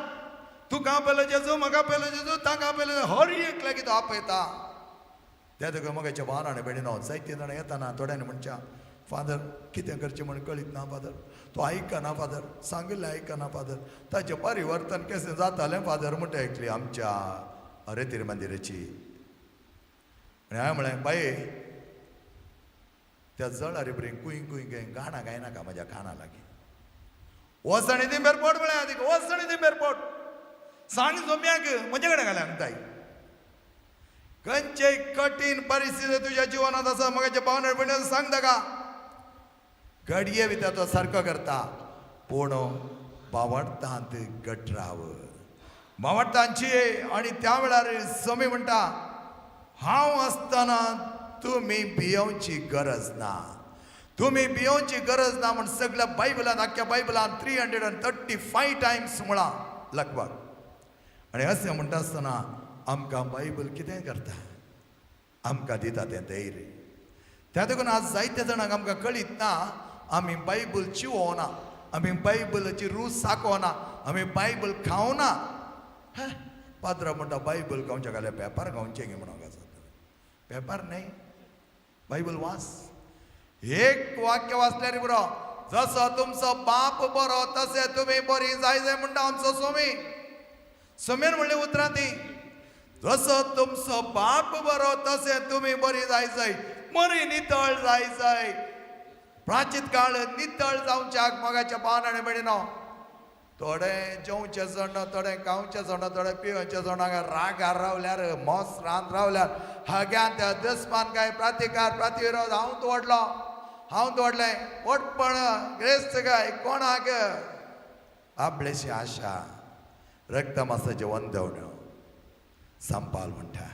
तुका आपयलो जेजू, म्हाका आपयलो जेजू, ताका आपयलो, हर एक लागीं तो आपयता. त्या तुका मगाच्या भावान आनी भयणीनो, जायते जाणां येताना थोड्यांनी म्हणच्या, फादर कितें करचें म्हण कळीत ना फादर, तो आयकना फादर, सांगिल्लें आयकना फादर, ताचें परिवर्तन कशें जातालें फादर म्हणटा एकली आमच्या रेतीर मंदिराची. आनी हांवें म्हळें, बाये त्या जळारी बरी कुय कुय कुय गाणां गायनाका म्हज्या काना लागीं. वच आनी दिंबेर पोट म्हळें हांवें तिका, वच आनी दिंबेर पोट, सांग जोम्याक म्हजे कडेन घालें सांगताय. खंयचेय कठीण परिस्थिती तुज्या जिवनांत आसा म्हज्या भावना भयणीन सांग ताका, घडये भितर तो सारको करता, पूण बावडटांत गटराव बावडटांची. आनी त्या वेळार समी म्हणटा, हांव आसतना तुमी भियोवची गरज ना, तुमी भियोवची गरज ना. म्हण सगळ्या बायबलान, आख्ख्या बायबलान 335 टायम्स म्हळां लगभग. आनी अशें म्हणटा आसतना आमकां बायबल कितें करता, आमकां दिता तें धैर्य. त्या देखून आज जायत्या जाणांक आमकां कळीत ना, आमी बायबल चिवोना, आमी बायबलाची रूच साकोना, आमी बायबल खावना. पाद्रा म्हणटा बायबल खावचें घाल्यार पेपर खावचें गे म्हणून आसा, पेपर न्हय बायबल वास. एक वाक्य वाचल्यार बरो, जसो तुमचो बाप बरो तशें तुमी बरी जाय जाय म्हणटा आमचो सोमी. सोमेन म्हणलें उतरां ती, जसो तुमचो बाप बरो तशें तुमी बरी जाय जाय, बरी नितळ जाय जाय. प्राचीन काळ नितळ जावच्याक मोगाच्या भावान आनी भयणीनो, थोडे जेवचें सोडना, थोडे खावचें सोडना, थोडे पिवचें सोडना, रागार रावल्यार, मोस रांद रावल्यार, हग्यान त्या दुस्मान काय प्रतिकार प्रतिविरोध, हांव दवडलो, हांव दवडलें, व्हडपण ग्रेस्त काय कोणाक आपलेशी आशा रक्तमासाचें वंदवण्यो संपाल म्हणटा.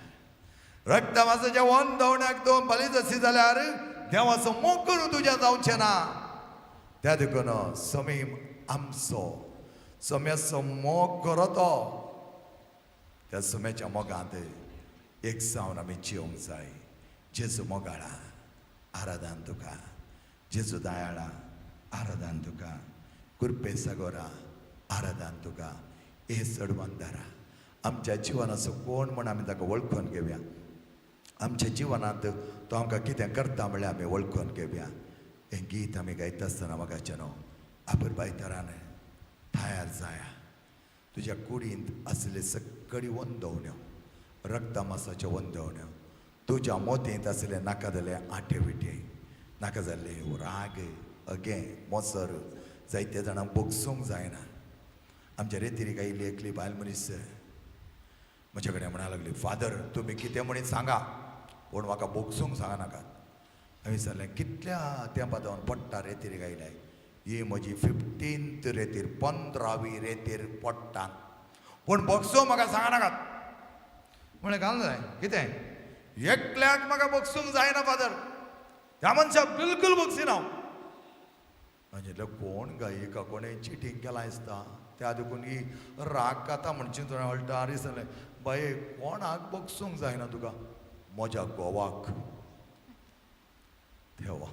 रक्तमासाच्या वंदवण्याक तूं बली जशी जाल्यार देवाचो मोग करून तुज्या जावचें ना. त्या देखून समीम आमचो सम्याचो मोग करो, तो त्या सम्याच्या मोगांत एक जावन आमी जिवंक जाय. जेजू मोगाळा आराधन तुका, जेजू दयाळा आराधन तुका, कृपे सागोरा आराधन तुका, हे चडवंदारा. आमच्या जिवनाचो कोण म्हण आमी ताका वळखून घेवया, आमच्या जिवनांत तो आमकां कितें करता म्हळ्यार आमी वळखून घेवया. हें गीत आमी गायता आसतना म्हाका न्हू आपर बायतरान तयार जाया, तुज्या कुडींत आसले सगळी वंदवण्यो, रक्तमासाच्यो वंदवण्यो, तुज्या मोतींत आसले नाका जाल्ले आटे विटे, नाका जाल्ले राग अगे मोसर, जायते जाणांक बोगसूंक जायना. आमच्या रेतीरीक आयिल्ली एकली बायल मनीस म्हजे कडेन म्हणा लागली, फादर तुमी कितें म्हणीत सांगा, पूण म्हाका बोगसूंक सांगा नाकात. हांवें विचारलें, कितल्या तेंपा जावन पडटा रेतीरीक आयल्या? ही म्हजी 15th रेतीर, 15वी रेतीर पडटा, पूण बोगसूंक म्हाका सांगा नाकात. म्हणलें, घाल जाय कितें, एकल्याक म्हाका बोगसूंक जायना फादर, ह्या मनशाक बिलकूल बोगसिना हांव. म्हणजे कोण गाय एका कोणें चिटींग केलां दिसता, त्या देखून ही राग खाता म्हणचे तुवें अल्टार दिसलें. बाये कोणाक बोगसूंक जायना तुका? म्हज्या घोवाक. देवा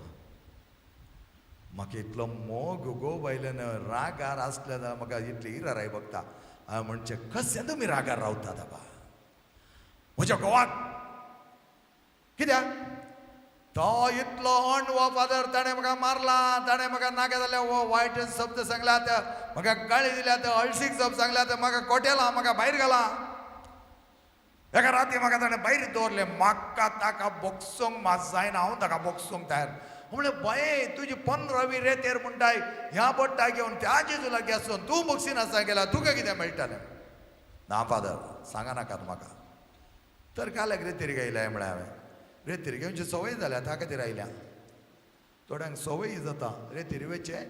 म्हाका इतलो मोग घोव बायल्यान रागार आसल्या जाल्यार म्हाका इतली इराराय बघता. हांवें म्हणचें, कशें तुमी रागार रावतात बाबा म्हज्या घोवाक? कित्याक तो इतलो अणवो फादर, ताणें म्हाका मारला, ताणें म्हाका नाका जाल्यार हो वायट शब्द सांगल्यात, म्हाका गाळी दिल्यात, अळशीक शब्द सांगल्यात, म्हाका कोटेला, म्हाका भायर घाला. एका राती म्हाका ताणें भायर दवरलें, म्हाका ताका बोगसूंक मात जायना, हांव ताका बोगसूंक तयार. म्हणलें, बाये तुजी 15वी रेतेर म्हणटाय, ह्या बोट्टा घेवन त्या जेजू लागीं आसून तूं बोगसिनासतना गेल्यार तुका कितें मेळटलें? ना फादर सांगा नाकात म्हाका. तर काल रेतीर आयल्या म्हळ्यार हांवें रेतीर घेवची संवय जाल्या, त्या खातीर आयल्या. थोड्यांक संवय जाता रेतीर वयचें,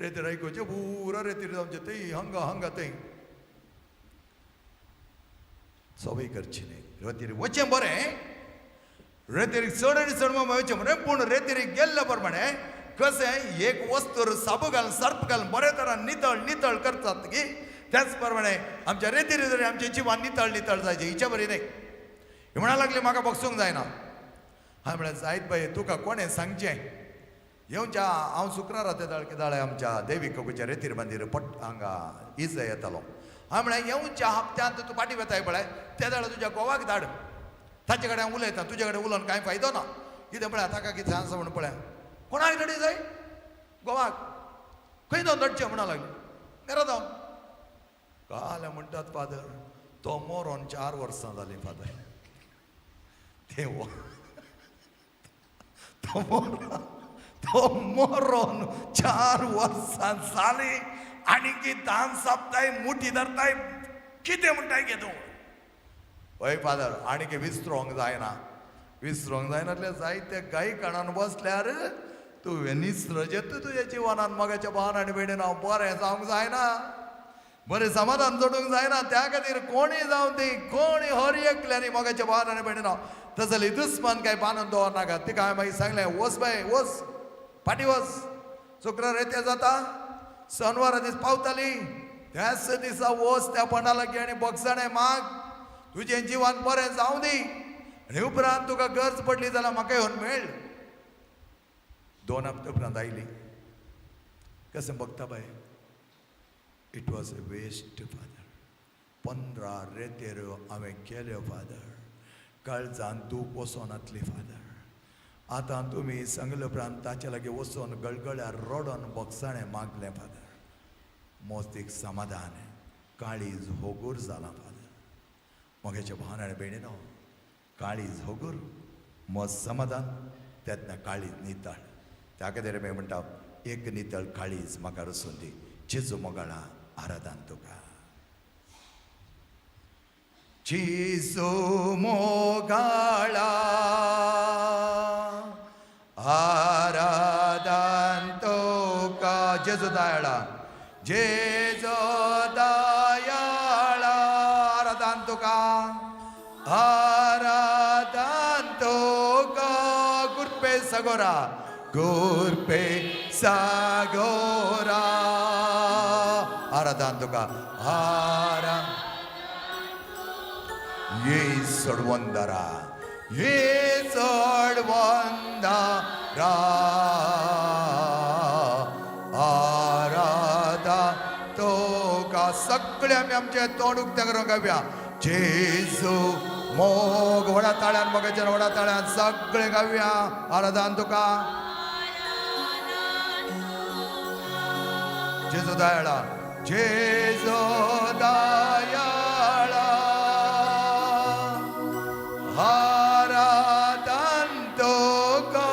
रेतीर आयकुचें, पुरो रेतीर जावचें, थंय हांगा हांगा थंय संवय करची न्हय. रेतीर वचें बरें, रेतीर चड आनी चड वचें बरें, पूण रेतीर गेल्ले प्रमाणे कशें एक वस्तूर साबू घालून सर्प घालून बरे तरान नितळ नितळ करतात की त्याच प्रमाणे आमच्या रेतीर जरी आमचें जिवन नितळ नितळ जायचें, हिच्या बरी न्हय. म्हणा लागली म्हाका बोगसूंक जायना. हांवें म्हळें, जायत बाये तुका कोणें सांगचें, येवच्या हांव शुक्रारा ते केदाळे आमच्या देवी ककुच्या रेतीर मंदीर पट हांगा इजा येतालो. हांवें म्हळें येवच्या हप्त्यांत तूं फाटीं वेताय पळय ते दाळ तुज्या घोवाक धाड, ताचे कडेन हांव उलयतां, तुजे कडेन उलोवन कांय फायदो ना. कितें पळय ताका कितें आसा म्हण पळय कोणाक धाडी जाय घोवाक खंय जावन धाडचें म्हणा लागली घरा जावन. काल म्हणटात फादर तो मोरोन 4 वर्सां जालीं फादर, ते तो मोरोन 4 वर्सां जालीं आनी की दान सापताय मुठी धरताय कितें म्हणटाय गे तूं. हय फादर आनी की विसरोंक जायना, विसरोंक जायनातले जायते गाय काणान बसल्यार तुवें निसरजेत तुज्या जिवनान मोगाच्या भावान आनी भयणीन हांव बरें जावंक जायना, बरें समाधान जोडूंक जायना. त्या खातीर कोणी जावं ती कोणी हर एकल्यानी मोगाच्या भावान आनी भयणीन हांव तसली दुस्मान काय बांदून दवरनाका. तिका हांवें मागीर सांगलें वच बाय वच फाटीं वच, शुक्रार येते जाता शनवारा दीस पावताली त्याच दिसा वच त्या पणा लागीं आनी बगसाणें माग, तुजें जिवन बरें जावं दी आनी उपरांत तुका गरज पडली जाल्यार म्हाका येवन मेळ. 2 हप्ते उपरांत आयली कशें बगता बाय, it was a waste father. 15 रेतेऱ्यो हांवें केल्यो फादर, काळजान दूख वचोनातली फादर. आतां तुमी सांगले उपरांत ताचे लागीं वचोन गळगळ्यार रडोन बगसाणें मागलें फादर, मोस्तीक समाधान काळीज होगूर जालां फादर. म्हगेच्या भावान आनी भयणीनो काळीज होगूर म्हज समाधान तेन्ना काळीज नितळ. त्या खातीर मी म्हणटा एक नितळ काळीज म्हाका रसून दी जेजू मोगाळा आराधन तुका. जेजू मोगाळा आराधन तुका, जेजू दयाळा, जेजू दयाळा आराधन तुका, आराधन तुका. गुरपे सगोरा, गुरपे सागोरा आराधन तुका, आरा ये सोडवंदरा, ये सोडवंदरा आराधा तुका. सगळे आमी आमचें तोंड उक्तें करून गावया जेजू मोग व्हडा ताळ्यान, मोगाच्या व्हडा ताळ्यान सगळे गावया आराधन तुका. जेजू दयाळा, जेजू दयाळा आराधन तुका,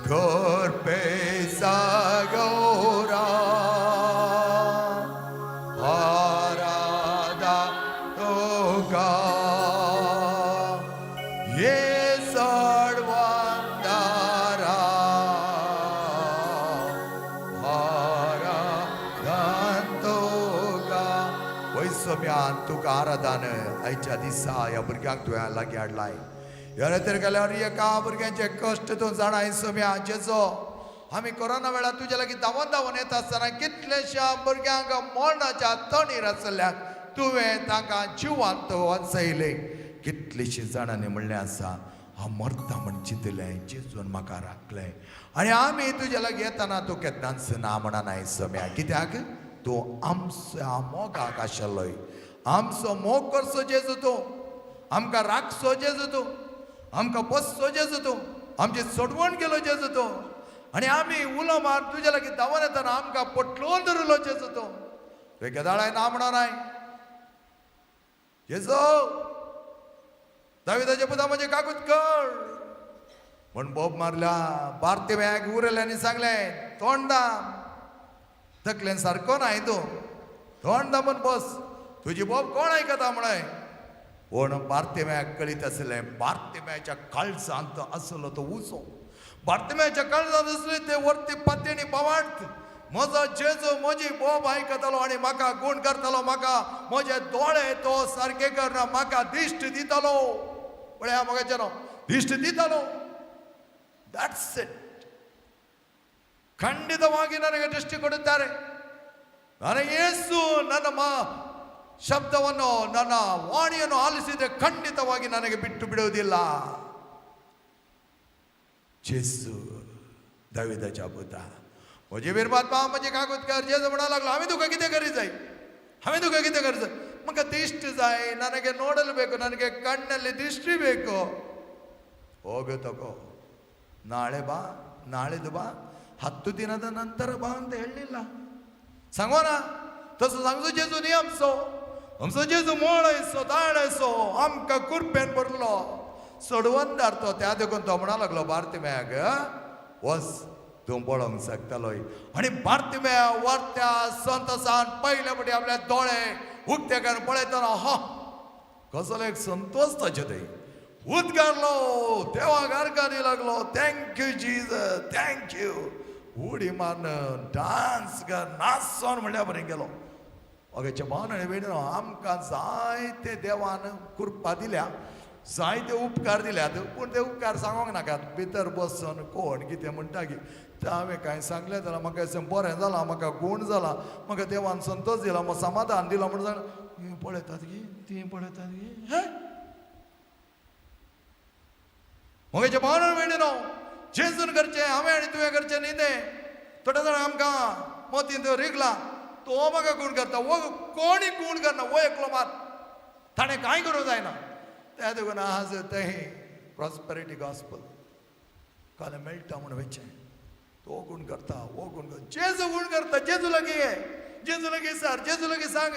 कृपे सागोरा आराधन तुका, ये सोडवंदरा आराधन तुका. वैसम्यान तुका आराधन आयच्या दिसा ह्या भुरग्यांक तुवें लागीं हाडलाय. ह्या रेतर गेल्यार एका भुरग्यांचे कश्ट तूं जाणाय सोम्या जेजो. आमी कोरोना वेळार तुज्या लागीं धांवन धांवन येता आसतना कितलेश्या भुरग्यांक मरणाच्या तणीर आसल्याक तुवें तांकां जिवांत वाचयलें. कितलीशीं जाणांनी म्हणलें आसा हांव मरता म्हण चिंतलें, जेजून म्हाका राखलें. आनी आमी तुज्या लागीं येतना तूं केन्नाच ना म्हणनाय सोम्या, कित्याक तूं आमच्या मोगाक आशिल्लोय. आमचो मोग करचो जेजू तूं, आमकां राखचो जेजू तूं, आमकां बसचो जेजू तूं, आमची सोडवण केलो जेजू तूं. आनी आमी उलो मार तुज्या लागीं धांवन येतना आमकां पटलोवन धरलो जेजू तूं. तुवें केदाळाय ना म्हणनाय जेजू, दाविदाच्या पुता म्हजें काकूत कर म्हण बोब मारल्या. बार्तिम्याक उरलें आनी सांगलें तोंड दाम, तकलेन सारको नाय तूं, तोंड दामून बस, तुजी बोब कोण आयकता म्हळें. पूण बार्तिम्याक कळीत आसलें, बार्तिम्याच्या काळजांत आसलो तो उजो, बार्तिम्याच्या काळजांत आसले ते वरती पातेणी बावाट, म्हजो जेजू म्हजी बोब आयकतालो आनी म्हाका गूण करतालो, म्हाका म्हजे दोळे तो सारके करना म्हाका दिश्ट दितालो. पळया म्हगेचें दिश्ट दितालो. That's it. ಖಂಡಿತವಾಗಿ ನನಗೆ ದೃಷ್ಟಿ ಕೊಡುತ್ತಾರೆ. ನನಗೆ ಯೇಸು ನನ್ನ ಶಬ್ದವನ್ನು, ನನ್ನ ವಾಣಿಯನ್ನು ಆಲಿಸಿದರೆ ಖಂಡಿತವಾಗಿ ನನಗೆ ಬಿಟ್ಟು ಬಿಡುವುದಿಲ್ಲ. जेजू दाविदाच्या पुता म्हजे बिरबाद पाव म्हजे कागद कर. जेजू म्हणा लागलो, हांवें तुका कितें करी जाय, हांवें तुका कितें करी जाय? म्हाका ದಿಷ್ಟಿ जाय, ನನಗೆ ನೋಡಲು ಬೇಕು, ನನಗೆ ಕಣ್ಣಲ್ಲಿ ದೃಷ್ಟಿ ಬೇಕು. ಹೋಗು ತಗೋ, ನಾಳೆ ಬಾ, ನಾಳೆದು ಬಾ, 10 ದಿನದ ನಂತರ ಬಾ ಅಂತ ಹೇಳಲಿಲ್ಲ. सांगो ना तसो सांगचो जेजू न्ही आमचो. आमचो जेजू मोळयसो दाळयसो आमकां कुरपेन भरलो सोडवंदार तो. त्या देखून तो म्हणा लागलो, बार्तिम्याक वच, तूं पळोवंक शकतलोय. आनी बार्तिम्या वरत्या संतोसान पयले फावटी आपले दोळे उक्ते करून पळयतना हा कसलो एक संतोष ताचे थंय उद्गारलो, देवाक आरगारी लागलो, thank you Jesus, thank you. उडी मारून डांस कर नाचोन म्हणल्या बरें गेलो. अगेचे भावन आनी भयणीनो, आमकां जायते देवान कृपा दिल्या, जायते उपकार दिल्यात, पूण ते उपकार सांगोंक नाकात. भितर बसून कोण कितें म्हणटा की तें हांवें कांय सांगलें जाल्यार म्हाका अशें बरें जालां, म्हाका गूण जाला, म्हाका देवान संतोष दिला, म्हाका समाधान दिलां म्हूण सांग. हीं पळयतात की तीं पळयतात की हें म्हगेचे भावन आनी भयणीनो, जेजून करचें हांवें आनी तुवें करचें न्ही तें. थोड्या जाणां आमकां मोतींत रिगला, तो म्हाका गूण करता, वो कोणी गूण करना, वो एकलो मात ताणें कांय करूंक जायना. त्या देखून आज तें प्रॉस्पेरिटी गॉस्पल काल मेळटा म्हूण वयचें, तो गूण करता, वो गूण करता, जेजू गूण करता, जेजू लागीं ये, जेजू लागीं सार, जेजू लागीं सांग,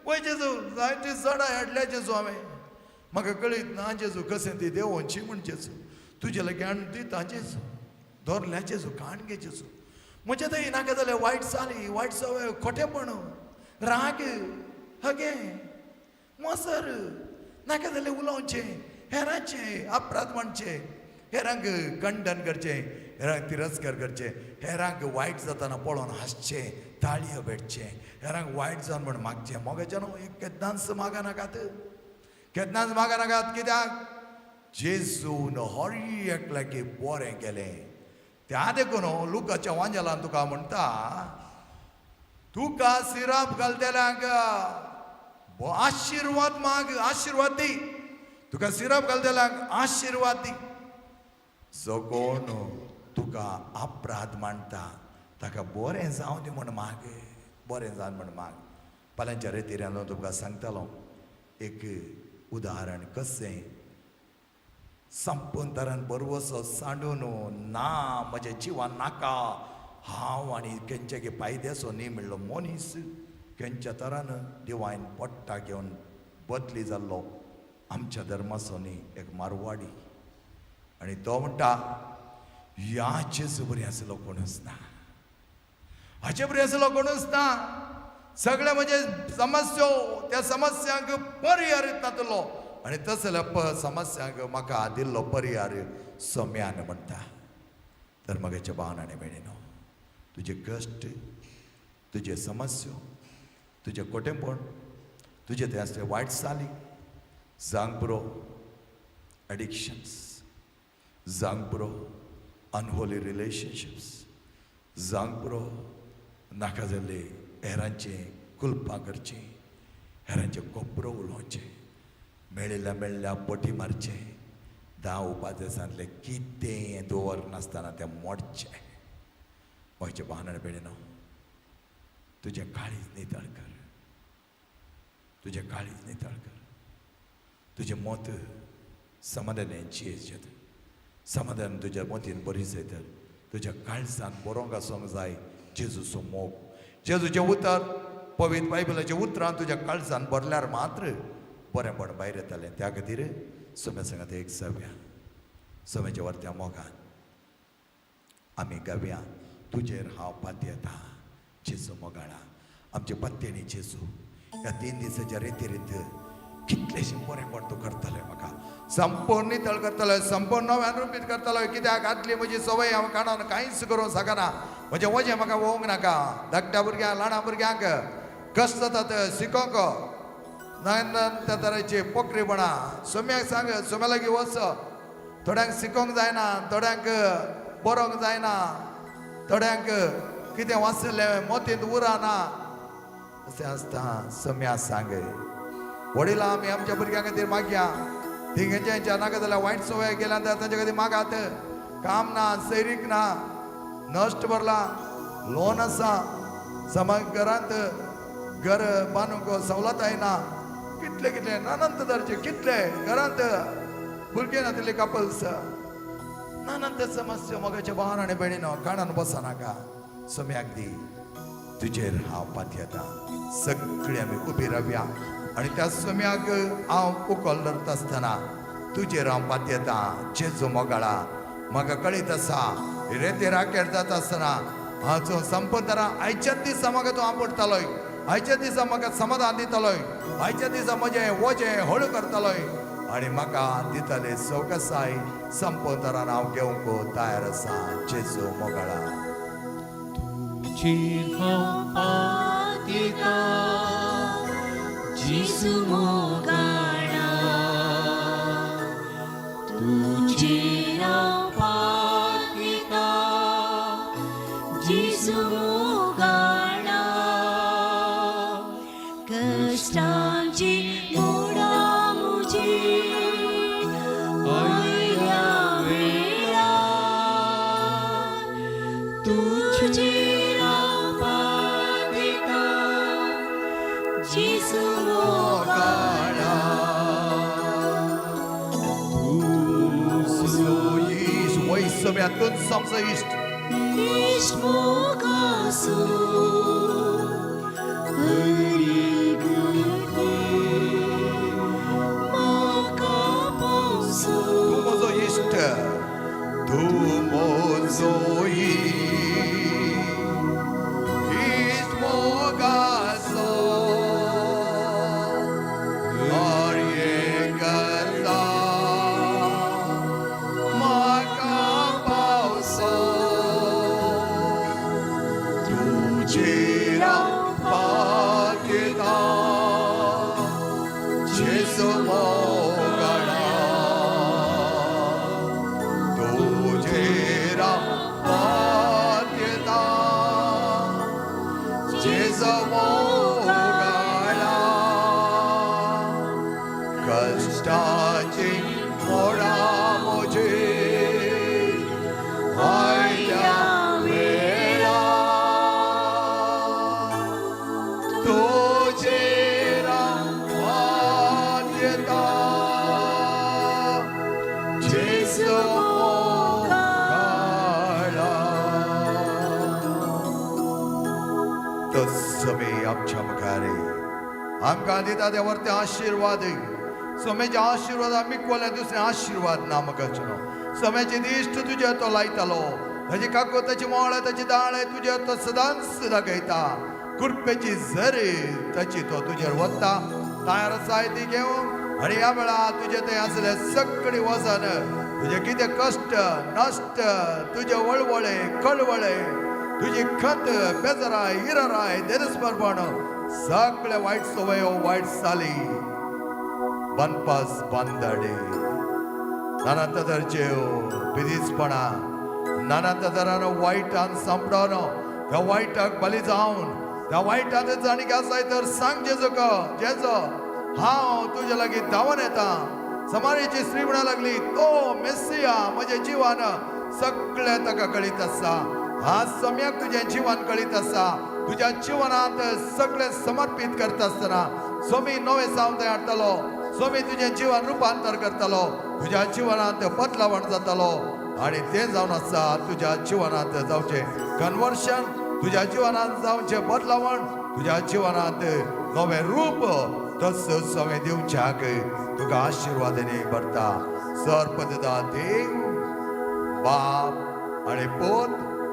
वय जेजू जायती जडां हाडल्या जेजू हांवें, म्हाका कळीत ना जेजू कशें ती देंवोवची म्हूण जेजू, तुजे लागीं हाडून दिता जेजू, दवरल्या जेजू, काण घे जेजू. म्हज्या थंय नाका जाल्यार वायट चाली, वायट संवय, खोटेपण, राग, हगे, मोसर, नाका जाल्यार उलोवचें, हेरांचें अपराध म्हणचें, हेरांक खंडन करचें, हेरांक तिरस्कार करचें, हेरांक वायट जातना पळोवन हांसचें, ताळयो भेटचें, हेरांक वायट जावन म्हूण मागचें. मोगाचें न्हू एक केन्नाच मागा नाकात, केन्नाच मागा नाकात. कित्याक जेजून हर एकल्याक बरें केलें. त्या देखून लुकाच्या वांजेलान तुका म्हणटा, तुका सिराप घालतल्यांक आशिर्वाद माग, आशिर्वाद दी, तुका सिराप घालतल्यांक आशिर्वाद दी. जो कोण तुका अपराध मांडटा ताका बरें जावं दी म्हूण माग, बरें जावन म्हूण माग. फाल्यांच्या रेतिऱ्यान तुमकां सांगतालो एक उदाहरण, कशें संपूर्ण बरवसो सांडून ना म्हज्या जिवान नाका, हांव आनी खंयच्या पायद्याचो न्ही म्हणलो मनीस खंयच्या तरान दिवायन पोट्टा घेवन बदली जाल्लो आमच्या धर्माचो न्ही एक मारवाडी. आनी तो म्हणटा, ह्या जेजू बरी आसलो कोणूच ना, हाचे बरी आसलो कोणूच ना, सगळे म्हजे समस्यो त्या समस्यांक परिहार नातलो. आनी तसल्या समस्यांक म्हाका दिल्लो परिहार सम्यान म्हणटा. तर म्हगेच्या भावन आनी भयणीनो, तुजे कश्ट, तुजे समस्यो, तुजें कोटेंपण, तुजें तें आसलें वायट चाली, जावंक पुरो एडिक्शन्स, जावंक पुरो अनहोली रिलेशनशिप्स, जावंक पुरो नाका जाल्ले हेरांचें कुलपां करचें, हेरांचें कोपरो उलोवचें, मेळिल्ल्या मेळिल्ल्या पटी मारचें, 10 उपादेसांतलें कितें दवरनासतना तें मोडचें. म्हजें भावन आनी भयणीनो, तुजें काळीज नितळ कर, तुजें काळीज नितळ कर, तुजें मत समाधानान जियेत, समाधान तुज्या मतीन बरी जायत, तुज्या काळजान बरोवंक आसूंक जाय जेजूचो मोग. जेजूचें उतर, पवित्र बायबलाचें उतरां तुज्या काळजान भरल्यार मात्र बरेंपण भायर येतालें. त्या खातीर सोम्या सांगात एक जावया, सोम्याच्या वरत्या मोगान आमी गावया, तुजेर हांव पातयेता जेजू मोगाळा. आमचे पत्तेणी जेजू ह्या 3 दिसाच्या रेतीरीत कितलेशें बरेंपण तूं करतालें, म्हाका संपूर्ण नितळ करतालो, संपूर्ण नव्यान रुपीत करतालो. कित्याक आदली म्हजी संवय हांव काडून कांयच करूंक शकना, म्हजें वजें म्हाका वोवंक नाका. धाकट्या भुरग्यांक, ल्हाना भुरग्यांक कश्ट जातात शिकोवंक, नन त्या तरेचे पोकरीपणां. सोम्याक सांग, सोम्या लागीं वच, थोड्यांक शिकोवंक जायना, थोड्यांक बरोवंक जायना, थोड्यांक कितें वाचलें मोतींत उरना, अशें आसता. सोम्या सांग, वडिलां आमी आमच्या भुरग्यां खातीर मागया, ती खंयच्या नाका जाल्यार वायट संवय गेल्या जाल्यार तांचे खातीर मागात. काम ना, सैरीक ना, नश्ट भरला, लोन आसा, समाज घरांत घर बांदूंक सवलत ना, कितले कितले नानंत दर्जे कितले घरांत भुरगीं नातिल्ले कपल्स नानंत समस्या. मोगाच्या भावान आनी भयणीनो, काणान बसनाका, सम्याक दी तुजेर हांव पातयेता. सगळीं आमी उबी रावया आनी त्या सम्याक हांव उखल धरता आसतना तुजेर हांव पातयेता. जेजू मोगाळा, म्हाका कळीत आसा रेते राकेर जाता आसतना हाचो संपतरा आयच्याच दिसा म्हाका तूं आपडतालोय, आयच्या दिसा म्हाका समाधान दितलोय, आयच्या दिसा म्हजें वजें हळू करतलोय आनी म्हाका दितले सवकासाय. संपतरान हांव घेवंक तयार आसा. जेजू मोगाळा, तुजेर हांव पातयेता, जेजू मोगाळा, तुजेर हांव पातयेता, जेजू मोगाळा, कश्टांची मोडां म्हजी आयल्या वेळार, तुजेर हांव पातयेता, जेजू मोगाळा. तुजो इश्ट वय सम्या, तूंच आमचो इश्ट. इश्ट मोगासो हरी गती म्हाका पावसो. तूं म्हजो इश्ट, तूं म्हजो इश्ट मोगाचो, हर एक गजाल म्हाका पावसो. तुजेर हांव पातयेता, जेजू मोगाळा, तुजेर हांव पातयेता, जेजू मोगाळा, कश्टाची मोडां म्हजी आयल्या वेळार, तुजेर हांव पातयेता, जेजू मोगाळा. तसमे आमच्या मुखार आमकां दिता ते वरते आशिर्वाद. सोम्याचे आशिर्वाद आमी कोल्या दुसरे आशिर्वाद ना म्हाका. सोम्याचे दिश्ट तुजेर तो लायतालो, ताची काको, ताची मोळ, ताची दाळ तुजेर तो सदांच दाखयता. कृपेची झरी ताची तो तुजेर वता, तयार आसाय ती घेवन. आनी ह्या वेळार तुजें थंय आसलें सगळी वजन, तुजें कितें कश्ट नश्ट, तुजे वळवळे कळवळे, तुजी खत बेजराय हिरराय देरस्परपण, सगळे वायट सवयो, वायट चाली, बनपास बांदाडे, नाना तरेच्यो बिदीसपणा, नाना तरान वायटान सांपडोन त्या वायटाक बली जावन त्या वायटान जाणीक आसाय तर सांग जेजो क, जेजो हांव तुज्या लागीं धांवन येता. समारेची स्त्री म्हणा लागली, तो मेसिया म्हज्या जिवान सगळें ताका कळीत आसा. आज सम्याक तुजें जिवन कळीत आसा. तुज्या जिवनांत सगळें समर्पीत करता आसतना सोमी नवें सावन थंय हाडटलो. सोमी तुजें जिवन रुपांतर करतलो, तुज्या जिवनांत बदलावण जातलो आनी तें जावन आसा तुज्या जिवनांत जावचें कन्वर्शन, तुज्या जिवनांत जावचें बदलावण, तुज्या जिवनांत नवें रूप तस सवें दिवच्याक तुका आशिर्वादांनी भरता. सर्पदा देव बाप आनी पूत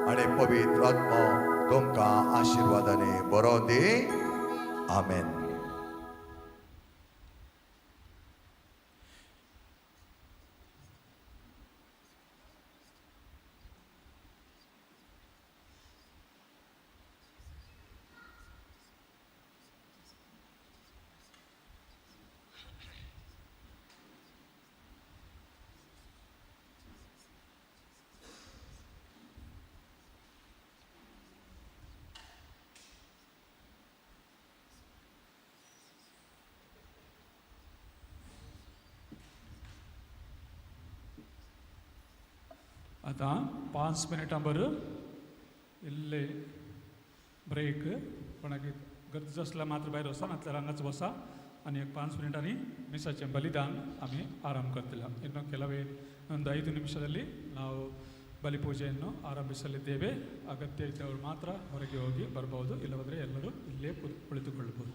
आनी पवित्र आत्मो तुमकां आशिर्वादांनी बरो दी. आमेन. आतां 5 मिनटां बरो इल्ले ब्रेक. कोणाक गरज आसल्यार मात्र भायर वचा, नातल्यार हांगाच बसा आनी एक 5 मिनटांनी ಮಿಸಾಚೆ ಬಲಿದಾನ ಆಮಿ ಆರಂಭ करतले. ಇನ್ನು ಕೆಲವೇ ಒಂದು 5 ನಿಮಿಷದಲ್ಲಿ ನಾವು ಬಲಿಪೂಜೆಯನ್ನು ಆರಂಭಿಸಲಿದ್ದೇವೆ. ಅಗತ್ಯ ಇದ್ದವರು ಮಾತ್ರ ಹೊರಗೆ ಹೋಗಿ ಬರಬಹುದು, ಇಲ್ಲವಾದರೆ ಎಲ್ಲರೂ ಇಲ್ಲೇ ಕುಳಿತುಕೊಳ್ಳಬಹುದು.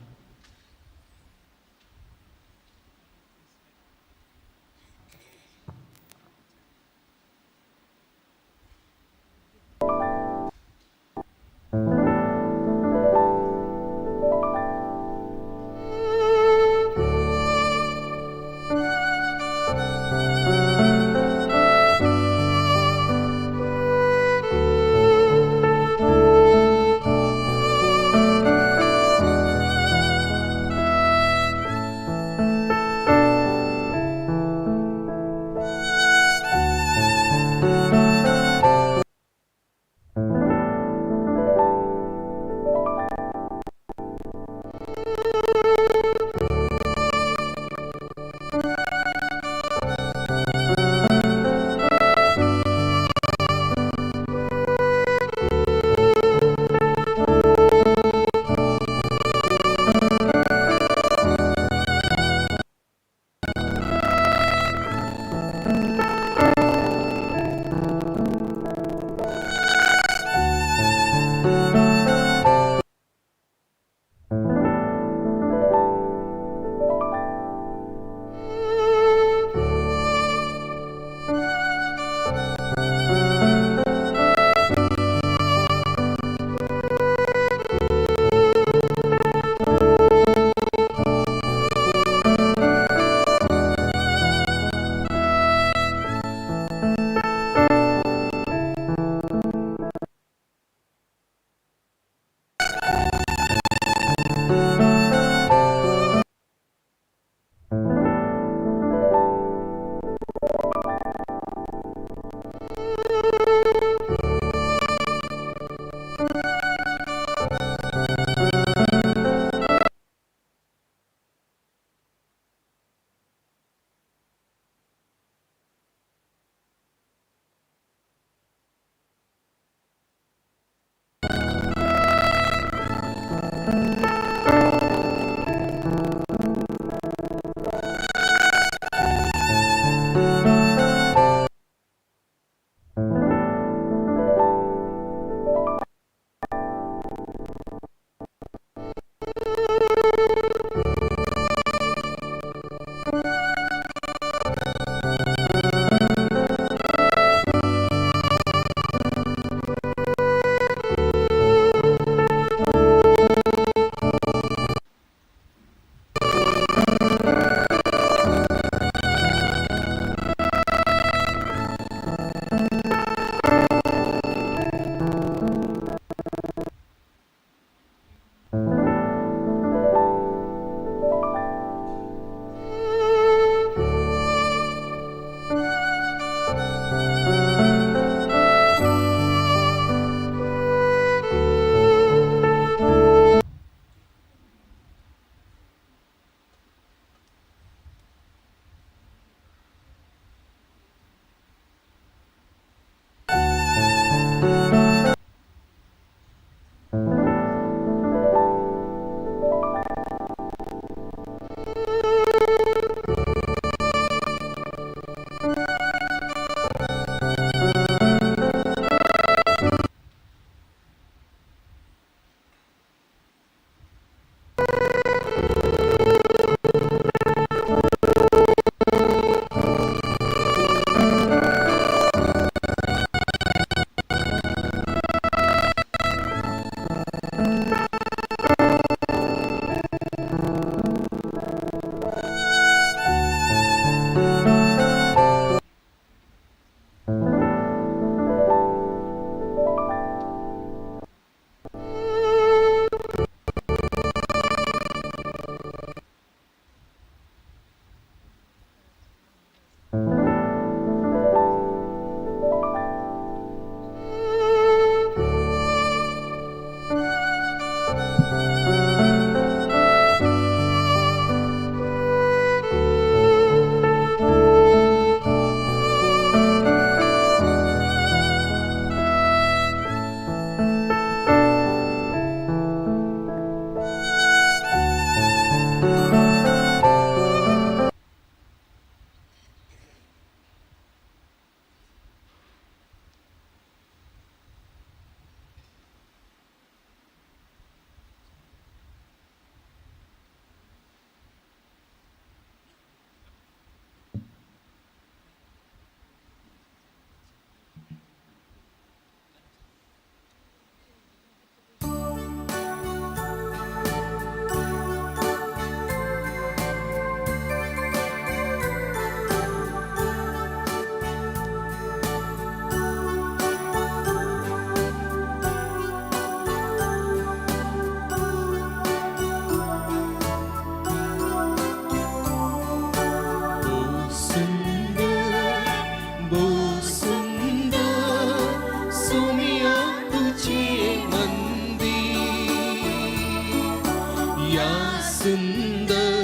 या सुंदर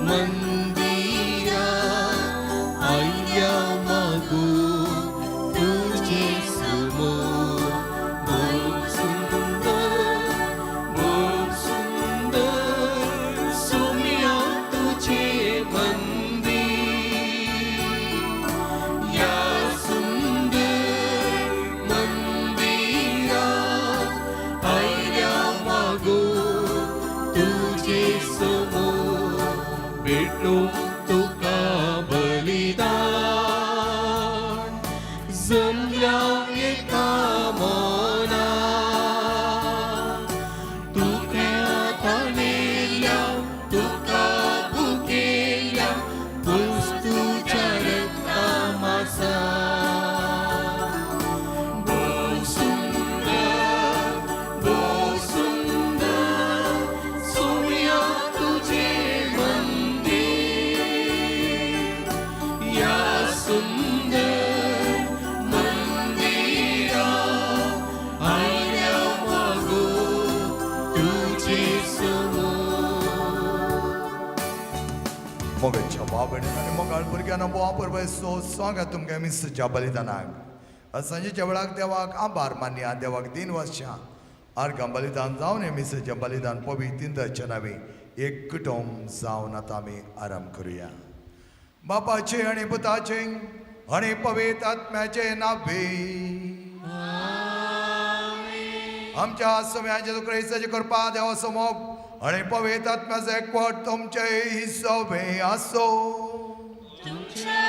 मंदिरा आयल्या मागू तुझे समोर. भोव सुंदर, भोव सुंदर सोम्या तुझे मंदिर. या सुंदर मंदिरा आयल्या मागो तुझे समोर. भेटो तुका बलिदान जमल्या एका मना. तुका ताणेल्या तुका भुकेल्या तुझ्या रक्ता मासा. भोव सुंदर, भोव सुंदर सोम्या तुझे मंदिर. या सुंदर मंदिरा आयल्या मागो तुझे समोर. मोगाच्या बाबडीन आनी मोगाळ भुरग्यांनो वापर सो स्वागत तुमकां मिसच्या बलिदानाक. सांजेच्या वेळाक देवाक आभार मान्या, देवाक दिन वर्षां आर्गां बलिदान जावन हे मिसचें बलिदान पवित्र इंद्राच्या नांवी एक कुटुंब जावन आतां आमी आराम करुया. बापाचे आनी पुताचे आनी पवित्र आत्म्याचे नावे. आमच्या सम्याचे क्रायस्ताचे कृपा, देवाचो मोग आनी पवित्र आत्म्याचो एकवट तुमचे हिसोबे आसो. तुमच्या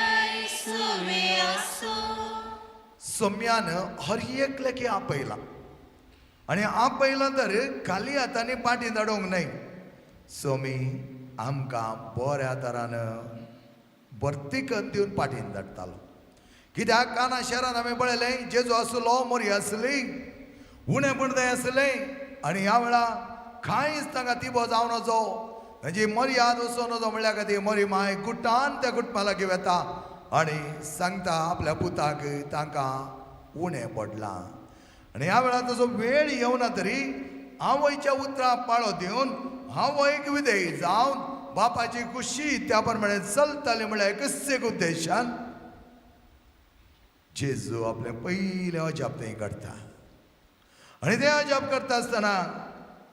सुवे आसो. सोम्यान हर एकल्याक आपयला आनी आपयला तर खाली हातांनी पाटी धाडूंक न्हय. सोमी आमकां बऱ्या तरान भरतीकन दिवन पाटीन धाडटालो. कित्याक काना शहरान आमी पळयलें, जेजू आसलो, मोरी आसली, उणें पडदे आसलें आनी ह्या वेळा कांयच तांकां तिबो जावन नजो, तांची मर्याद वचों नजो म्हणल्या खातीर मोरी माय कुटान त्या कुटुंबा लागीं वता आनी सांगता आपल्या पुताक तांकां उणें पडलां. आनी ह्या वेळार तसो वेळ येवना तरी आवयच्या उतरां पाळो दिवन आवयक विधेय जावन बापाची खुशी त्या प्रमाणे चलताली म्हणल्यार एकच उद्देशान जेजू आपलें पयलें अजाप थंय करता. आनी तें अजाप करता आसतना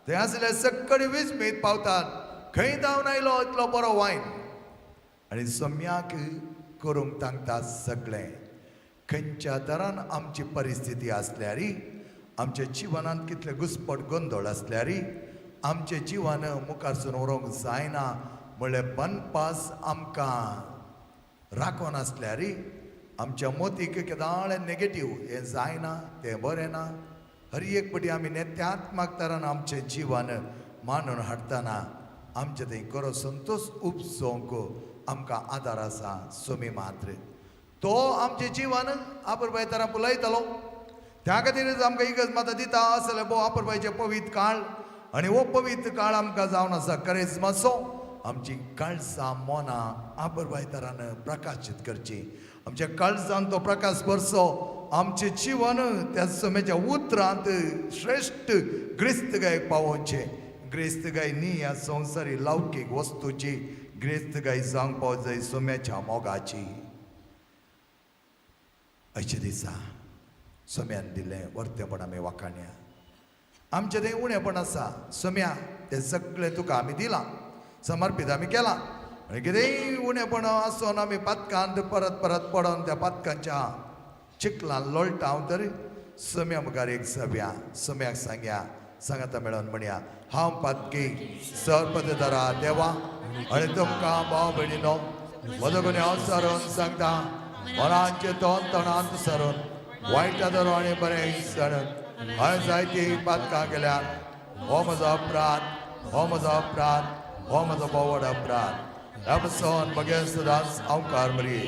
थंय आसले सक्कडी विस्मीत पावतात, खंय धांवन आयलो इतलो बरो वायन. आनी सम्याक करूंक तांकां सगळें. खंयच्या तरान आमची परिस्थिती आसल्यार, आमच्या जिवनांत कितले घुसपट गोंदळ आसल्यार, आमचें जिवन मुखारसून व्हरूंक जायना म्हणल्यार बनपास आमकां राखून आसल्यार, आमच्या मोतीक केदाळ नेगेटीव हें जायना तें बरें ना, हर एक पटी आमी नेत्यात्मक तरान आमचें जिवन मानून हाडटना आमचें थंय खरो संतोश उपजोवंक आमकां आदार आसा सोमी मात्र. तो आमचें जिवन आपरबाय तरा पुलयतलो. त्या खातीरच आमकां इगर्ज माता दिता आसलें भोव आपरबायचें पवित्र काळ. आनी हो पवित्र काळ आमकां जावन आसा करेजमाचो. आमची काळजां मनां आपरबाय तरान प्रकाशीत करची, आमच्या काळजान तो प्रकाश भरचो, आमचें जिवन त्या समेच्या उतरांत श्रेश्ठ ग्रेस्त गायक पावोवचें. ग्रेस्त गाय न्ही ह्या संवसारी लौकीक वस्तूची, ग्रेस्त गाय जावंक पावत जाय सोम्याच्या मोगाची. अशें दिसा सोम्यान दिलें वर्तेपण आमी वाखाण्या. आमचें तें उणेपण आसा सोम्या, तें सगळें तुका आमी दिलां, समर्पीत आमी केलां. आनी कितेंय उणेपण आसून आमी पातकांत परत परत पडोन त्या पातकांच्या चिखलान लोळटा हांव तर सोम्या मुखार एक सव्या सोम्याक सांग्या, सांगाता मेळोन म्हणया, हांव पातकी सरपदरा देवा आनी तुमकां भाव भयणीनो म्हजो कोणी हांव सरोन सांगता, मनांचे तोंड तणांत सरून वायट दरो आनी बरें सरून हांवें जायती पातकां केल्यात. हो म्हजो अपराध, हो म्हजो अपराध, हो म्हजो बोवड अपराध. ह्या पसून बगेर सदांच हांवकार मरी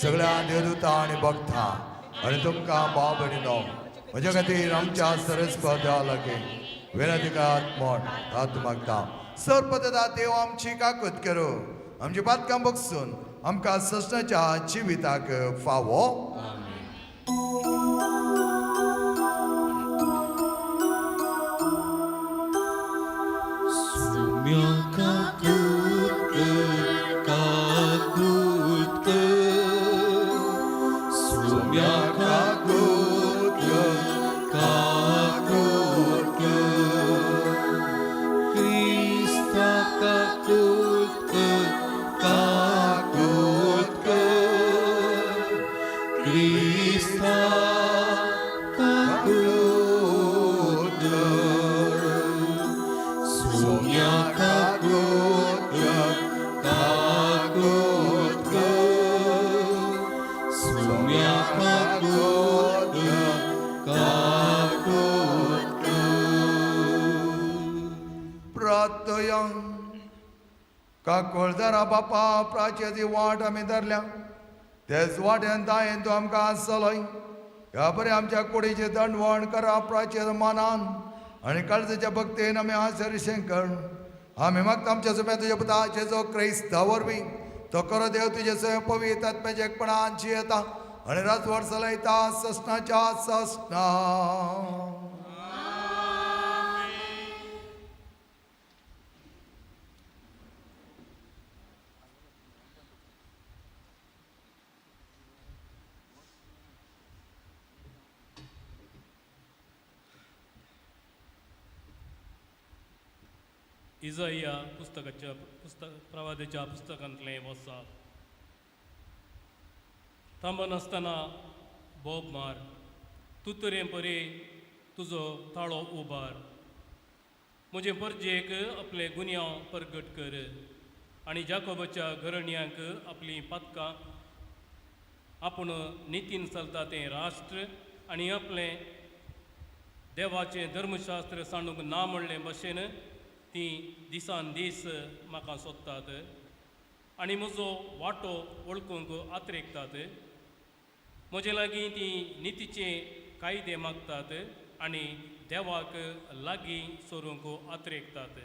सगळ्या देवदूता आनी भक्तां आनी तुमकां भाव भयणीनो म्हज्या खातीर आमच्या सरस्पत देवा लागीं विनंती करात म्हण हात मागता. सरपतदा देव आमची काकूत करूं, आमची पातकां बगसून आमकां ससनाच्या जिविताक फावो. सुम्या काकूत कर, काकूत कर, सुम्या काकूत कर, काकूत कर, क्रिस्ता काकूत कर, काकूत कर, क्रिस्ता काकूत कर, सुम्या काकूत कर, काकूत कर, सुम्या काकूत कर, काकूत कर. प्रार्थया. काकोळदारा बापा, प्राचेची वाट आमी धरल्या, तेच वाटेन दायेन तूं आमकां आसलोय. ह्या बरें आमच्या कुडीचें दंडवण करा. प्राचेर मानान आनी काळजाच्या भक्तीन आमी आसर कर. आमी मागता आमच्या सुम्या तुज्या पुता जेजो क्रिस्ता वरवीं. तो खरो देव तुजे स्वयं पवित्र आत्म्याच्या एकपणान जियेता आनी राजवट चलयता ससनाच्या ससना. इजाइया पुस्तकाच्या पुस्तक प्रवादाच्या पुस्तकांतलें वसाप. थांबनासतना बोब मार, तुतरे परी तुजो ताळो उबार. म्हजे परजेक आपले गुन्यांव परगट कर आनी जाकोबाच्या घरण्यांक आपलीं पातकां. आपूण नितीन चलता तें राष्ट्र आनी आपलें देवाचें धर्मशास्त्र सांडूंक ना म्हणलें भशेन तीं दिसान दीस म्हाका सोदतात आनी म्हजो वांटो वळखूंक आत्रेकतात. म्हजे लागीं तीं नितीचे कायदे मागतात आनी देवाक लागीं सरूंक आत्रेकतात.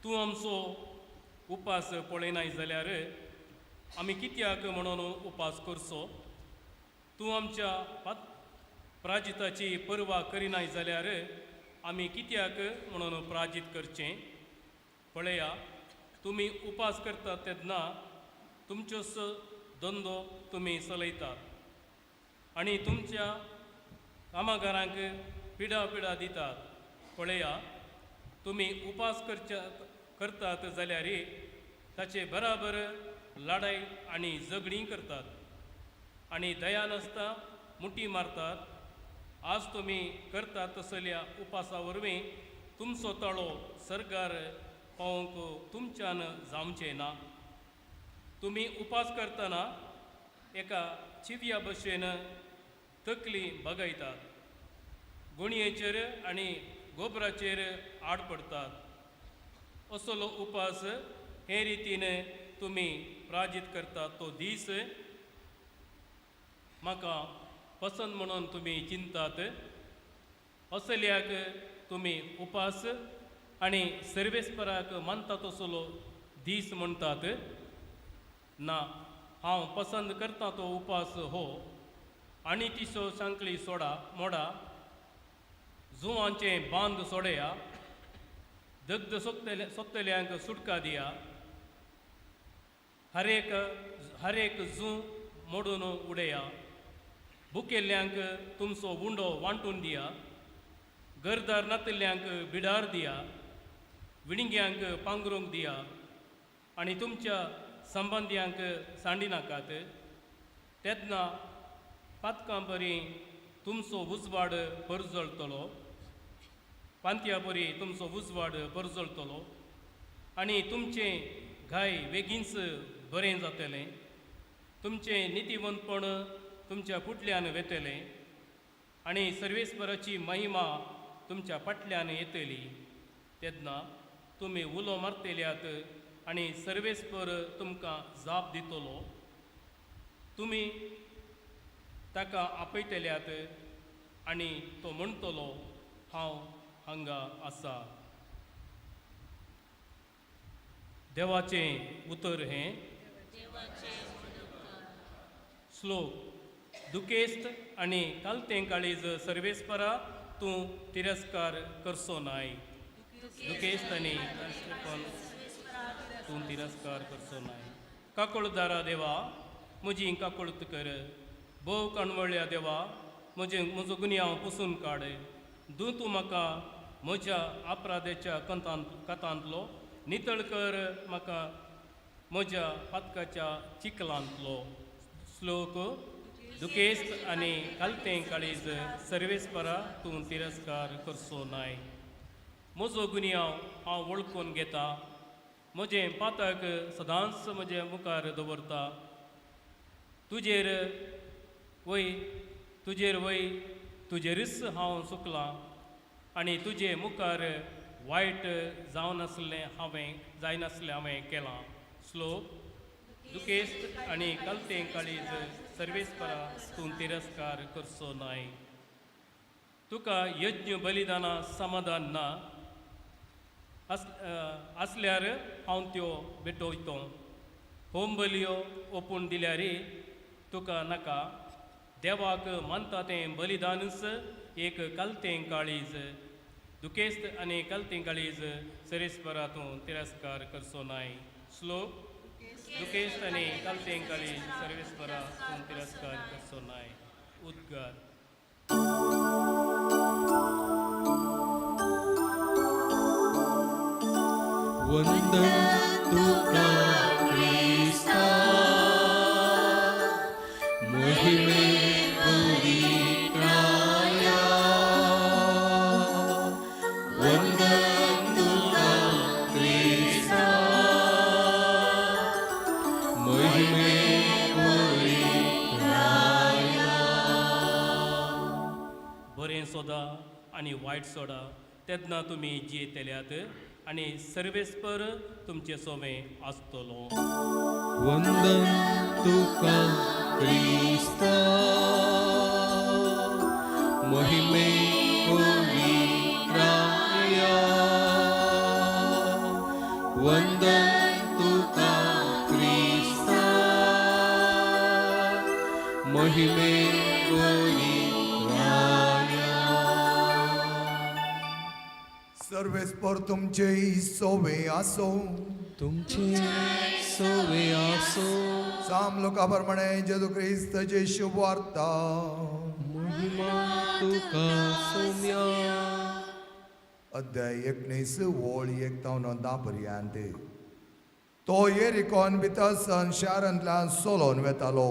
तूं आमचो उपास पळयनाय जाल्यार आमी कित्याक म्हणून उपास करचो? तूं आमच्या प्राजिताची पर्वा करिनाय जाल्यार आमी कित्याक म्हणून प्राजीत करचें? पळया, तुमी उपास करतात तेन्ना तुमच्योच धंदो तुमी चलयतात आनी तुमच्या कामागारांक पिडा पिडा दितात. पळया, तुमी उपास करच्या करतात जाल्यार ताचे बराबर लडाय आनी झगडीं करतात आनी दया नासता मुठी मारतात. आज तुमी करतात तसल्या उपासा वरवीं तुमचो ताळो सर्गार पावोवंक तुमच्यान जावचें ना. तुमी उपास करतना एका चिव्या भशेन तकली बगयतात, गुणयेचेर आनी गोबराचेर आड पडतात. असलो उपास हे रितीन तुमी प्राजीत करतात तो दीस म्हाका पसंत म्हणून तुमी चिंतात. असल्याक तुमी उपास आनी सर्वेस्पराक मानता तसलो दीस म्हणटात. ना, हांव पसंत करता तो उपास हो आनी तिसो सांकळी सोडा मोडा, जुवांचें बांद सोडया, दग्ध सोदतले सोदतल्यांक सुटका दिया, हरेक हरेक जू मोडून उडया, भुकेल्ल्यांक तुमचो उंडो वांटून दिया, गरदार नातिल्ल्यांक बिडार दिया, विणग्यांक पांगरूंक दिया आनी तुमच्या संबंदियांक सांडिनाकात. तेन्ना पातकां परी तुमचो उजवाड परजळटलो, पांतया परी तुमचो उजवाड परजळटलो आनी तुमचें घाय बेगीनच बरें जातलें. तुमचें नितीवंतपण तुमच्या फुटल्यान वेतलें आनी सर्वेस्पराची महिमा तुमच्या फाटल्यान येतली. तेन्ना तुमी उलो मारतल्यात आनी सर्वेस्पर तुमकां जाप दितलो. तुमी ताका आपयतल्यात आनी तो म्हणटलो, हांव हांगा आसा. देवाचें उतर हें. श्लोक. दुखेस्त आनी कालतें काळीज सर्वेस्परा तूं तिरस्कार करचो नाय. दुखेस्त आनी कश्टपण तूं तिरस्कार करचो नाय. काकुळदारा देवा म्हजी काकुळत कर. भोव कणवळ्या देवा म्हजें म्हजो गुन्यांव पुसून काड. दू तूं म्हाका म्हज्या अपराधाच्या कथांतलो नितळ कर म्हाका म्हज्या पातकाच्या चिखलांतलो. श्लोक दुखेस्त आनी कालतें काळीज सर्वेस्परा तूं तिरस्कार करचो नाय. म्हजो गुन्यांव हांव वळखून घेता. म्हजें पातक सदांच म्हजे मुखार दवरता. तुजेर वय तुजेर वय तुजेरूच हांव चुकलां आनी तुजे मुखार वायट जावनासलें हांवें जायनासलें हांवें केलां. श्लोक दुखेस्त आनी कलतें काळीज सर्वेस्परा तूं तिरस्कार करचो नाय. तुका यज्ञ बलिदानां समाधान ना आसल्यार हांव त्यो भेटयतो. होम बलियो ओपून दिल्यार तुका नाका. देवाक मानता तें बलिदानूच एक कलतें काळीज. दुखेस्त आनी कलतें काळीज सरेस्परा तूं तिरस्कार करचो नाय. श्लोक दुखेस्त आनी कलतें काळीज सर्वेस्परा तूं तिरस्कार करचो नाय. उद्गार. वंदन तुका क्रिस्ता महिमे पवित्राया. वंदन तुका क्रिस्ता महिमे पवित्राया. बरें सोदा आनी वायट सोडा तेन्ना तुमी जियेतल्यात आनी सर्वेस्पर तुमचें सोमें आसतलो. वंदन तुका क्रिस्ता महिमे पवित्राया. वंदन तुका क्रिस्ता महिमे पवित्राया. सर्वेस्पर तुमचे सोवे आसो. तुमचे सोवे आसो. साम लोका प्रमाणे जेजू क्रिस्ताची शुभ वार्ता. महिमा तुका सोम्या. अध्याय 19 ओळ 1 तावन 10 पर्यंत. तो येरिकोन भितर सन शारांतल्यान सोलोन वेतालो.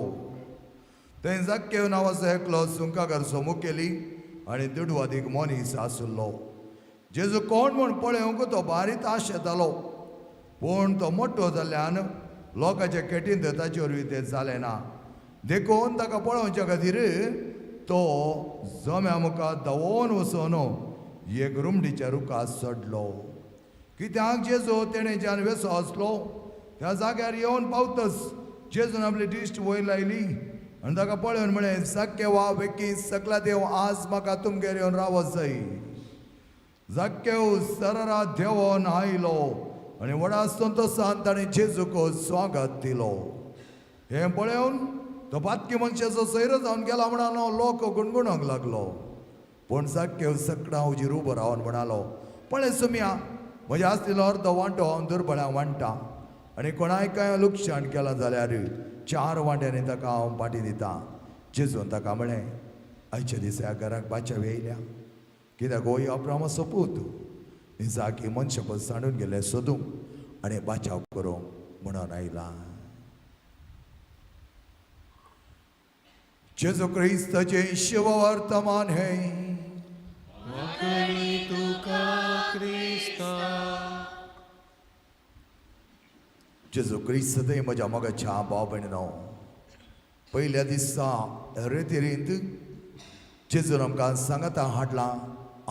थंय जाक्केव नांवाचो एकलो सुंकागर मुखेली आनी दुडवादीक मनीस आशिल्लो. जेजू कोण म्हूण पळोवंक तो बारीक आशेतालो. पूण तो मोटो जाल्ल्यान लोकांच्या केटींत ताचे वरवीं तें जालें ना. देखून ताका पळोवच्या खातीर तो जम्या मुखार धांवोन वचून एक रुमडीच्या रुखार चडलो. कित्याक जेजू तेणें ज्यान वेसो आसलो त्या जाग्यार येवन पावतच जेजून आपली दिश्ट वयर लायली आनी ताका पळोवन म्हळें, जाक्केवा वेगीं सकला देव आज म्हाका तुमगेर येवन रावत जाय. जाक्केव सररा देंवोन आयलो आनी व्हडा संतोसान ताणें जेजूक स्वागत दिलो. हें पळोवन तो पातकी मनशाचो सैरो जावन गेला म्हणून लोक गुणगुणूंक लागलो. पूण जाक्केव सकडां हुजीर उबो रावन म्हणालो, पळय सुमया म्हज्या आसलेलो अर्दो वांटो हांव दुर्बळ्यांक वांट्टा आनी कोणाय कांय लुकसाण केलां जाल्यार 4 वांट्यांनी ताका हांव पाटी दितां. जेजून ताका म्हळें, आयच्या दिसा ह्या घराक बाचाव येयल्या. कित्याक हो अब्रामाचो पूत जाकी मनशापद सांडून गेले सोदूंक आनी बाचाव करूंक म्हणून आयला. जेजू क्रिस्ताचें शुभवर्तमान हें. वाकणी तुका क्रिस्ता. जेजू क्रिस्त थंय म्हज्या मोगाच्या भाव भयणीनो, पयल्या दिसा रेतिरींत जेजून आमकां सांगाता हाडलां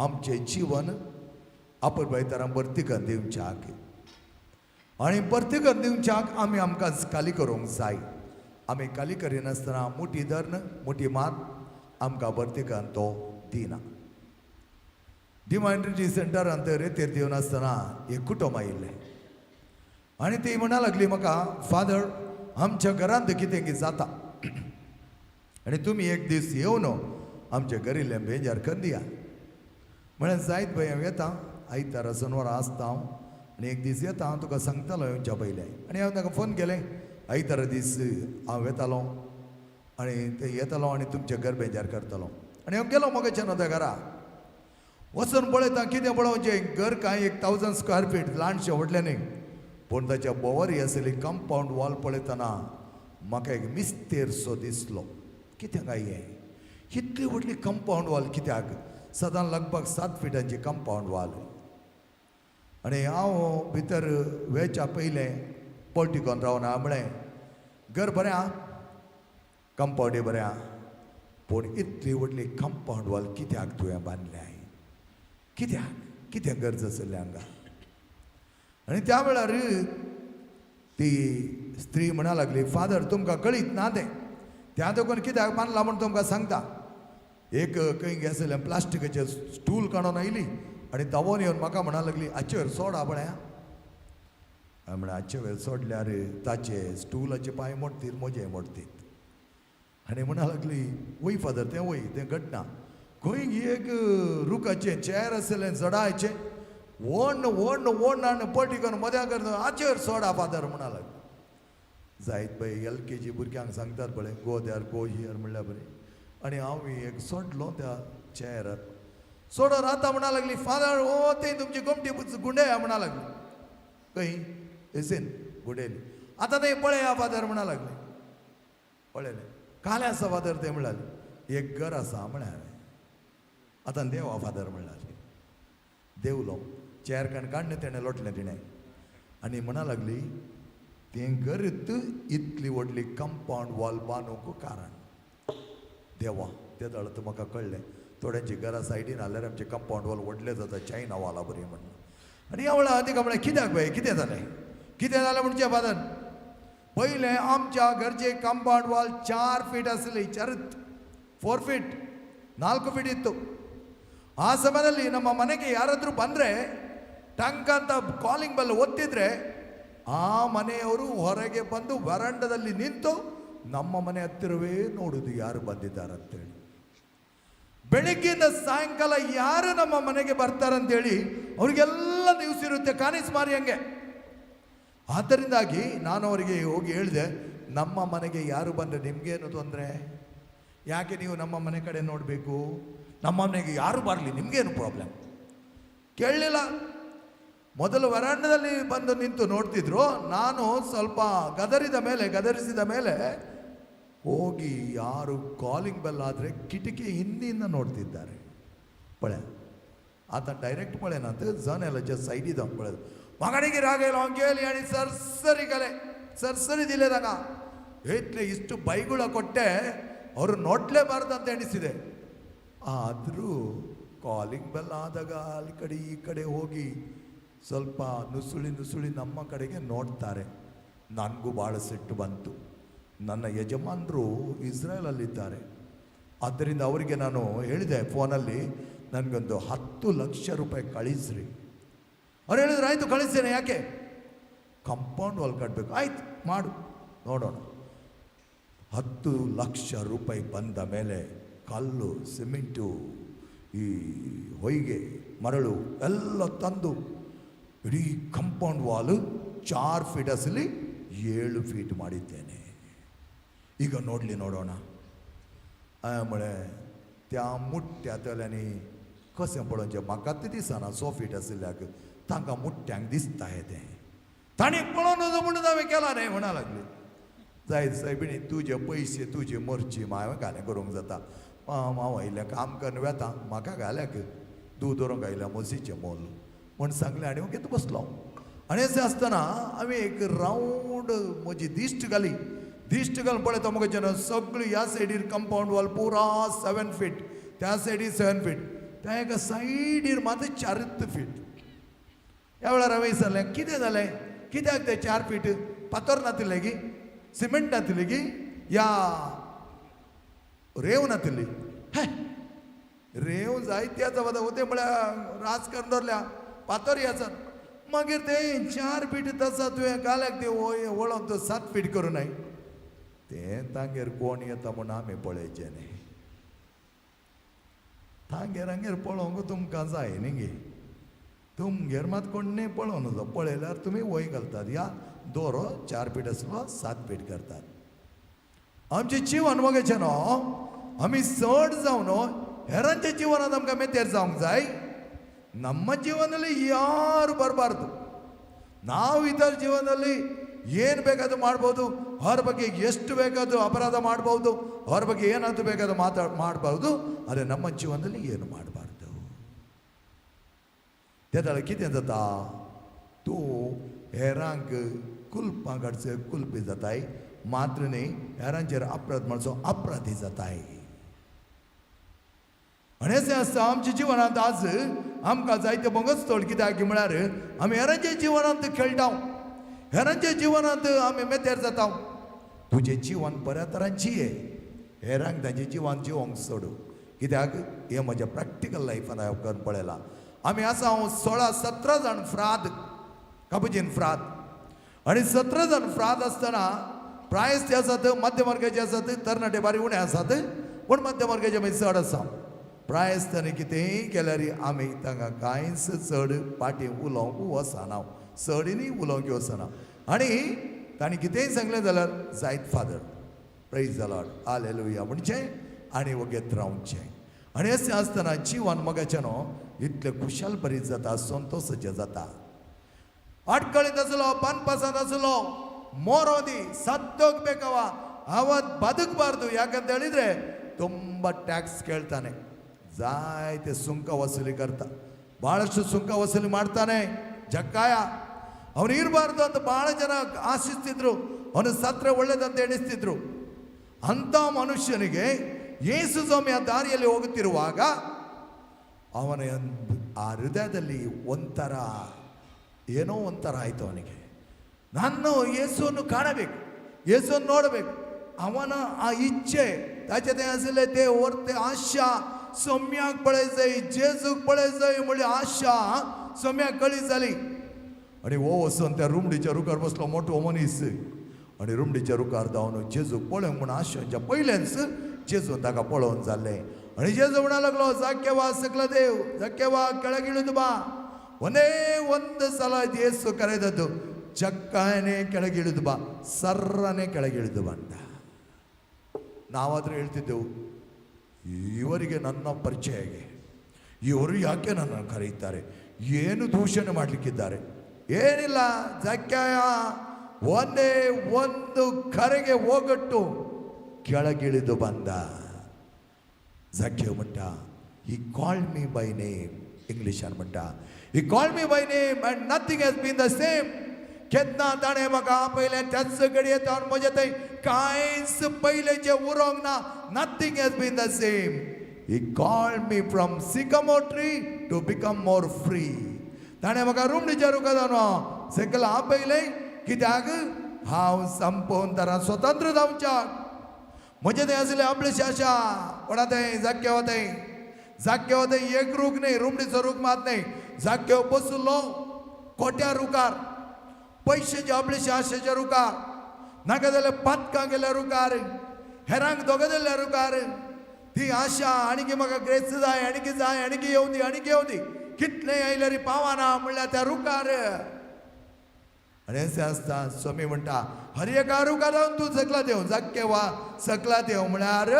आमचें जीवन आपण भायतरां भरती दिवच्याक आनी भरती दिवच्याक आमी आमकां खाली करूंक जाय. आमी खाली करिनासतना मुठी धरून मुठी मात आमकां भरती तो दिना. डिवायन रिट्रीट सेंटरांत रेतीर दिवन आसतना एक कुटुंब आयिल्लें आनी ती म्हणा लागली म्हाका, फादर आमच्या घरांत कितें कितें जाता आनी तुमी एक दीस येवन आमच्या घरिल्लें बेजार करून दिया. म्हळें जायत भंय हांव येता. आयतारा सनवारा आसता हांव आनी एक दीस येता हांव तुका सांगतालो येवच्या पयलें. आनी हांवें ताका फोन केलें, आयतारा दीस हांव येतालो आनी ते येतालो आनी तुमचें घर बेजार करतालो. आनी हांव गेलो म्हज्याच्यान त्या घरा वचून पळयता कितें पळोवचें, घर कांय 1000 स्क्वेअर फीट ल्हानशें व्हडलें न्ही, पूण ताच्या भोंवरी आशिल्ली कंपावंड वॉल पळयतना म्हाका एक मिस्तेरसो दिसलो. कितें काय हें इतली व्हडली कंपावंड वॉल कित्याक? सदां लगभग 7 फिटांची कंपावंड वॉल. आनी हांव भितर वेच्या पयलें पोल्टिकोन रावन हांवें म्हळें, घर बरें आहा, कंपावंडय बरें आहा, पूण इतली व्हडली कंपावंड वॉल कित्याक तुवें बांदल्या? कित्याक? कितें गरज आशिल्ली हांगा? आनी त्या वेळार ती स्त्री म्हणा लागली, फादर तुमकां कळीत ना तें, त्या देखून कित्याक बांदला म्हूण तुमकां सांगता. एक खंय आशिल्लें प्लास्टिकाचें स्टूल काडून आयली आनी धांवोन येवन म्हाका म्हणा लागली, हाचे वयर सोडा पळया. हांवें म्हळें, हाचे वयर सोडल्यार ताचे स्टुलाचे पांय मोडतीत, म्हजे मोडतीत. आनी म्हणा लागली, वय फादर तें वय, तें घडना. खंय एक रुखाचें चेर आशिल्लें जडायचें, ओण्ण ओण्ण ओण्ण आनी पटी करून मद्या करता, हाचेर सोडा फादर म्हणा लागली. जायत बाय LKG भुरग्यांक सांगतात पळय, गो there go here म्हणल्यार बरें. आनी हांव एक सोडलो त्या चेरार, सोडून आतां म्हणा लागली, फादर ओ तें तुमची गोमटी गुंडया म्हणा लागली. खंय एसेन गुंडेली. आतां तें पळया फादर म्हणा लागले. पळयलें, कालें आसा फादर तें म्हणल्यार, एक घर आसा म्हळें हांवें. आतां देवा फादर म्हणल्यार देवलो, चेर काण काडलें तेणें, लोटलें तिणें आनी म्हणा लागली, तें घरत इतली व्हडली कंपावंड वॉल बांदूंक कारण देवा. ते जाल्यार म्हाका कळ्ळें, थोड्यांची घरां सायडीन आसल्यार आमचें कंपावंड वॉल व्हडलें जाता, चायना वॉला बरी म्हणून. आनी ह्या वेळार तिका म्हळें, कित्याक बाय कितें जालें? कितें जालें म्हणचें फादर, पयलें आमच्या घरचें कंपावंड वॉल 4 फीट आसली, 4 ಫೀಟ್ 4 ಫೀಟ್ ಇತ್ತು. ಆ ಸಮಯದಲ್ಲಿ ನಮ್ಮ ಮನೆಗೆ ಯಾರಾದರೂ ಬಂದರೆ ಟಂಕ್ ಅಂತ ಕಾಲಿಂಗ್ ಬೆಲ್ ಒತ್ತಿದ್ರೆ ಆ ಮನೆಯವರು ಹೊರಗೆ ಬಂದು ವರಂಡದಲ್ಲಿ ನಿಂತು ನಮ್ಮ ಮನೆ ಹತ್ತಿರವೇ ನೋಡುವುದು ಯಾರು ಬಂದಿದ್ದಾರಂತೇಳಿ. ಬೆಳಿಗ್ಗೆಯಿಂದ ಸಾಯಂಕಾಲ ಯಾರು ನಮ್ಮ ಮನೆಗೆ ಬರ್ತಾರಂತೇಳಿ ಅವರಿಗೆಲ್ಲ ನ್ಯೂಸ್ ಇರುತ್ತೆ, ಕಾನಿಸ್ ಮಾರಿ ಹಂಗೆ. ಆದ್ದರಿಂದಾಗಿ ನಾನು ಅವರಿಗೆ ಹೋಗಿ ಹೇಳಿದೆ, ನಮ್ಮ ಮನೆಗೆ ಯಾರು ಬಂದರೆ ನಿಮಗೇನು ತೊಂದರೆ? ಯಾಕೆ ನೀವು ನಮ್ಮ ಮನೆ ಕಡೆ ನೋಡಬೇಕು? ನಮ್ಮ ಮನೆಗೆ ಯಾರು ಬರಲಿ, ನಿಮಗೇನು ಪ್ರಾಬ್ಲಮ್? ಕೇಳಲಿಲ್ಲ. ಮೊದಲು ವರಾಂಡದಲ್ಲಿ ಬಂದು ನಿಂತು ನೋಡ್ತಿದ್ರು. ನಾನು ಸ್ವಲ್ಪ ಗದರಿಸಿದ ಮೇಲೆ ಹೋಗಿ ಯಾರು ಕಾಲಿಂಗ್ ಬೆಲ್ ಆದರೆ ಕಿಟಕಿ ಹಿಂದಿಯಿಂದ ನೋಡ್ತಿದ್ದಾರೆ. ಪಳೆ ಆತ ಡೈರೆಕ್ಟ್ ಪಳೆನಂತ ಜನೆಲಾच्या सायडीत पळय म्हाका राग येयलो, हांव गेली आनी सरसरी गेले, सरसरी दिले ताका. ಇಟ್ಲೆ ಇಷ್ಟು ಬೈಗುಳ ಕೊಟ್ಟೆ, ಅವರು ನೋಡಲೇಬಾರ್ದು ಅಂತ ಎಣಿಸಿದೆ. ಆದರೂ ಕಾಲಿಂಗ್ ಬೆಲ್ ಆದಾಗ ಅಲ್ಲಿ ಕಡೆ ಈ ಕಡೆ ಹೋಗಿ ಸ್ವಲ್ಪ ನುಸುಳಿ ನುಸುಳಿ ನಮ್ಮ ಕಡೆಗೆ ನೋಡ್ತಾರೆ. ನನಗೂ ಭಾಳ ಸಿಟ್ಟು ಬಂತು. ನನ್ನ ಯಜಮಾನರು ಇಸ್ರೇಲಲ್ಲಿದ್ದಾರೆ, ಆದ್ದರಿಂದ ಅವರಿಗೆ ನಾನು ಹೇಳಿದೆ ಫೋನಲ್ಲಿ, ನನಗೊಂದು 10 ಲಕ್ಷ ರೂಪಾಯಿ ಕಳಿಸ್ರಿ. ಅವ್ರು ಹೇಳಿದ್ರು, ಆಯಿತು ಕಳಿಸ್ತೇನೆ, ಯಾಕೆ? ಕಂಪೌಂಡ್ ವಾಲ್ ಕಟ್ಟಬೇಕು. ಆಯ್ತು ಮಾಡು, ನೋಡೋಣ. 10 ಲಕ್ಷ ರೂಪಾಯಿ ಬಂದ ಮೇಲೆ ಕಲ್ಲು, ಸಿಮೆಂಟು, ಈ ಹೊಯ್ಗೆ, ಮರಳು ಎಲ್ಲ ತಂದು ಇಡೀ ಕಂಪೌಂಡ್ ವಾಲು 4 ಫೀಟ್ ಅಸಲಿ 7 ಫೀಟ್ ಮಾಡಿದ್ದೇನೆ. ಈಗ ನೋಡಲಿ ನೋಡೋಣ. म्हळें त्या मुट्ट्यांतल्यांनी कशें पळोवचें, म्हाका तें दिसना 6 फीट आशिल्ल्याक, तांकां मुट्ट्यांक दिसता हें तें, तांणी पळोवन म्हणून हांवें केलां न्हय म्हणा लागली. जायत सायबिणी, तुजे पयशे तुजी मर्जी, हांवें घालें करूंक जाता. हांव आयिल्लें काम करून वेता, म्हाका घाल्याक दूद व्हरूंक आयल्या म्हशीचें मोल म्हूण सांगलें आनी हांव घेत बसलो. आनी अशें आसतना हांवें एक रावंड म्हजी दिश्ट घाली. दिश्ट घालून पळयता म्हाका जेन्ना सगळी ह्या सायडीर कंपावंड वॉल पुरा 7 फीट, त्या सायडीर 7 फीट, त्या एका सायडीर मात 4 फीट. ह्या वेळार हांवें विचारलें, कितें जालें, कित्याक ते 4 फीट? फातर नातिल्ले गी, सिमेंट नातिल्ली गी, या रेंव नातिल्ली? हे रेंव जायती आसा बाबा, तें म्हळ्यार रास करून दवरल्या फातर आसात. मागीर ते 4 फीट तसा तुवें घाल्याक ते वळोवन तो 7 फीट करूं नाय. तें तांगेर कोण येता म्हूण आमी पळयचें न्ही, तांगेर हांगेर पळोवंक तुमकां जाय न्ही गे. तुमगेर मात कोण न्ही पळोवं नजो, पळयल्यार तुमी वय घालतात या दोरो 4 फीट आसलो 7 फीट करतात. आमचें जिवन मोगेचें न्हू, आमी चड जावन हेरांच्या जिवनांत आमकां मेतेर जावंक जाय. ನಮ್ಮ ಜೀವನದಲ್ಲಿ ಯಾರು ಬರಬಾರ್ದು, ನಾವು ಇದರ ಜೀವನದಲ್ಲಿ ಏನು ಬೇಕಾದರೂ ಮಾಡ್ಬೋದು, ಅವ್ರ ಬಗ್ಗೆ ಎಷ್ಟು ಬೇಕಾದರೂ ಅಪರಾಧ ಮಾಡ್ಬೋದು, ಅವ್ರ ಬಗ್ಗೆ ಏನಾದರೂ ಬೇಕಾದರೂ ಮಾಡ್ಬೋದು, ಆದರೆ ನಮ್ಮ ಜೀವನದಲ್ಲಿ ಏನು ಮಾಡಬಾರ್ದು. तेदाळ कितें जाता, तूं हेरांक कुलपां काडचे कुलपी जाताय, मात्र न्ही हेरांचेर अपराध म्हणचो अपराधी जाताय. आनी अशें आसता आमच्या जिवनांत आज आमकां जायते भोंगस्तोळ, कित्याक म्हळ्यार आमी हेरांच्या जिवनांत खेळटा, हेरांच्या जिवनांत आमी मेतेर जाता. तुजें जिवन बऱ्या तरांची हेरांक तांचें जिवन जिवंक सोडू, कित्याक हें म्हज्या प्रॅक्टिकल लायफान हांवें करून पळयलां. आमी आसा हांव 16-17 जाण फ्राद, कापुचीन फ्राद, आनी 17 जाण फ्राद आसतना प्रायस ते आसात मध्यम वर्गाचे आसात, तरणाटे बारी उणें आसात, पूण मध्यम वर्गाचे आमी चड आसा. प्रायस ताणें कितेंय केल्यार आमी तांकां कांयच चड फाटीं उलोवंक वचना, चड न्ही उलोवंक वचना. आनी ताणें कितेंय सांगलें जाल्यार जायत फादर, प्रेज the Lord, hallelujah म्हणचें आनी वगेत रावचें. आनी अशें आसतना जिवन मोगाचें न्हू इतलें खुशाल बरीत जाता, संतोशाचें जाता. आडकळींत आसलो, पानपासांत आसलो, ಮೋರೋದಿ ಸತ್ತೋಗ್ಬೇಕವ, ಅವತ್ ಬದುಕಬಾರ್ದು. ಯಾಕಂತ ಹೇಳಿದ್ರೆ ತುಂಬ ಟ್ಯಾಕ್ಸ್ ಕೇಳ್ತಾನೆ, ಜಾಯ್ತೆ ಸುಂಕ ವಸೂಲಿ ಕರ್ತ, ಭಾಳಷ್ಟು ಸುಂಕ ವಸೂಲಿ ಮಾಡ್ತಾನೆ ಜಕ್ಕಾಯ. ಅವನು ಇರಬಾರ್ದು ಅಂತ ಭಾಳ ಜನ ಆಶಿಸ್ತಿದ್ರು, ಅವನು ಸತ್ರ ಒಳ್ಳೇದಂತ ಎಣಿಸ್ತಿದ್ರು. ಅಂಥ ಮನುಷ್ಯನಿಗೆ ಯೇಸು ಸ್ವಾಮಿ ಆ ದಾರಿಯಲ್ಲಿ ಹೋಗುತ್ತಿರುವಾಗ ಅವನ ಆ ಹೃದಯದಲ್ಲಿ ಒಂಥರ ಏನೋ ಒಂಥರ ಆಯಿತು ಅವನಿಗೆ. ನಾನು ಯೇಸುವನ್ನು ಕಾಣಬೇಕು, ಯೇಸುವನ್ನು ನೋಡಬೇಕು. ಅವನ ಆ ಇಚ್ಛೆ ताचे तें आसलें ते व्हरते आशा सोम्याक पळय जाय, जेजूक पळय जाय म्हणली आशा सोम्याक कळी जाली. आनी हो वचून त्या रुमडीच्या रुखार बसलो मोठो मनीस, आनी रुमडीच्या रुखार धांवन जेजूक पळोवंक म्हूण आशेच्या पयलेंच जेजून ताका पळोवन जालें. आनी जेजू म्हणा लागलो, जाकेवा सकला देव, जाकेवा ಕೆಳಗಿಳಿದು ಬಾ. ಒಂದೇ ಒಂದು ಸಲ ಯೇಸು ಕರೆದದ್ದು, ಚಕ್ಕನೆ ಕೆಳಗಿಳಿದು ಬಾ, ಸರ್ರನೆ ಕೆಳಗಿಳಿದು ಬಂದ. ನಾವಾದರೂ ಹೇಳ್ತಿದ್ದೆವು, ಇವರಿಗೆ ನನ್ನ ಪರಿಚಯ ಹೇಗೆ, ಇವರು ಯಾಕೆ ನನ್ನನ್ನು ಕರೆಯುತ್ತಾರೆ, ಏನು ದೂಷಣೆ ಮಾಡಲಿಕ್ಕಿದ್ದಾರೆ? ಏನಿಲ್ಲ, ಜಕ್ಕಾಯ ಒಂದೇ ಒಂದು ಕರೆಗೆ ಹೋಗಟ್ಟು ಕೆಳಗಿಳಿದು ಬಂದ. ಜಕ್ಯ म्हणटा, he called me by name. इंग्लिशान म्हणटा, he called me by name and nothing has been the same. केन्ना ताणें म्हाका आपयलें त्याच घडये तावन म्हजें थंय कांयच पयलेचें उरोंक ना. Nothing has been the same. He called me from sycamore tree to become more free. ताणें म्हाका रुमडीच्या रुखार जावन सकयल आपयलें, कित्याक हांव संपूर्ण तरान स्वतंत्र जावच्याक. म्हजें थंय आसलें आपलें आशा कोणा थंय जाक्यो थंय जाक्यो थंय एक रूख न्ही, रुमडीचो रूख मात न्ही, जाक्यो बसलो कोट्या रुखार, पयशेच्या आपले आशेच्या रुखार, नाका जाल्यार पातकां गेल्या रुखार, हेरांक धोको दिल्ल्या रुखार. ती आशा आणकी म्हाका ग्रेस जाय, आणकी जाय, आणकी येवं दी, आणकी येवं दी, कितलें आयल्यार पावना म्हणल्यार त्या रुखार. आनी अशें आसता स्वामी म्हणटा, हर एका रुखार जावन तूं सकला देव, जाक्केवा सकला देव म्हळ्यार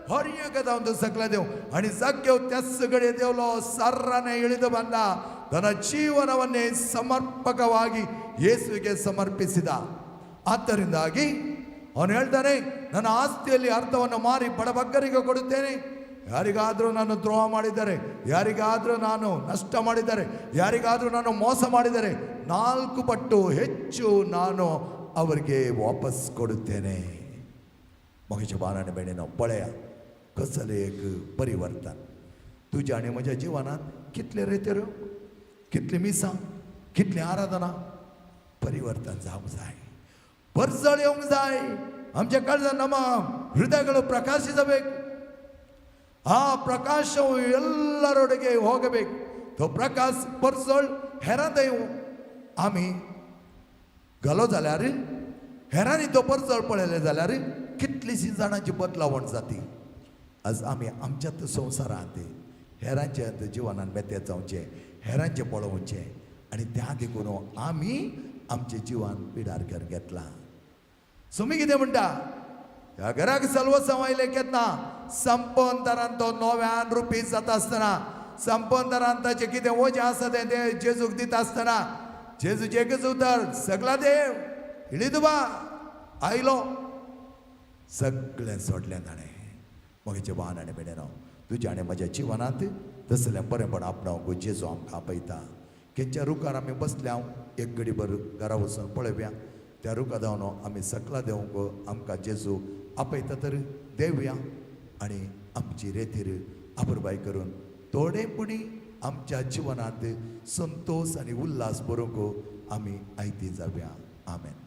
हर एका जावन तूं सकला देव. आनी जाक्केव त्याच कडेन देवलो, ಸರ್ರನೆ ಇಳಿದು ಬಂದ, ತನ್ನ ಜೀವನವನ್ನೇ ಸಮರ್ಪಕವಾಗಿ ಯೇಸುವಿಗೆ ಸಮರ್ಪಿಸಿದ. ಆದ್ದರಿಂದಾಗಿ ಅವನು ಹೇಳ್ತಾನೆ, ನನ್ನ ಆಸ್ತಿಯಲ್ಲಿ ಅರ್ಧವನ್ನು ಮಾರಿ ಬಡಬಗ್ಗರಿಗೆ ಕೊಡುತ್ತೇನೆ. ಯಾರಿಗಾದರೂ ನಾನು ದ್ರೋಹ ಮಾಡಿದರೆ, ಯಾರಿಗಾದರೂ ನಾನು ನಷ್ಟ ಮಾಡಿದರೆ, ಯಾರಿಗಾದರೂ ನಾನು ಮೋಸ ಮಾಡಿದರೆ, 4 ಪಟ್ಟು ಹೆಚ್ಚು ನಾನು ಅವರಿಗೆ ವಾಪಸ್ ಕೊಡುತ್ತೇನೆ. म्हज्या बाराणे भयणीनो, पळया कसलें एक परिवर्तन तुज्या आनी म्हज्या जिवनांत. कितले रेतेर, कितली मिसां, कितली आराधना, परिवर्तन जावंक जाय, परजळ येवंक जाय. आमच्या काळजान ನಮ್ಮ ಹೃದಯಗಳು ಪ್ರಕಾಶಿಸಬೇಕು. ಆ ಪ್ರಕಾಶವು ಎಲ್ಲರೊಳಗೆ ಹೋಗಬೇಕು. तो प्रकाश परजळ हेरां आमी घालो जाल्यार, हेरांनी तो परजळ पळयले जाल्यार कितलीशी जाणांची बदलावण जाती. आज आमी आमच्याच संवसारांत हेरांच्या जिवनान मेते जावचें. हेरांचें पळोवचें आनी त्या देखून आमी आमचें जिवान पिडार करून घेतलां. सुमी कितें म्हणटा, ह्या घराक सलवसांव आयलें केन्ना संपंतरान तो नव्यान रुपी जाता आसतना, संपंतरान ताचें कितें वजें आसा तें तें जेजूक दिता आसतना जेजूचें एकच उतर, सगळा देव इळीदुबा आयलो, सगळें सोडलें ताणें. म्हजें वाहन आनी भयणीनो, तुज्या आनी म्हज्या जिवनांत तसलें बरेंपण आपणावंक जेजू आमकां आपयता. खंयच्या रुखार आमी बसल्या एक घडीभर घरा वचून पळोवया, त्या रुखा धांवन आमी सकला देवंक आमकां जेजू आपयता तर देवया आनी आमची रेतीर आपुरबाय करून थोडे पुणी आमच्या जिवनांत संतोश आनी उल्हास बरोवंक आमी आयती जावया. आमेन.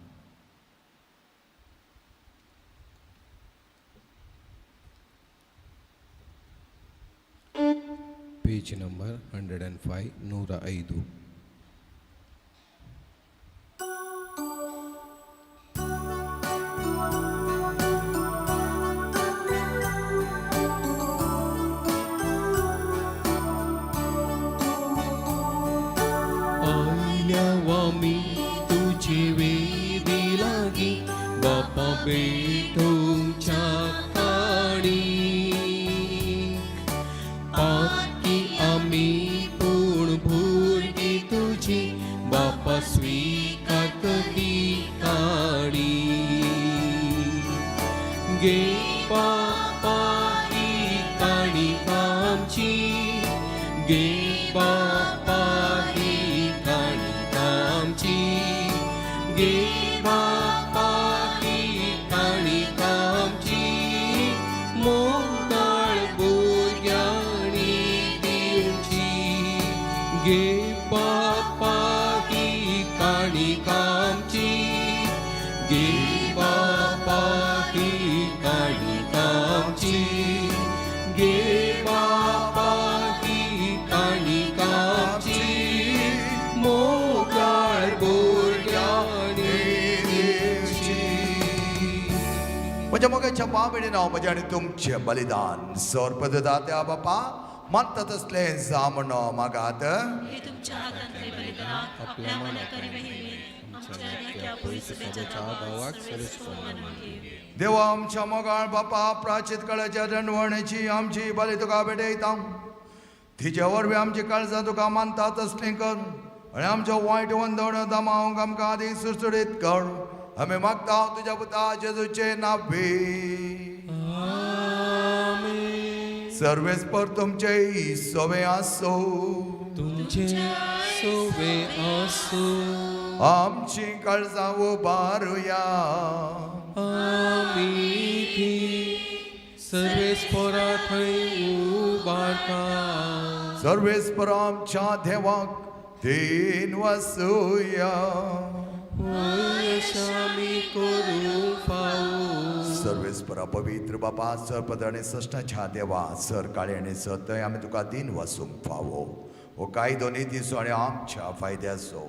Page number 105, 105. आयल्या आमी तुजे वेदी लागी बापा बेठोच्या काणी, पाकी आमी पूण भुरगीं तुजी बापा स्विकार ती काणी. गे बापा ही काणी आमची, गे बापा ही काणी आमची, गे बापा ही काणी आमची, मोगाळ भुरग्यांनी दिवची. गे बापा ही काणी आमची, गे बापा ही काणी आमची, गे बापा ही काणी आमची, मोगाळ भुरग्यांनी दिवची. म्हज्या मोगाच्या भाव भयणीनो, म्हजें आनी तुमचें बलिदान सर्पदात्या बापा मानता तसलें जावं मागात. हे तुमच्या हातांतले बलिदानाक आपल्या मनाक आनी महिमेन आमच्या आनी त्या पवित्र सभेच्या भावाक सर्वेस्पर मागीर. देवा आमच्या मोगाळ बापा, प्राचीत काळाच्या दंडवणेची आमची बली तुका भेटयता, तिचे वरवीं आमची काळजां तुका मानता तसलीं कर आनी आमच्या वायट वंदवण दमावंक आमकां आदी सुडसुडीत कर. आमी मागता तुज्या पुता जेजूचे नावे. सर्वेस्पर तुमचे सोवे आसो. तुमचे सोवे आसो. आमची काळजां उबारुया. आमी ती सर्वेस्परा थंय उबारता. सर्वेस्पर आमच्या देवाक तीन वसुया. आमी करूं फावो. सर्वेस्परा पवित्र बापा, सरपद आनी सश्टाच्या देवा, सर काळे आनी सतय आमी तुका दिन वसूंक फावो. हो कायदो नितीचो आनी आमच्या फायद्याचो.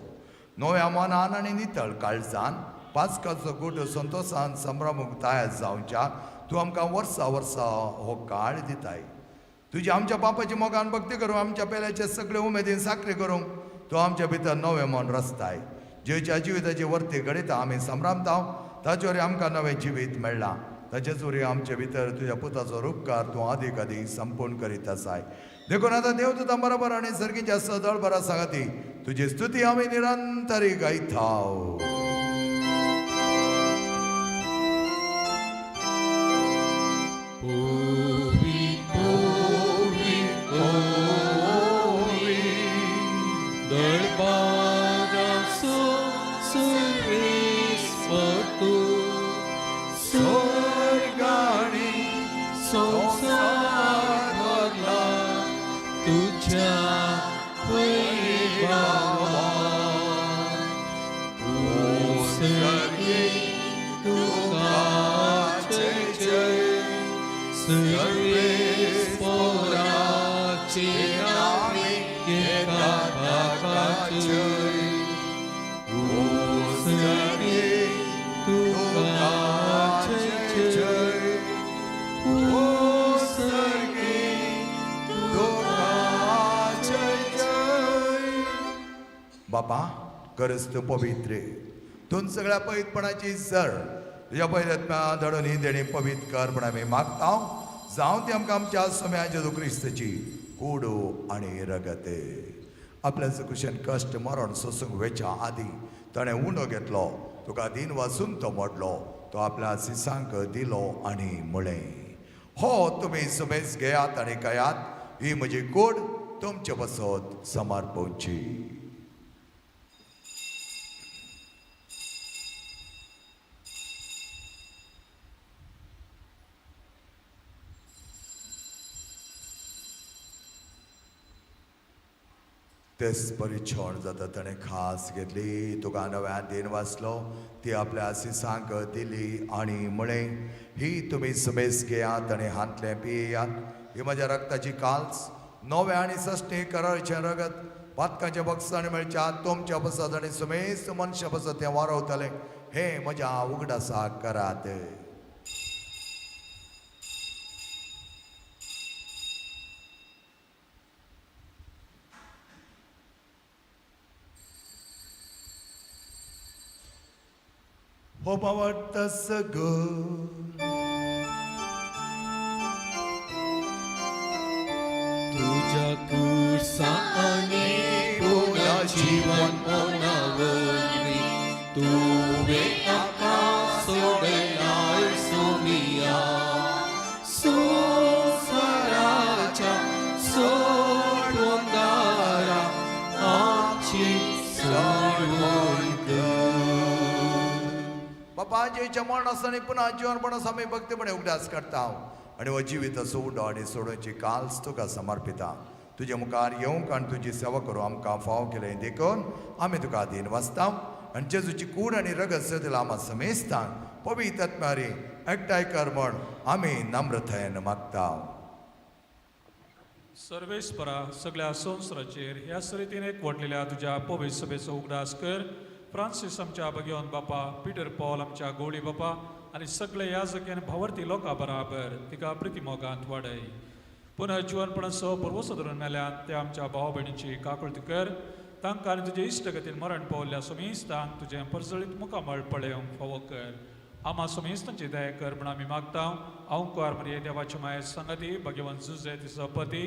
नव्या मनान आनी नितळ काळजान पास्काचो गुट संतोशान संभ्रमूक तयार जावच्या तूं आमकां वर्सा वर्सा हो काळ दिताय. तुजी आमच्या बापाची मोगान भक्ती करूं, आमच्या पेल्याचे सगळे उमेदीन साकरी करूंक तूं आमच्या भितर नवें मन रचताय. जेच्या जिविताची वर्ती घडयता आमी संभ्रमता, ताचे वरवीं आमकां नवें जिवीत मेळ्ळां. ताचेच वरवीं आमचे भितर तुज्या पुताचो रुपकार तूं आदीक आदी संपूर्ण करीत आसाय. देखून आतां देव तुता बरोबर आनी सर्गीच्या सदळ बरा सांगाती तुजी स्तुती आमी निरंतरी गायताव. ओवी ओवी ओवी दळबारासो सुरेश्वर तूं स्वर्गाणी संवसार भरला तुझ्या वैभवान. बापा गरज तूं पवित्र, तूं सगळ्या पवित्रपणाची सर तुज्या पयल्या धाडून ही देणी पवित्र कर म्हण आमी मागता. जावं ती आमकां आमच्या सम्या जेजू क्रिस्ताची कुडू आनी रगत. आपल्या कुशेन कश्ट मरण सोसूंक वेच्या आदी ताणें उंडो घेतलो, तुका दिन वासून तो मोडलो, तो आपल्या सिसांक दिलो आनी म्हळें, हो तुमी सुमेज घेयात आनी खायात, ही म्हजी कूड तुमचे पासत समर्पणची. तेच परिछण जाता ताणें खास घेतली, तुका नव्या दिन वाचलो, ती आपल्या सिसांक दिली आनी म्हळें, ही तुमी सुमेज घेयात आनी हांतलें पियात, ही म्हज्या रक्ताची काल्स, नव्या आनी सश्टी करारचें रगत, पातकाचें बक्षाण मेळच्या तुमच्या पसत आनी सुमेज मनशा पसत तें वारवतलें, हें म्हज्या उगडासाक करात. हो बावडता सगळ तुझ्या कुर्सा आनी पुन्हा जीवन मोनावरी तुवे आमकां सोडलाय सोमिया, संवसाराच्या सोडवंदारा आमची सोडवण कर. बापाचें मरण आसतना पुन्हा जिवनपण आमी भक्तीपणे उगडास करता आनी हो जिवीत उडो आनी सोडोवची काल्स तुका समर्पिता. तुजे मुखार येवंक आनी तुजी सेवा करूं आमकां फाव केलें देखून आमी तुका अधीन वाचता आनी जेजूची कूड आनी रगत सदला आमा समेस्तांक पवित्र आत्म्यारी एकठांय कर म्हण आमी नम्रतायेन मागता. सर्वेस्परा सगळ्या संवसाराचेर ह्या सरितीन एक वाडलेल्या तुज्या पवित्र सभेचो उगडास कर. फ्रांसीस आमच्या भगवान बापा, पिटर पॉल आमच्या गोळी बापा आनी सगळे याजक आनी भावार्थी लोकां बराबर तिका प्रितीमोगांत वाडय. पुनः जिवनपणाचो पुर्वसो धरून मेल्यान त्या आमच्या भाव भयणीची काकुळती कर. तांकां आनी तुजे इश्टगतीन मरण पावल्ल्या सुमेस्तांक तुजें परजळीत मुखामळ पळोवंक फावो कर. आमा सुमेस्तांची दया कर म्हण आमी मागता. अंकुर मरिये देवाची माये संगती, भगवान जुजे तिचो पती,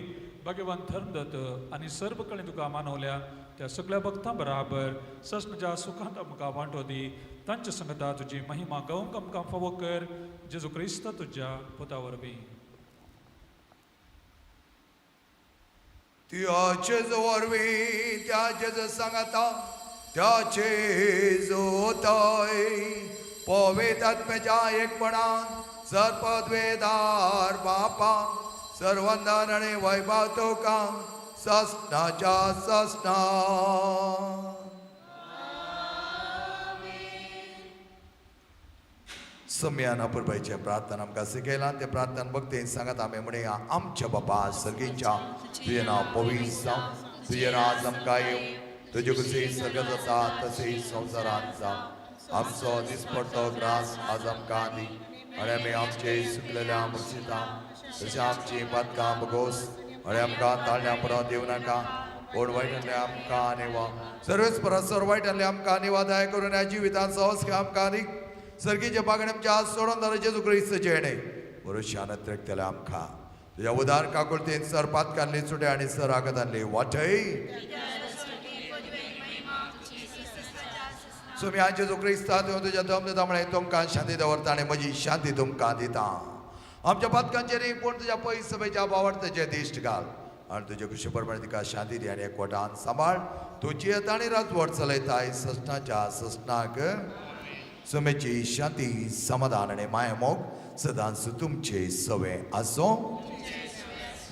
भगवान धर्मदत्त आनी सर्व कडेन तुका मानवल्या त्या सगळ्या भक्तां बराबर सस्नच्या सुखांत आमकां वांटो दी. तांच्या संगता तुजी महिमा गावंक आमकां फावो कर. जेजू क्रिस्त तुज्या पुता वरवीं. त्या जेजू वरवीं, त्या जेजू सांगाता, त्या जेजू तय पवित्र आत्म्याच्या एकपणान सर्पद्वेदार बापा सर्वंदन आनी वैभव तुका ससनाच्या ससना. सम्यान अपुरबायचें प्रार्थना आमकां शिकयलां, तें प्रार्थना भक्तीन सांगात आमी म्हणया. आमच्या बापा सर्गीच्या, तुजें नांव पवित्र जावं, तुजें राज आमकां येवं, तुजे कुशी सर्गांत जाता तशें संवसारांत जावं. आमचो दिसपडतो ग्रास आज आमकां दी आनी आमी आमचे सुकलेल्या मुर्शिता तशें आमची पातकां बगोस आनी आमकां ताळण्या परत दिवं नाका, पूण वायटांतले आमकां निवा. सर्वेस परत सर वायटांतले आमकां निवा दया करून ह्या जिवितांत सहज आमकां दी. सर्गीचे बागणे आमच्या हात सोडून धाडून जेजू क्रिस्ताचें हेणें भरोश्यान त्रेकतले आमकां. तुज्या उदार काकुळतेन सर पातकांतली सुटे आनी सर आगतांतली वाटय. सुम्या जेजू क्रिस्ता तुज्या दम दिता म्हळें तुमकां शांती दवरता आनी म्हजी शांती तुमकां दिता. आमच्या पातकांचेर न्ही पूण तुज्या पयस सभेच्या भावार्थाचेर दिश्ट घाल आनी तुजे कुशी प्रमाणे तिका शांती दी आनी एकवटान सांबाळ. तूं जियेता आनी राजवट चलयताय ससनाच्या ससनाक. सुमेची शांती समाधान आनी मायामोग सदांच तुमचे सवे आसूं.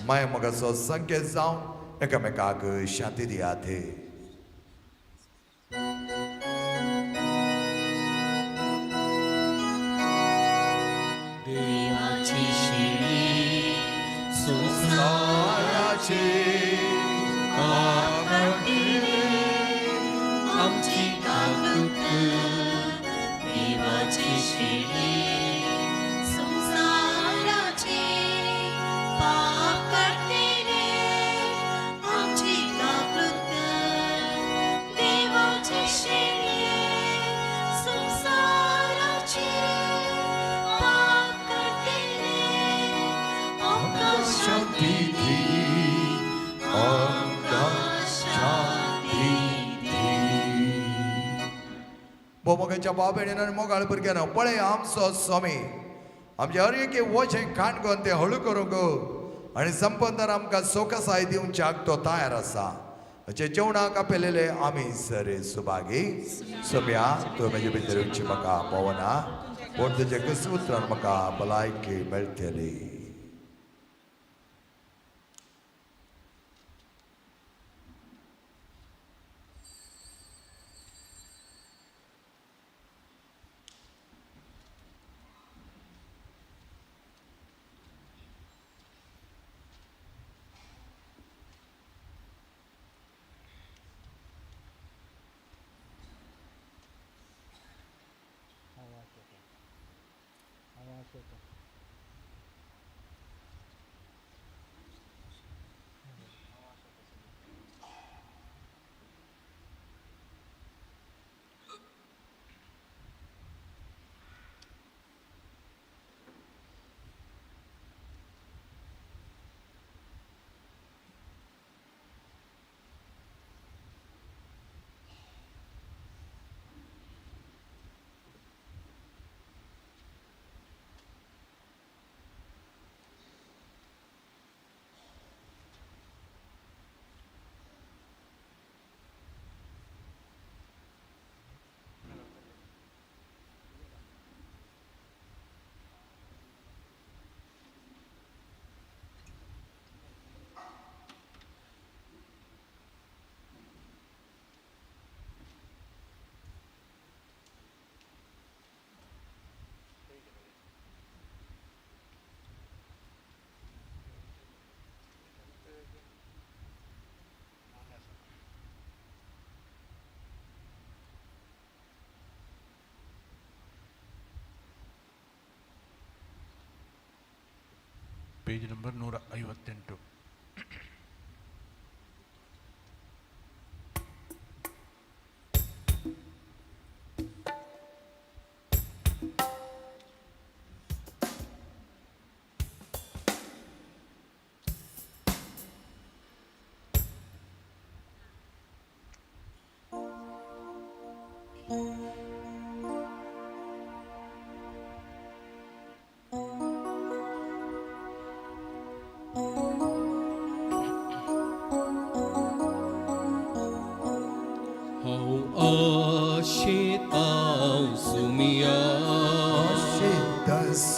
मायामोगाचो संकेत जावन एकामेकाक शांती दियात. देवाची शिरी संवसाराचे पाप काडटिले आमची काकूत. देवाची शिरी संवसाराचे पाप काडटिले आमची काकूत. भोवमोगाच्या भाव भयणीन आनी मोगाळ भुरग्यान पळय आमचो स्वामी आमचे हर एके वचें खाण करून तें हळू करूंक आनी संपंदर आमकां सोकसाय दिवच्याक तो तयार आसा. अशें जेवणाक आपयलेले आमी सरे सुभागी. सोम्या तूं म्हजे भितर येवची म्हाका पावना पूण तुजे कस उतरान म्हाका भलायकी मेळटली. Page number 158.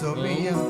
Sumia.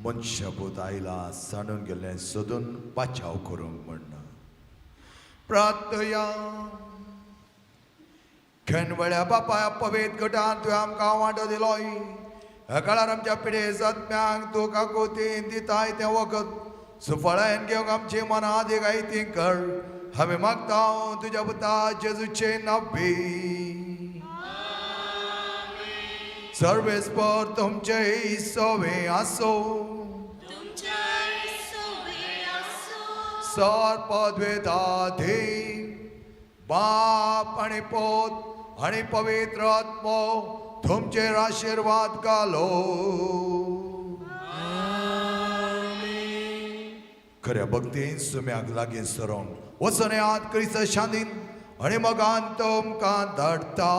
मनशापूत आयला सांडून गेल्लें सोदून पाचाव करूंक म्हण. प्रार्थया. खेनवळ्या बापाय पवेत गटान तुवें आमकां वांटो दिलोय. ह्या काळार आमच्या पिडे जातम्यांक तूं काकुतीन दिताय तें वखद सुफळायन घेवंक आमची मनां दिगायती कर. हांवें मागता तुज्या पुता जेजूचे नाब्बी. सर्वेस्पर तुमचे सवे आसो. सर पदवेदाधी बाप आनी पोत आनी पवित्र आत्मो तुमचेर आशिर्वाद घालो. खऱ्या भक्तीन सुम्याक लागीं सरोंक वचून याद क्रिस्त शांतीन आनी मोगान तुमकां धाडटा.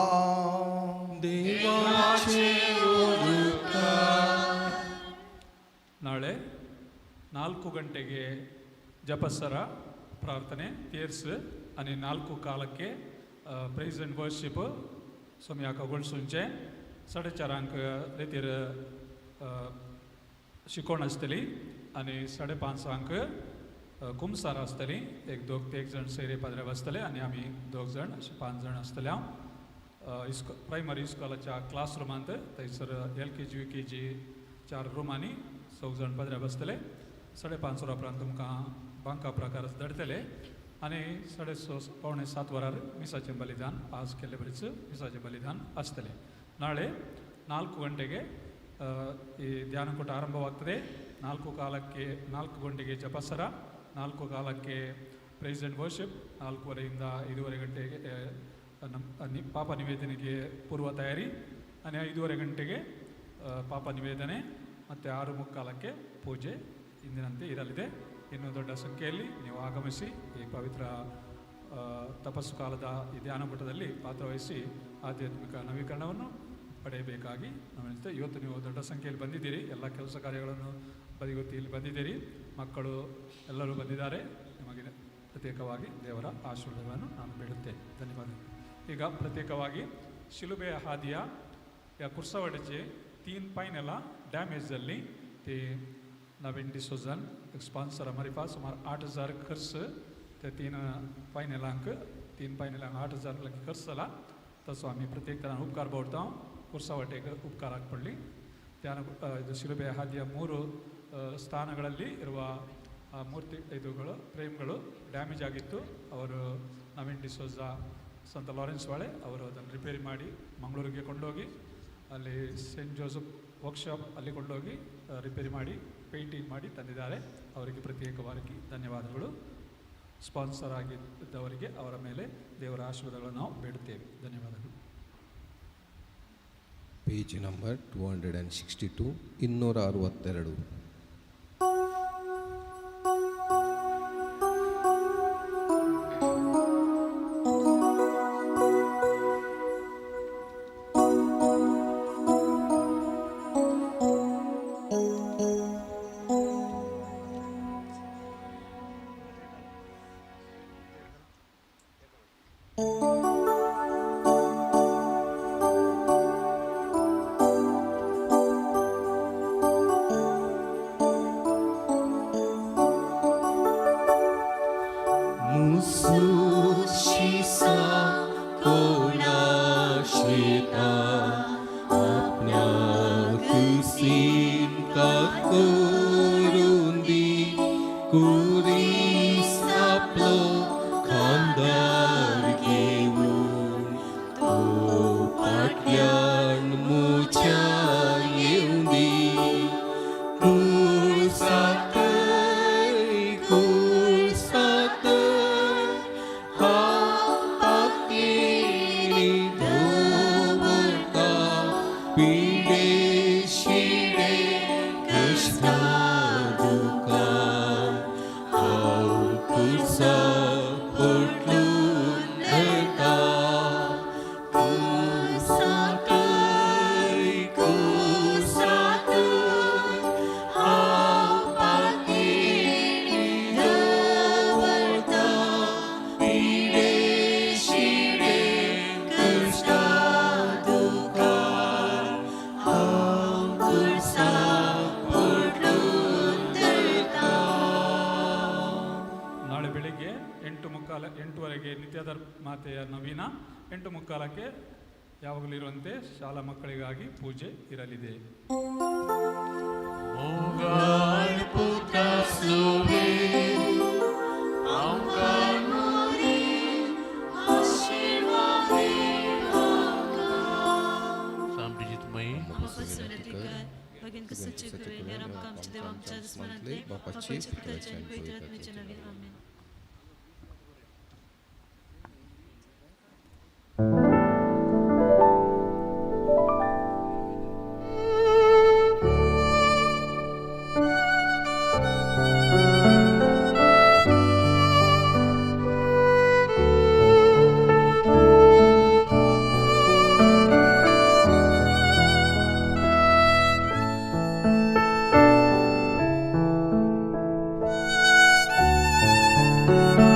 ನಾಳೆ 4 ಗಂಟೆಗೆ ಜಪಸರ ಪ್ರಾರ್ಥನೆ ತೇರ್ಸ್ आणि 4 ಕಾಲಕ್ಕೆ ಪ್ರೈಸ್ ಆ್ಯಂಡ್ ವರ್ಷಿಪ್ सोमयाक गोळसूंचे. 4:30 रेतीर शिकोवण आसतली आनी 5:30 कुमसार आसतली. एक दोग एक जाण सैरे पाद्रे आसतले आनी आमी दोग जाण अशे 5 जाण आसतले. हांव इस्कॉ प्रायमरी इस्कॉलाच्या क्लासरुमांत थंयसर LKG UKG 4 रुमांनी 6 जाण पाद्रे बसतले. 5:30 वरां उपरांत तुमकां बांका प्रकार धाडटले आनी 6:30 6:45 वरार मिसाचें बलिदान आज केल्ले बरीच मिसाचें बलिदान आसतलें. ನಾಳೆ 4 ಗಂಟೆಗೆ ಈ ಧ್ಯಾನಕೂಟ ಆರಂಭವಾಗ್ತದೆ. 4 ಕಾಲಕ್ಕೆ 4 ಗಂಟೆಗೆ ಜಪಸರ, 4 ಕಾಲಕ್ಕೆ ಪ್ರೈಸ್ ಆ್ಯಂಡ್ ವರ್ಷಿಪ್, 4:30ಯಿಂದ 5:30 ಗಂಟೆಗೆ ನಮ್ಮ ಪಾಪ ನಿವೇದನೆಗೆ ಪೂರ್ವ ತಯಾರಿ, અને 5:30 ಗಂಟೆಗೆ ಪಾಪ ನಿವೇದನೆ ಮತ್ತು 6:45ಕ್ಕೆ ಪೂಜೆ ಇಂದಿನಂತೆ ಇರಲಿದೆ. ಇನ್ನೂ ದೊಡ್ಡ ಸಂಖ್ಯೆಯಲ್ಲಿ ನೀವು ಆಗಮಿಸಿ ಈ ಪವಿತ್ರ ತಪಸ್ಸು ಕಾಲದ ಈ ಧ್ಯಾನಕೂಟದಲ್ಲಿ ಪಾತ್ರವಹಿಸಿ ಆಧ್ಯಾತ್ಮಿಕ ನವೀಕರಣವನ್ನು ಪಡೆಯಬೇಕಾಗಿ ನಾವು. ಇವತ್ತು ನೀವು ದೊಡ್ಡ ಸಂಖ್ಯೆಯಲ್ಲಿ ಬಂದಿದ್ದೀರಿ, ಎಲ್ಲ ಕೆಲಸ ಕಾರ್ಯಗಳನ್ನು ಬದಿಗೊತ್ತಿ ಇಲ್ಲಿ ಬಂದಿದ್ದೀರಿ, ಮಕ್ಕಳು ಎಲ್ಲರೂ ಬಂದಿದ್ದಾರೆ. ನಿಮಗೆ ಪ್ರತ್ಯೇಕವಾಗಿ ದೇವರ ಆಶೀರ್ವಾದಗಳನ್ನು ನಾನು ಬೇಡುತ್ತೇನೆ. ಧನ್ಯವಾದಗಳು. ಈಗ ಪ್ರತ್ಯೇಕವಾಗಿ ಶಿಲುಬೆಯ ಹಾದಿಯ ಕುರ್ಸವಾಡಿಚೆ 3 ಪೈನೆಲ್ಲ ಡ್ಯಾಮೇಜ್ जाल्ली ती नवीन डिसोजान स्पॉन्सर मरिफा सुमार 8,000 खर्च ते 3 पायनेलांक 3 पायनेलांक 8,000 लागीं खर्च जाला. तसो आमी प्रत्येक तरान उपकार बोडता. ಕುರ್ಸವಾಟೆಗೆ ಉಪಕಾರ ಪಡಲಿ. ಧ್ಯಾನ ಇದು ಶಿಲುಬೆಯ ಹಾದಿಯ 3 ಸ್ಥಾನಗಳಲ್ಲಿ ಇರುವ ಮೂರ್ತಿ ಇದುಗಳು ಫ್ರೇಮ್ಗಳು ಡ್ಯಾಮೇಜ್ ಆಗಿತ್ತು. ಅವರು ನವೀನ್ ಡಿಸೋಜಾ ಸಂತ ಲಾರೆನ್ಸ್ ವಾಳೆ ಅವರು ಅದನ್ನು ರಿಪೇರಿ ಮಾಡಿ ಮಂಗಳೂರಿಗೆ ಕೊಂಡೋಗಿ ಅಲ್ಲಿ ಸೇಂಟ್ ಜೋಸೆಫ್ ವರ್ಕ್ಶಾಪ್ ಅಲ್ಲಿ ಕೊಂಡೋಗಿ ರಿಪೇರಿ ಮಾಡಿ ಪೇಂಟಿಂಗ್ ಮಾಡಿ ತಂದಿದ್ದಾರೆ. ಅವರಿಗೆ ಪ್ರತ್ಯೇಕವಾಗಿ ಧನ್ಯವಾದಗಳು. ಸ್ಪಾನ್ಸರ್ ಆಗಿದ್ದವರಿಗೆ ಅವರ ಮೇಲೆ ದೇವರ ಆಶೀರ್ವಾದಗಳನ್ನು ನಾವು ಬೇಡುತ್ತೇವೆ. ಧನ್ಯವಾದಗಳು. Page number 262, 262. ನಾಳೆ ಬೆಳಿಗ್ಗೆ 8:45 8ವರೆಗೆ ನಿತ್ಯದರ್ ಮಾತೆಯ ನವೀನ, 8:45ಕ್ಕೆ ಯಾವಾಗಲೂ ಇರುವಂತೆ ಶಾಲಾ ಮಕ್ಕಳಿಗಾಗಿ ಪೂಜೆ ಇರಲಿದೆ. Thank you.